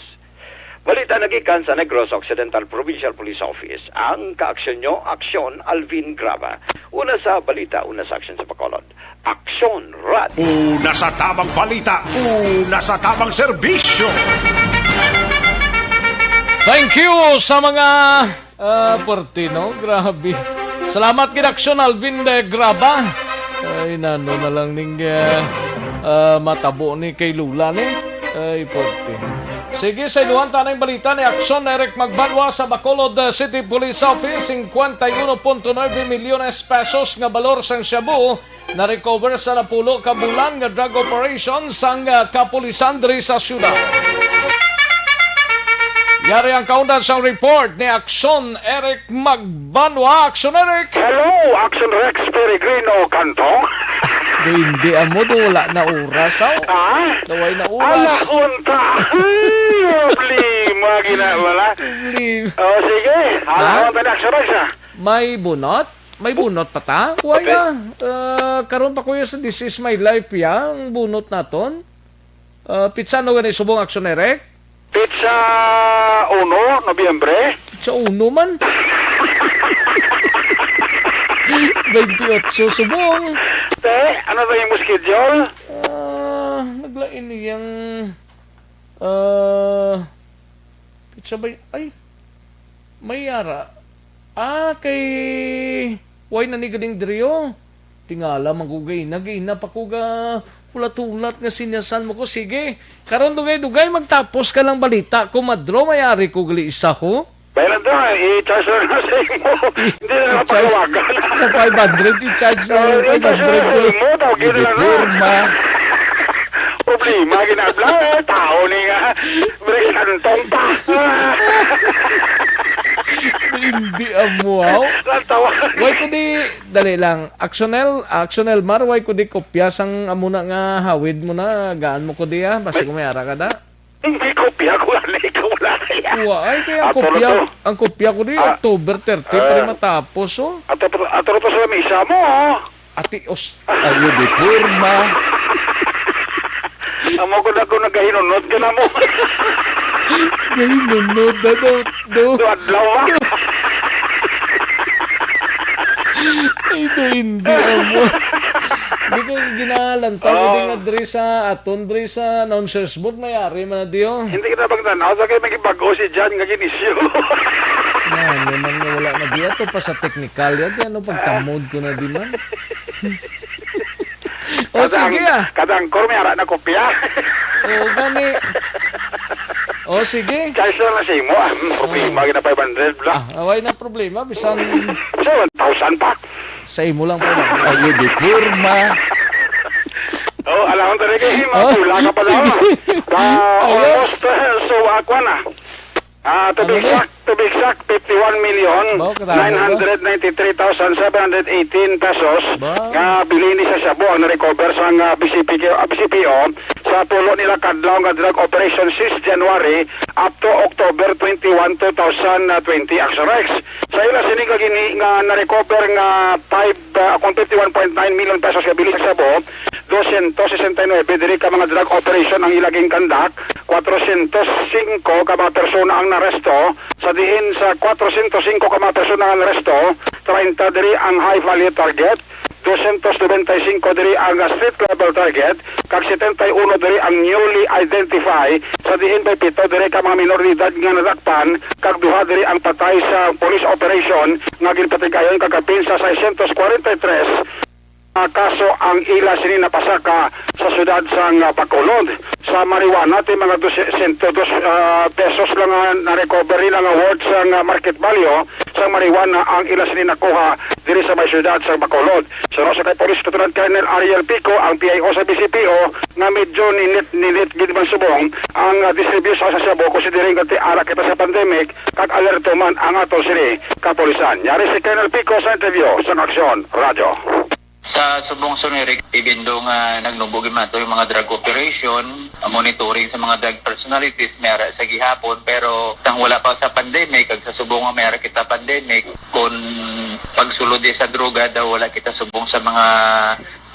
Balita nagikan sa Negros Occidental Provincial Police Office. Ang kaaksyon nyo, Aksyon Alvin Graba. Una sa balita, una sa aksyon sa Bacolod. Aksyon Rad. Una sa tamang balita, una sa tamang serbisyo. Thank you sa mga Ah, puwerte, no? Grabe. Salamat gid, Aksyon Alvin de Graba. Ay, nano na lang ning, ah, ah, matabo ni kay Lola ni. Ay, puwerte. Sige, sa iluhan ta na yung balita ni Aksyon Eric Magbanwa sa Bacolod, ah, City Police Office, cincuenta y uno punto nueve milyones pesos nga balor sang shabu na-recover sa napulo ka bulan nga drug operation sang, ah, kapulisan diri sa syudad. Yari ang kaundan sang report ni Aksyon Eric Magbanwa. Aksyon Eric! Hello, Aksyon Rex Peregrino Cantong. Do, hindi amo, do, wala na oras, aw. Ha? Naway na oras. Ala, unta. Ay, problema, gina-, wala. Problema. Oh, sige. Ala, Ha? unta na, Aksyon Rex, ah. May bunot? May bunot pa ta? Way, Okay. ah. Ah, karon pa, kuya, sa This Is My Life, ya, ang bunot naton. Ah, pitsa ano gani subong, Aksyon Eric? Pitsa uno, Nobyembre. Pitsa uno man. Twenty-eight subong. Te, ano ba yung schedule? Ah, naglain niyang, ah, pitsa ba y-, ay, May ara. Ah, kay, way na ni galing diri, oh. Tingala man ko gay, nagina pa ko ga hulat-hulat nga sinyasan mo ko. Sige, karon dugay-dugay magtapos ka lang balita. Kumadro, may ari ko gali isa, ho. Bayad na to, eh. I-charge na lang sa imo. Hindi na lang I-charge pagawagan. Sa five hundred, i-charge na Oh, lang i-charge na lang five hundred. Sa imo, tawag yun Hindi na lang. Porma. Problema, ginabla, eh. Tao ni nga. Brekantong pa. Hindi amo, aw. Natawa. Way ko di, dali lang. Aksonel, Aksonel Mar, way ko di kopya sang amo na nga hawid mo na. Gaan mo ko di, ah. Basi ko may ara ka da. Hindi kopya ko, ano, ikaw wala kaya. Wa, ay, kaya ang Ato na kopya, to. ang kopya ko di, Ah, October thirty, ah. pa rin matapos, oh. Ato, ato, ato sa lamisa mo, oh. Ati, os. Ayo di porma. Amo ko na ko nagahinunod ka na mo. Gahinunod na daw, daw. Do adlaw, ah. Ay, do hindi, amo. Hindi ko ginalantaw ko Oh. din nga diri sa aton, diri sa announcers booth, may ari man na diyo. Hindi kita magtanaw, sa kay may bag-o si Jan nga ginisyo. Ano man nga wala na diya to pa sa teknikal yan, di ano pagtamod ko na di man. O, Kada sige, ang, ah. kada angkor may ara na kopya. Oo, gani. O, sige. Charge lang na sa imo, ah. Hmm, problema, Oh. gina five hundred, bla. Ah, away na problema, bisan So, one thousand pa. Sa imo lang po lang. Ayo, di porma. Oh, alam mo talaga, eh, Oh, mapula ka pa daw. sige. Ah, Ayos. almost, uh, so, ah, kuwan na. Ah, to be Ano ni? exact, to be exact, fifty-one million, Ba, katama ba? nine hundred ninety-three thousand seven hundred eighteen pesos Ba? nga bilin ni sa shabu ang na-recover sa nga B C P K, ah, B C P O sa tulo nila ka adlaw nga drug operation since January up to October twenty-one, two thousand twenty, Action Rex. Sa ila sini nga gini-, nga na-recover nga five, ah, kung fifty-one point nine million pesos nga bilis sa shabu, dosyentos sesenta y nuebe diri ka mga drug operation ang ila ginkandak, kwatrosyentos singko ka mga persona ang naresto, sa diin sa kwatrosyentos singko ka mga persona ang naresto, treinta diri ang high value target, dosyentos nobenta y singko diri ang street level target, kag setenta y uno diri ang newly identified, sa diin may pito diri ka mga minor de edad nga nadakpan, kag duha diri ang patay sa police operation nga ginpatigayon kagapin sa seiscientos kwarenta y tres nga kaso ang ila sini napasaka sa siyudad sang Bacolod. Sa marijuana, ti mga dosyentos dos, ah, pesos lang nga na-recover nila nga worth sang, ah, market value sang marijuana ang ila sini nakuha diri sa may siyudad sang Bacolod. Suno sa kay Police Lieutenant Colonel Ariel Pico, ang P I O sa B C P O, nga medyo ninit-ninit gid man subong ang, ah, distribusyon sa shabu, considering nga ti ara kita sa pandemic, kag alerto man ang aton sini kapulisan. Yari si Colonel Pico sa interview sang Aksyon Radyo. Sa subong, Sir Eric, even though nga nagnubo gid man to yung mga drug operation, monitoring sa mga drug personalities, may ara sa gihapon, pero sang wala pa sa pandemic, kag sa subong nga may ara kita pandemic, kung pagsulod di sa droga daw, wala kita subong sa mga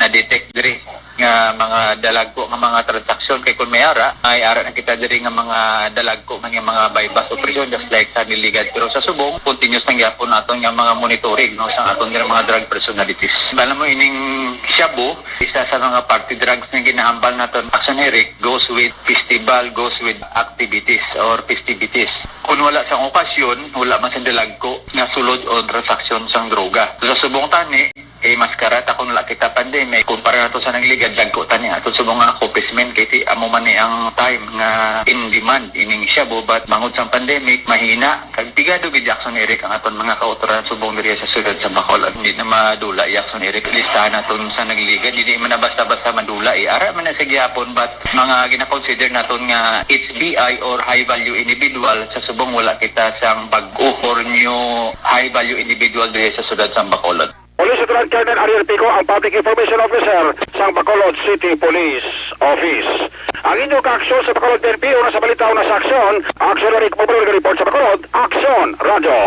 na-detect diri nga mga dalagko nga mga transaksyon. Kay kung may ara, ay ara na kita diri nga mga dalagko man nga mga buy-bust operation, just like sa Diligan. Pero sa subong, continuous na gyapon aton nga mga monitoring, no, sa aton nga mga drug personalities. Bala mo ining shabu, isa sa mga party drugs nga ginahambal naton, Action Eric, goes with festival, goes with activities or festivities. Kung wala sang okasyon, wala man sang dalagko nga sulod o transaksyon sang droga. Sa subong tani, eh, mas karat akong wala kita pandemic. Kumpara nato sa nagligad, dagko tani ato sa mga accomplishment kay ti amo man ni ang time nga in demand ining shabu, but bangod sang pandemic, mahina. Kag pigado gid, Jackson Eric, ang aton mga kautoran subong diri sa siyudad sa Bacolod. Hindi na madula, Jackson Eric, listahan naton sa nagligad. Hindi man na basta-basta madula, eh. Ara man na sa gihapon, but mga gina-consider naton nga H B I or high value individual, sa subong wala kita sang bag-o or new high value individual diri sa siyudad sa Bacolod. Police Lieutenant Colonel Ariel Pico, ang Public Information Officer sang Bacolod City Police Office. Ang inyo kaaksyon sa Bacolod P N P, una sa balita, una sa aksyon. Aksyon Eric Popular nga report sa Bacolod, Aksyon Radyo.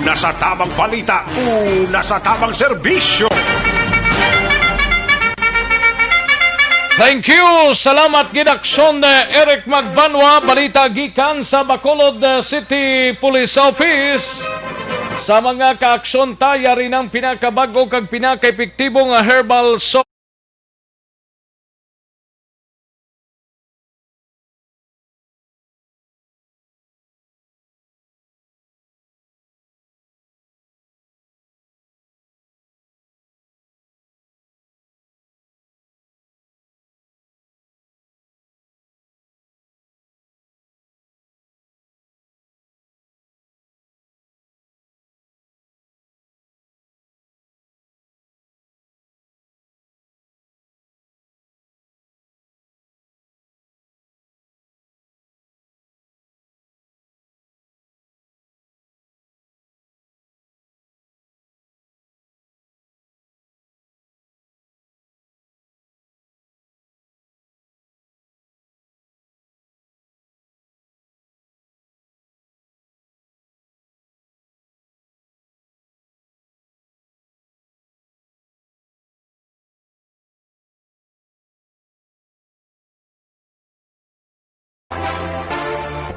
Una sa tamang balita, una sa tamang serbisyo. Thank you. Salamat gid, Aksyon, eh, Eric Magbanwa. Balita gikan sa Bacolod, eh, City Police Office. Sa mga kaaksyon, ta, yari nang pinakabag-o kag pinakaepektibo nga herbal soap.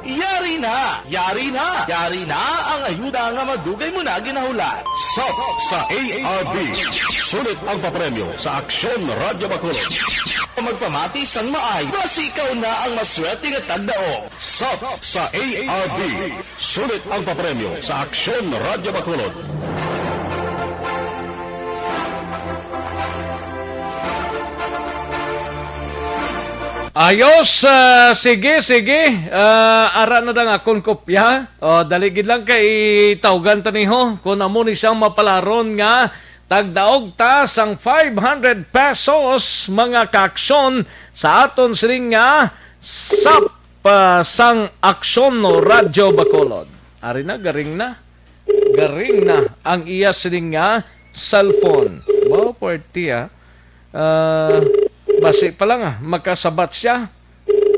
Yari na! Yari na! Yari na ang ayuda nga madugay mo na ginahulat. Sap sa A R B. Sulit ang papremyo sa Aksyon Radyo Bacolod. Magpamati sang maay, basi ikaw na ang maswerte nga tagdaog. Sap sa A R B. Sulit ang papremyo sa Aksyon Radyo Bacolod. Ayos, ah, sige, sige. Ah, ara na lang akon kopya. Oh, dali gid lang kay tawgan ta niho kung amo ni siyang mapalaron nga tagdaog ta sang five hundred pesos, mga kaaksyon, sa aton sining nga Sap, ah, sang Aksyon Radyo Bacolod. Ari na, garing na. Garing na ang iya sining nga cellphone. Wow, party, ah. Ah, basi pa lang, ah, makasabat siya.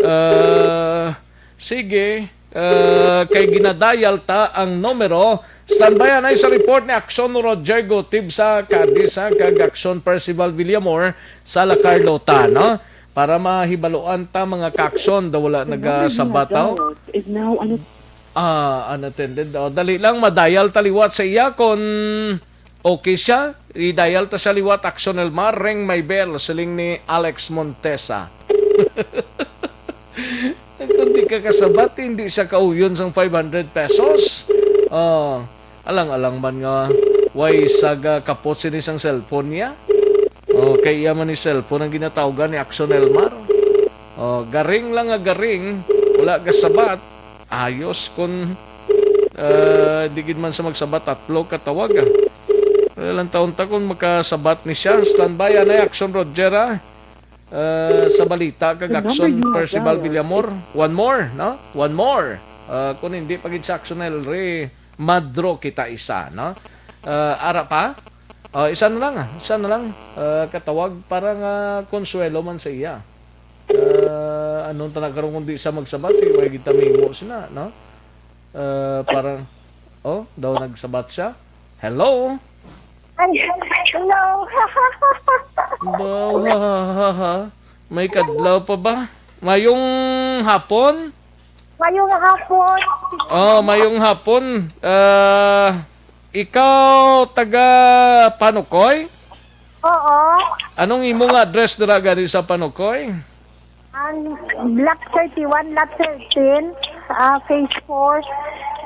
Ah, sige, ah, kay ginadayal ta ang numero. Standby anay sa report ni Action Roger Gutib sa Cadiz, ha, kag Action Percival Villamor sa La Carlota, no? Para mahibaluan ta, mga ka-action, daw wala nagasabataw. Ah, unattended. O, dali lang, madayal ta liwat sa iya kon okay siya. I-dial ta siya liwat, Action Elmar, ring my bell, siling ni Alex Montesa. Kung di ka kasabat, hindi siya kauyon sang five hundred pesos. Oh, alang-alang man nga way sa ga-, kapot sini sang cellphone niya. Oh, kay iya man ni cellphone ang ginatawgan ni Action Elmar. Oh, garing lang nga garing, wala gasabat. Ayos kun, ah, di gid man sa magsabat, tatlo ka tawag, ah. Wala lang taon ta kung makasabat ni siya. Standby anay, Action Roger, ah. Ah, sa balita kag Action Percival Villamor. One more, no? One more. Ah, kung hindi pa gid sa Action Elry, madro kita isa, no? Ah, ara pa? Ah, isa na lang, ah. Isa na lang, ah, katawag para nga konsuwelo man sa iya. Ah, anong tana karon kung di sa magsabat, eh, way gid ta mahimo sina, no? Ah, parang, oh, daw nagsabat siya. Hello? Ay, hello. Ba, ha, ha, ha, ha. May kadlaw pa ba? Mayong hapon? Mayong hapon. Oh, mayong hapon. Ah, ikaw taga Panukoy? Oo. Anong imo nga address dira gani sa Panukoy? Ang Block thirty-one, Lot thirteen, ah, Phase four,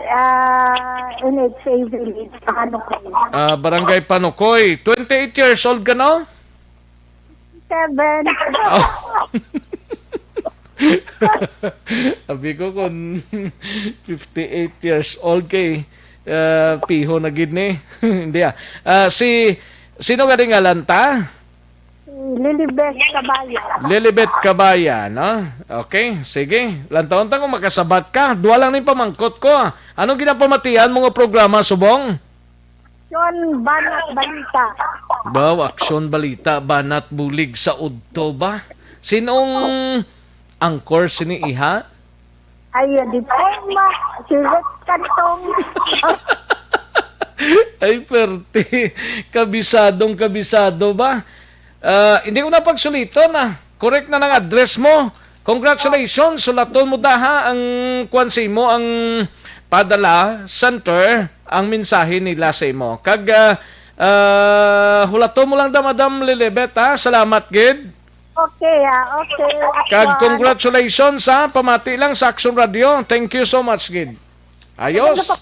ah, N H A Village, Panukoy. Ah, Barangay Panukoy. Twenty-eight years old ka, no? Seven. Oh. Abi ko kung fifty-eight years old kay, ah, piho na gid ni. Hindi, ah. Ah, si, sino gani ngalan ta? Si Lilibeth Cabaya. Lilibeth Cabaya, no? Okay, sige. Lantawon ta kung makasabat ka. Duha lang ni pamangkot ko. Ano ginapamatian mo nga programa subong? Aksyon, banat, balita. Daw, aksyon, balita, banat, bulig sa udto ba? Sinong anchor sini, iha? Ay, di pa ma, si Ruth Cantong. Ay, perte. Kabisadong kabisado ba? Ah, hindi ko na pagsuliton, ah. Correct na nang address mo. Congratulations. Sulaton mo daha ang kwan sa imo, ang padala center, ang mensahe nila sa imo. Kag, ah, ah, hulaton mo lang da, Madam Lilibet, ha? Salamat gid. Okay, ah, okay. Kag congratulations, ha. Pamati lang sa Action Radio. Thank you so much gid. Ayos.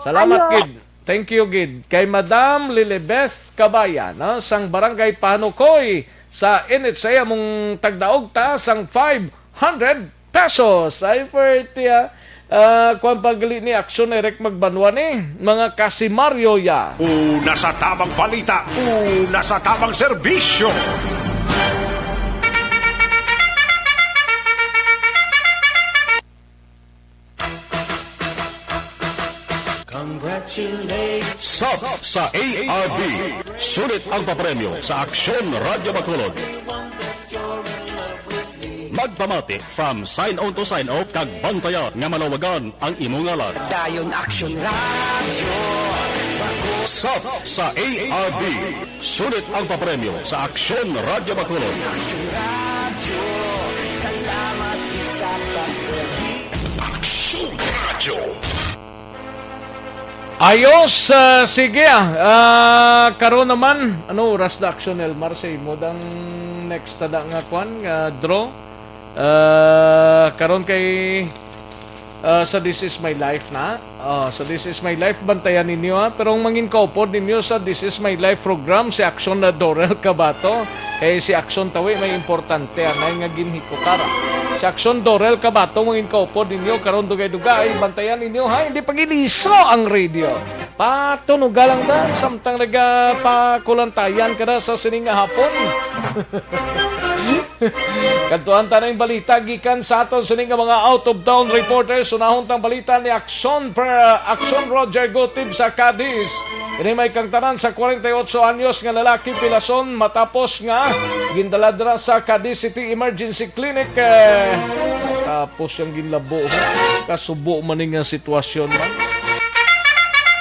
Salamat gid. Thank you gid kay Madam Lilibeth Cabaya, no, sang Barangay Panukoy sa N H A, among tagdaog ta sang five hundred pesos. Ay, pwerte, ah. Ah, kwan pa gali ni, action direct magbanwa ni, mga kasimaryo ya. Una sa tamang balita, una sa tamang serbisyo. Congratulations. Sap sa A R B. Sulit ang papremyo sa Aksyon Radyo Bacolod. Magpamati from sign on to sign off kag bantayan nga malawagan ang imo ngalan. Dayon Aksyon Radyo. Sap sa A R B. Sulit ang papremyo sa Aksyon Radyo Bacolod. Aksyon Radyo, salamat sa pagserbi. Aksyon Radyo. Ayos, ah, sige, ah. Ah, karon naman, ano oras na, Aksyon Elmar, sa imo dang next tada nga kwan, nga draw? Ah, karon kay Ah, sa This Is My Life na. Oh, sa This Is My Life, bantayan ninyo, ha. Pero ang mangin kaupod ninyo sa This Is My Life program, si Action na Dorel Cabato. Kay si Action tawi, may importante, anay nga ginhikutar. Si Action Dorel Cabato, mangin kaupod ninyo, karon dugay-dugay, bantayan ninyo, ha. Hindi pag-iliso ang radio. Patunuga lang da, samtang nagapakulantayan ka na sa sining nga hapon. Kadtuan ta na yung balita gikan sa aton sini nga mga out-of-town reporters. Unahon tang balita ni Action per, Action Roger Gutib sa Cadiz. Ini may kangtanan sa forty-eight anyos nga lalaki pilason matapos nga gindala dira sa Cadiz City Emergency Clinic. Eh, tapos yung ginlabo. Kasubo man ni nga sitwasyon man.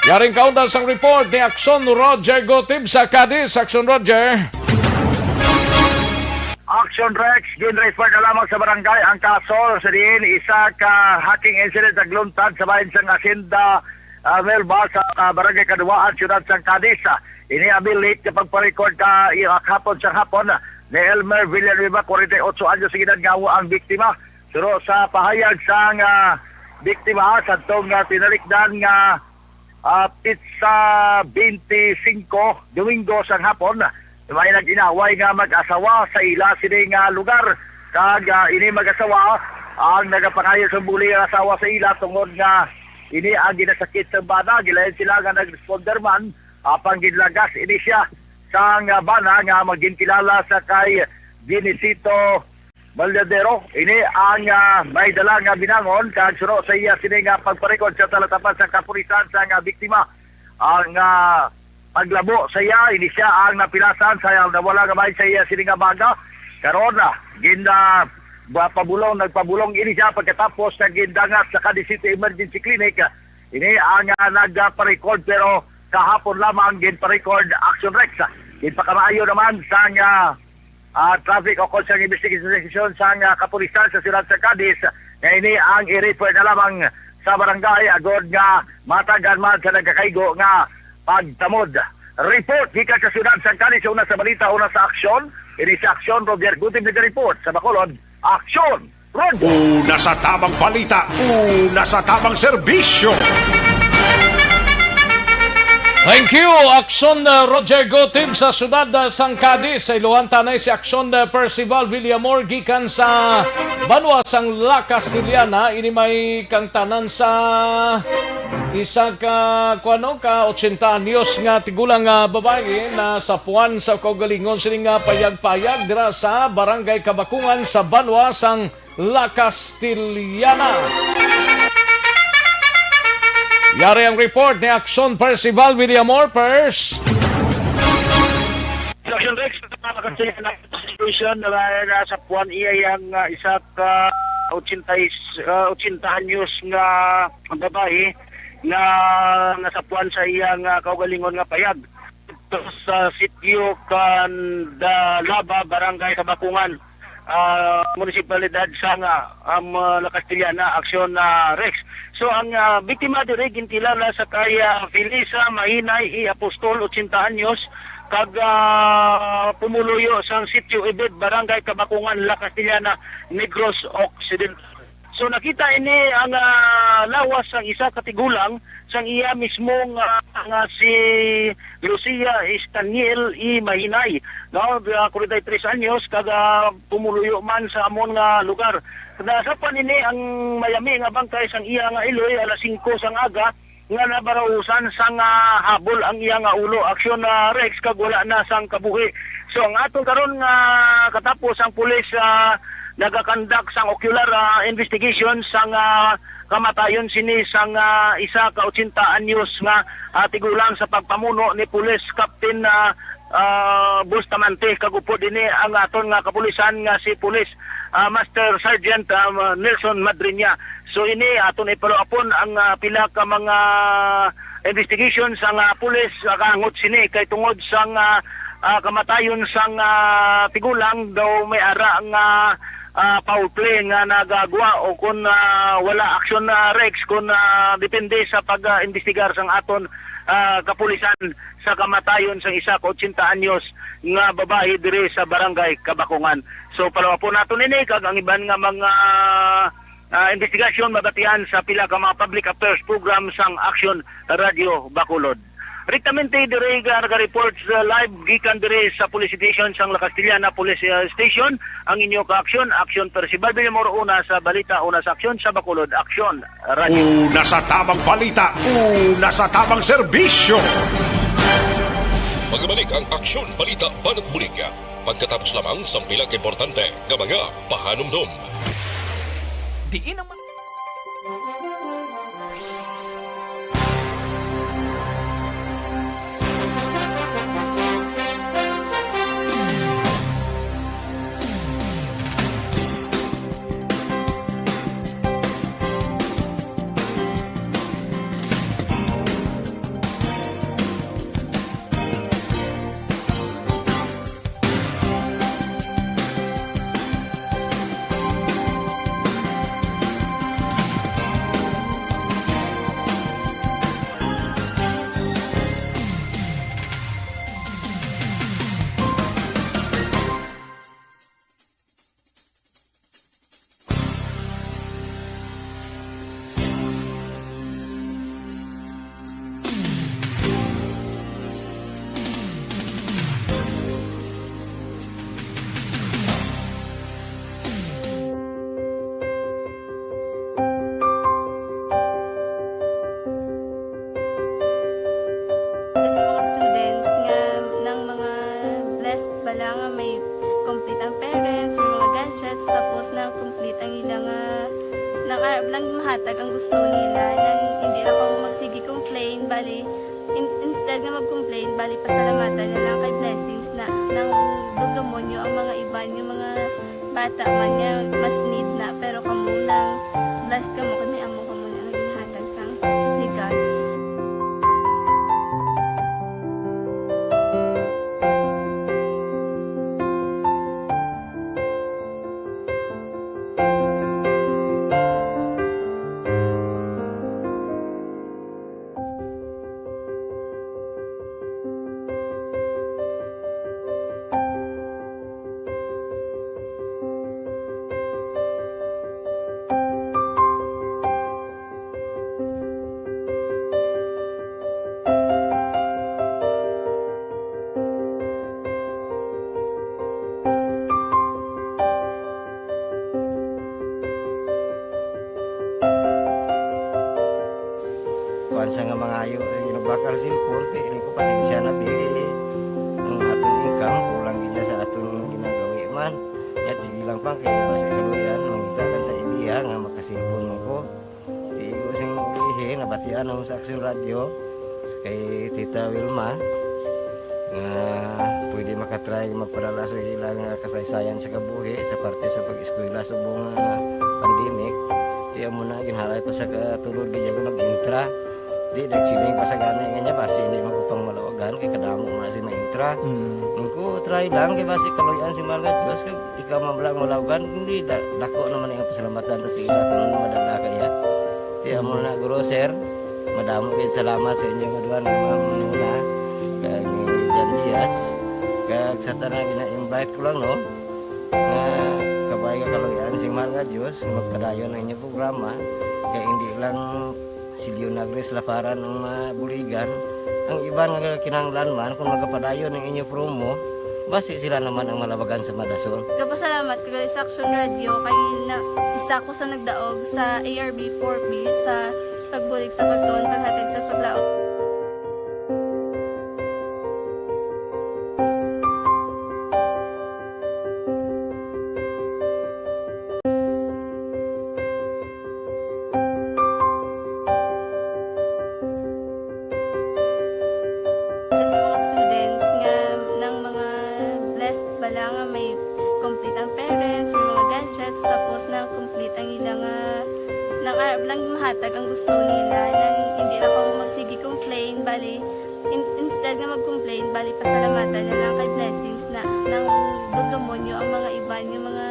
Yaring kaundang sang report ni Action Roger Gutib sa Cadiz. Action Roger. Action Rex, gin-refer na lamang sa barangay ang kaso sa diin isa ka hacking incident nagluntad sa bahin sang Hacienda ah, Melba sa ah, Barangay Kaduwaan, Siyudad sang Cadiz. Ah, ini abi late nga pagpa-record ka iya hapon sa hapon ni Elmer Villanueva, forty-eight anyos nga edad, nga amo ang biktima. Pero sa pahayag sang ah, biktima, sa tong ah, tinalikdan nga ah, pitsa twenty-five, Domingo sang hapon, may nag-inaway nga mag-asawa sa ila sini nga lugar. Kag ah, ini mag-asawa ang nagapangayo sa buli nga asawa sa ila tungod nga ini ang ginasakit sa bana. Gilayan sila nga nag-responder man, apang ginlagas ini siya sang ah, bana nga magginkilala sa kay Genesito Malyadero. Ini ang ah, may dala nga binangon kag suno sa iya sini nga pagparecord sa talatapan sa kapulisan sa nga biktima. Ang ah, paglabo sa iya, ini siya ang napilasan sa nawala nga bahin sa iya sini nga bana. Karon ah, gin ah, ba- pabulong nagpabulong ini siya pagkatapos nga gindangat sa Cadiz City Emergency Clinic. Ini ang ah, nagparecord, pero kahapon lamang ginparecord, Action Rex. Ginpakamaayo naman sa nga ah, traffic o concerned investigation sang ah, kapulisan sa siyudad sa Cadiz nga ini ang i-refer na lamang sa barangay agod nga matagan man sa nagakaigo nga pagtamod. Report gikan sa siyudad sa Cadiz, una sa balita, una sa aksyon. Ini sa aksyon, Roger Gutib nag-report sa Bacolod. Aksyon! Roger! Una sa tamang balita, una sa tamang serbisyo. Thank you, Action uh, Roger Gutib sa siyudad uh, sang Cadiz. Sa iluhan tanay si Action uh, Percival Villamor gikan sa banwa sang La Castellana. Ini may kangtanan sa isa ka kuano ka ochenta anyos nga tigulang nga babayi na sa puan sa kaugalingon sini nga payag-payag dira sa Barangay Kabakungan sa banwa sang La Castellana. Yari ang report ni Action Percival Villamor, Pers. Sa Action Rex, sa mga Castellana situation na nasa puan iya yang ah, isa ka ochenta, ah, ochenta anyos nga babayi nga nasa puan sa iyang ah, kaugalingon nga payag. Sa sitio Candalaba, Barangay Kabakungan, ah, munisipalidad sang ah, um, La Castellana, Action ah, Rex. So ang ah, biktima diri ginkilala sa kay ah, Felisa Mahinay E. Apostol, ochenta anyos, kag ah, pumuluyo sang Sitio Ibid, Barangay Kabakungan, La Castellana, Negros Occidental. So nakita ini ang ah, lawas sang isa ka tigulang sang iya mismo nga, nga si Lucia Estaniel E. Mahinay, no, ah, forty-three anyos, kag ah, pumuluyo man sa amon nga lugar. Nasapan ini ang mayami nga bangkay sang iya nga iloy alas singko sang aga nga nabarausan sang ah, habol ang iya nga ulo. Aksyon na Rex kag wala na sang kabuhi. So ang aton karon nga katapos ang pulis ah, nagakandak sang ocular ah, investigation sang ah, kamatayon sini sang ah, isa ka ochenta anyos nga ah, tigulang sa pagpamuno ni Pulis Captain ah, ah, Bustamante, kag upod ini ang aton nga kapulisan nga si Pulis ah, Master Sergeant ah, Nelson Madrinya. So ini aton ipalo-upon ang ah, pila ka mga investigation sang ah, pulis ah, kaangot sini kay tungod sang ah, ah, kamatayon sang ah, tigulang daw may ara nga ah, foul play nga nagagwa o kun ah, wala aksyon na Rex kun ah, depende sa pag-imbestigar sang aton ah, kapulisan sa kamatayon sang isa ka ochenta anyos nga babayi diri sa barangay Kabakungan. So palawa po nato nini kag ang iban nga mga ah, investigasyon mabatian sa pila ka mga public affairs program sang Action Radio Bacolod. Direktamente diri nga naga-report sa live gikan diri sa Police Station sang La Castellana Police ah, Station ang inyo ka-aksyon, Aksyon Percival Villamor, una sa balita, una sa aksyon sa Bacolod, Aksyon Radio. Una sa tamang balita, una sa tamang serbisyo. Magbalik ang Aksyon Balita Banat Bulig. Pagkatapos lamang sang pila ka importante nga mga pahanumdom. Diin ang Sa mga students nga nang mga blessed bala nga may complete ang parents, may mga gadgets, tapos na complete ang ila nga nang arab lang mahatag ang gusto nila, nang hindi na kamo magsige complain, bali in, instead nga mag-complain, bali pasalamatan na lang kay blessings na nang dumdumon nyo ang mga iban nga mga bata man nga mas need na, pero kamo lang blessed kamo kay may amo kamo na nga ginhatag sang ni God. Kuwan sa nga mangayo sa ginabakal cellphone, kay ini ko pasensya na, bili. Ang aton income, kulang gid sa aton ginagawi man. Yat, sige lang pa, kay basi kaluyan, mangita lang ta ideya nga makasilpon man ko. Tigo sing ulihi, nabatian namo sa Aksyon Radyo, kay Tita Wilma, nga pwede makatry magpadala sa ila nga kasaysayan sa kabuhi sa parte sa pag-eskwela subong nga pandemic. Ti amo na, ginhalay ko sa katulod gid ako nag-intra. Di, nagsiling pa sa gani nga niya, basi hindi man ko pang malawagan, kay kadamo man si maintra. Mm. Nung ko, try lang, kay basi kaluyan si Mahal nga Diyos, kag ikaw man bala ang malawagan, hindi, da-, dako naman ang pasalamatan ta sa ila kung ano madala kaya. Ti amo na, guro, sir, madamo kayo salamat sa inyo nga duha nga mga manuna, kag ni Jan Diaz, kag sa tanan gina-invite ko lang, no, nga kabay nga kaluyan sing Mahal nga Diyos, nga magpadayon ang inyong programa, kay hindi lang si Leonagris Laparan ang mabuligan, ang iban nga kinahanglan man, kung magapadayon ang inyo promo, basi sila naman ang malabagan sa madason. Gapasalamat ko gali sa Aksyon Radyo kay na, isa ko sa nagdaog sa A R B four B sa pagbulig sa pagtuon, paghatag sa paglaom. Sa mga students nga nang mga blessed bala nga may complete ang parents, may mga gadgets, tapos na complete ang ila nga nang arab lang mahatag ang gusto nila, nang hindi na kamo magsige complain, bali in, instead nga mag-complain, bali pasalamatan na lang kay blessings na nang dumdumon nyo ang mga iban nga mga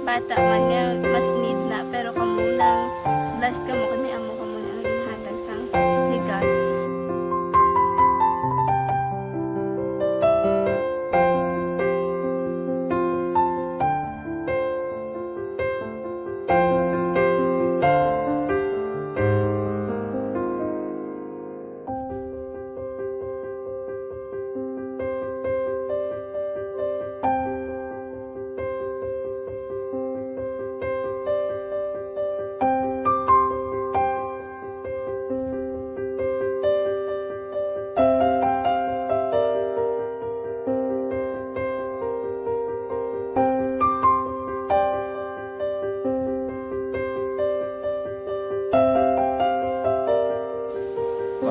bata man nga mas need na, pero kamo lang blessed kamo kay may amo kamo na nga ginhatag sang ni God.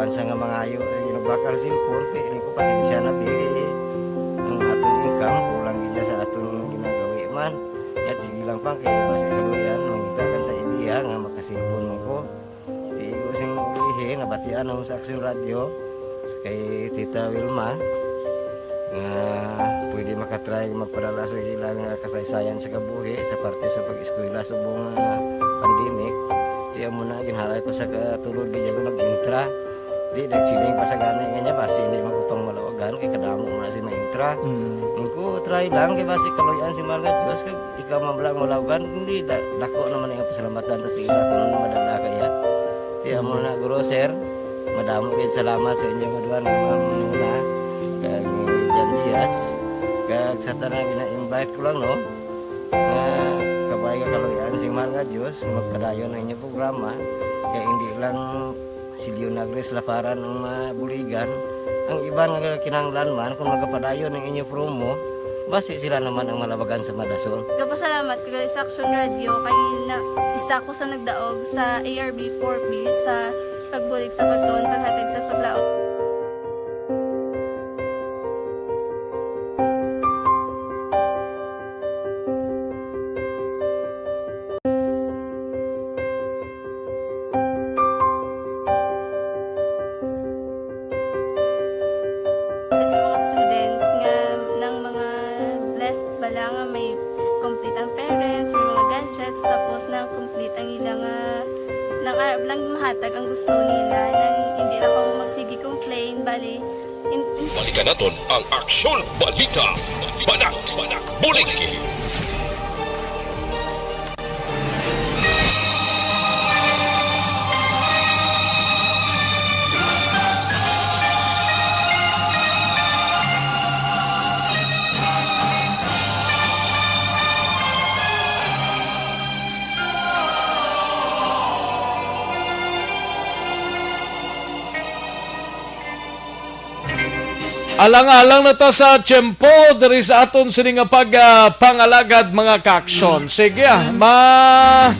Sa nga mangayo sa ginubakal cellphone, kay ini ko pasensya na, kay ang aton income, kulang gid sa aton ginagawi man. Yat, sige lang pang, kay basi kaluyan, mangita lang ta idea nga maka-cellphone man ko. Di ko sing ulihi, nabatian mo sa Action Radio, kay Tita Wilma, nga pwede makatry magpadala sa ilang, ah, kasaysayan sa kabuhi sa parte sa pag-eskwela subong, ah, pandemic. Di amo na, ginhalay ko sa katulod, di ako nag-intra. Di, nagsiling pa sa gani nga niya, basi hindi man ko pang malawagan, kay kadamo mo na si ma-intra. Mm. Yung ko, try lang, kay basi kaluyan si Mahal nga Diyos, kag ikaw man lang malawagan, hindi, da-, dako naman ang pasalamatan ta sa ila kung ano madala kaya. Di amo na, guro, sir, madamo kayo salamat sa inyo nga duha ni Ma'am Muna, kag ni Jan Diaz, kag sa tanan gina-invite ko lang, no, nga kabay nga kaluyan si Mahal nga Diyos, magpadayon ang inyo programa, kay hindi lang si Leonagres Laparan ang mabuligan, ang iban nga kinahanglan man kung magapadayon ang inyo promo, basi sila naman ang malabagan sa madason. Gapasalamat ko gali sa Action Radio kay na, isa ko sa nagdaog sa A R B four B sa pagbulig sa pagtuon, paghatag sa paglaom. Sa mga students nga nang mga blessed bala nga may complete ang parents, may mga gadgets, tapos nang complete ang ila nga, nang arab lang mahatag ang gusto nila, nang hindi lang kamo magsige complain, bali, in, in, Balikan naton ang Aksyon Balita. Banat, bulig. Alang-alang na ta sa tiyempo diri sa aton sini nga pag, ah, pangalagad, mga ka-aksyon. Sige, ah, ma-,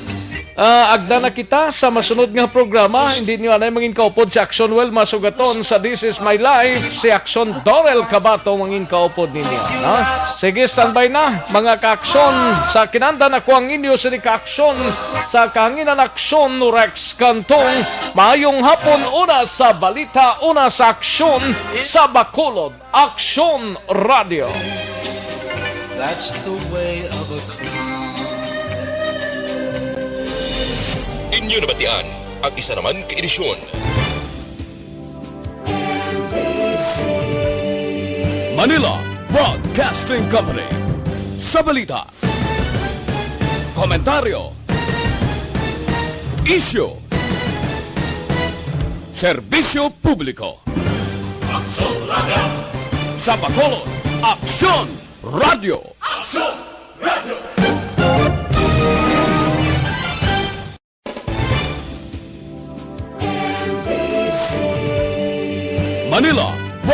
ah, agda na kita sa masunod nga programa. Hindi niyo anay mangin kaupod si Aksyon Well Masugaton sa This Is My Life. Si Aksyon Dorel Cabato mangin kaupod ninyo, no? Sige, standby na, mga ka-aksyon. Sa kinandan ako ang inyo sini ka-aksyon sa kahanginan, Aksyon Rex Cantong. Maayong hapon, una sa balita, una sa aksyon, sa Bacolod, Aksyon Radio. That's the way of a clown. Inyo nabatian ang isa naman ka edisyon. Manila Broadcasting Company. Sa balita, komentaryo, isyu, serbisyo publiko. Aksyon Radio. Sa Bacolod, Aksyon Radio. Aksyon Radio. Manila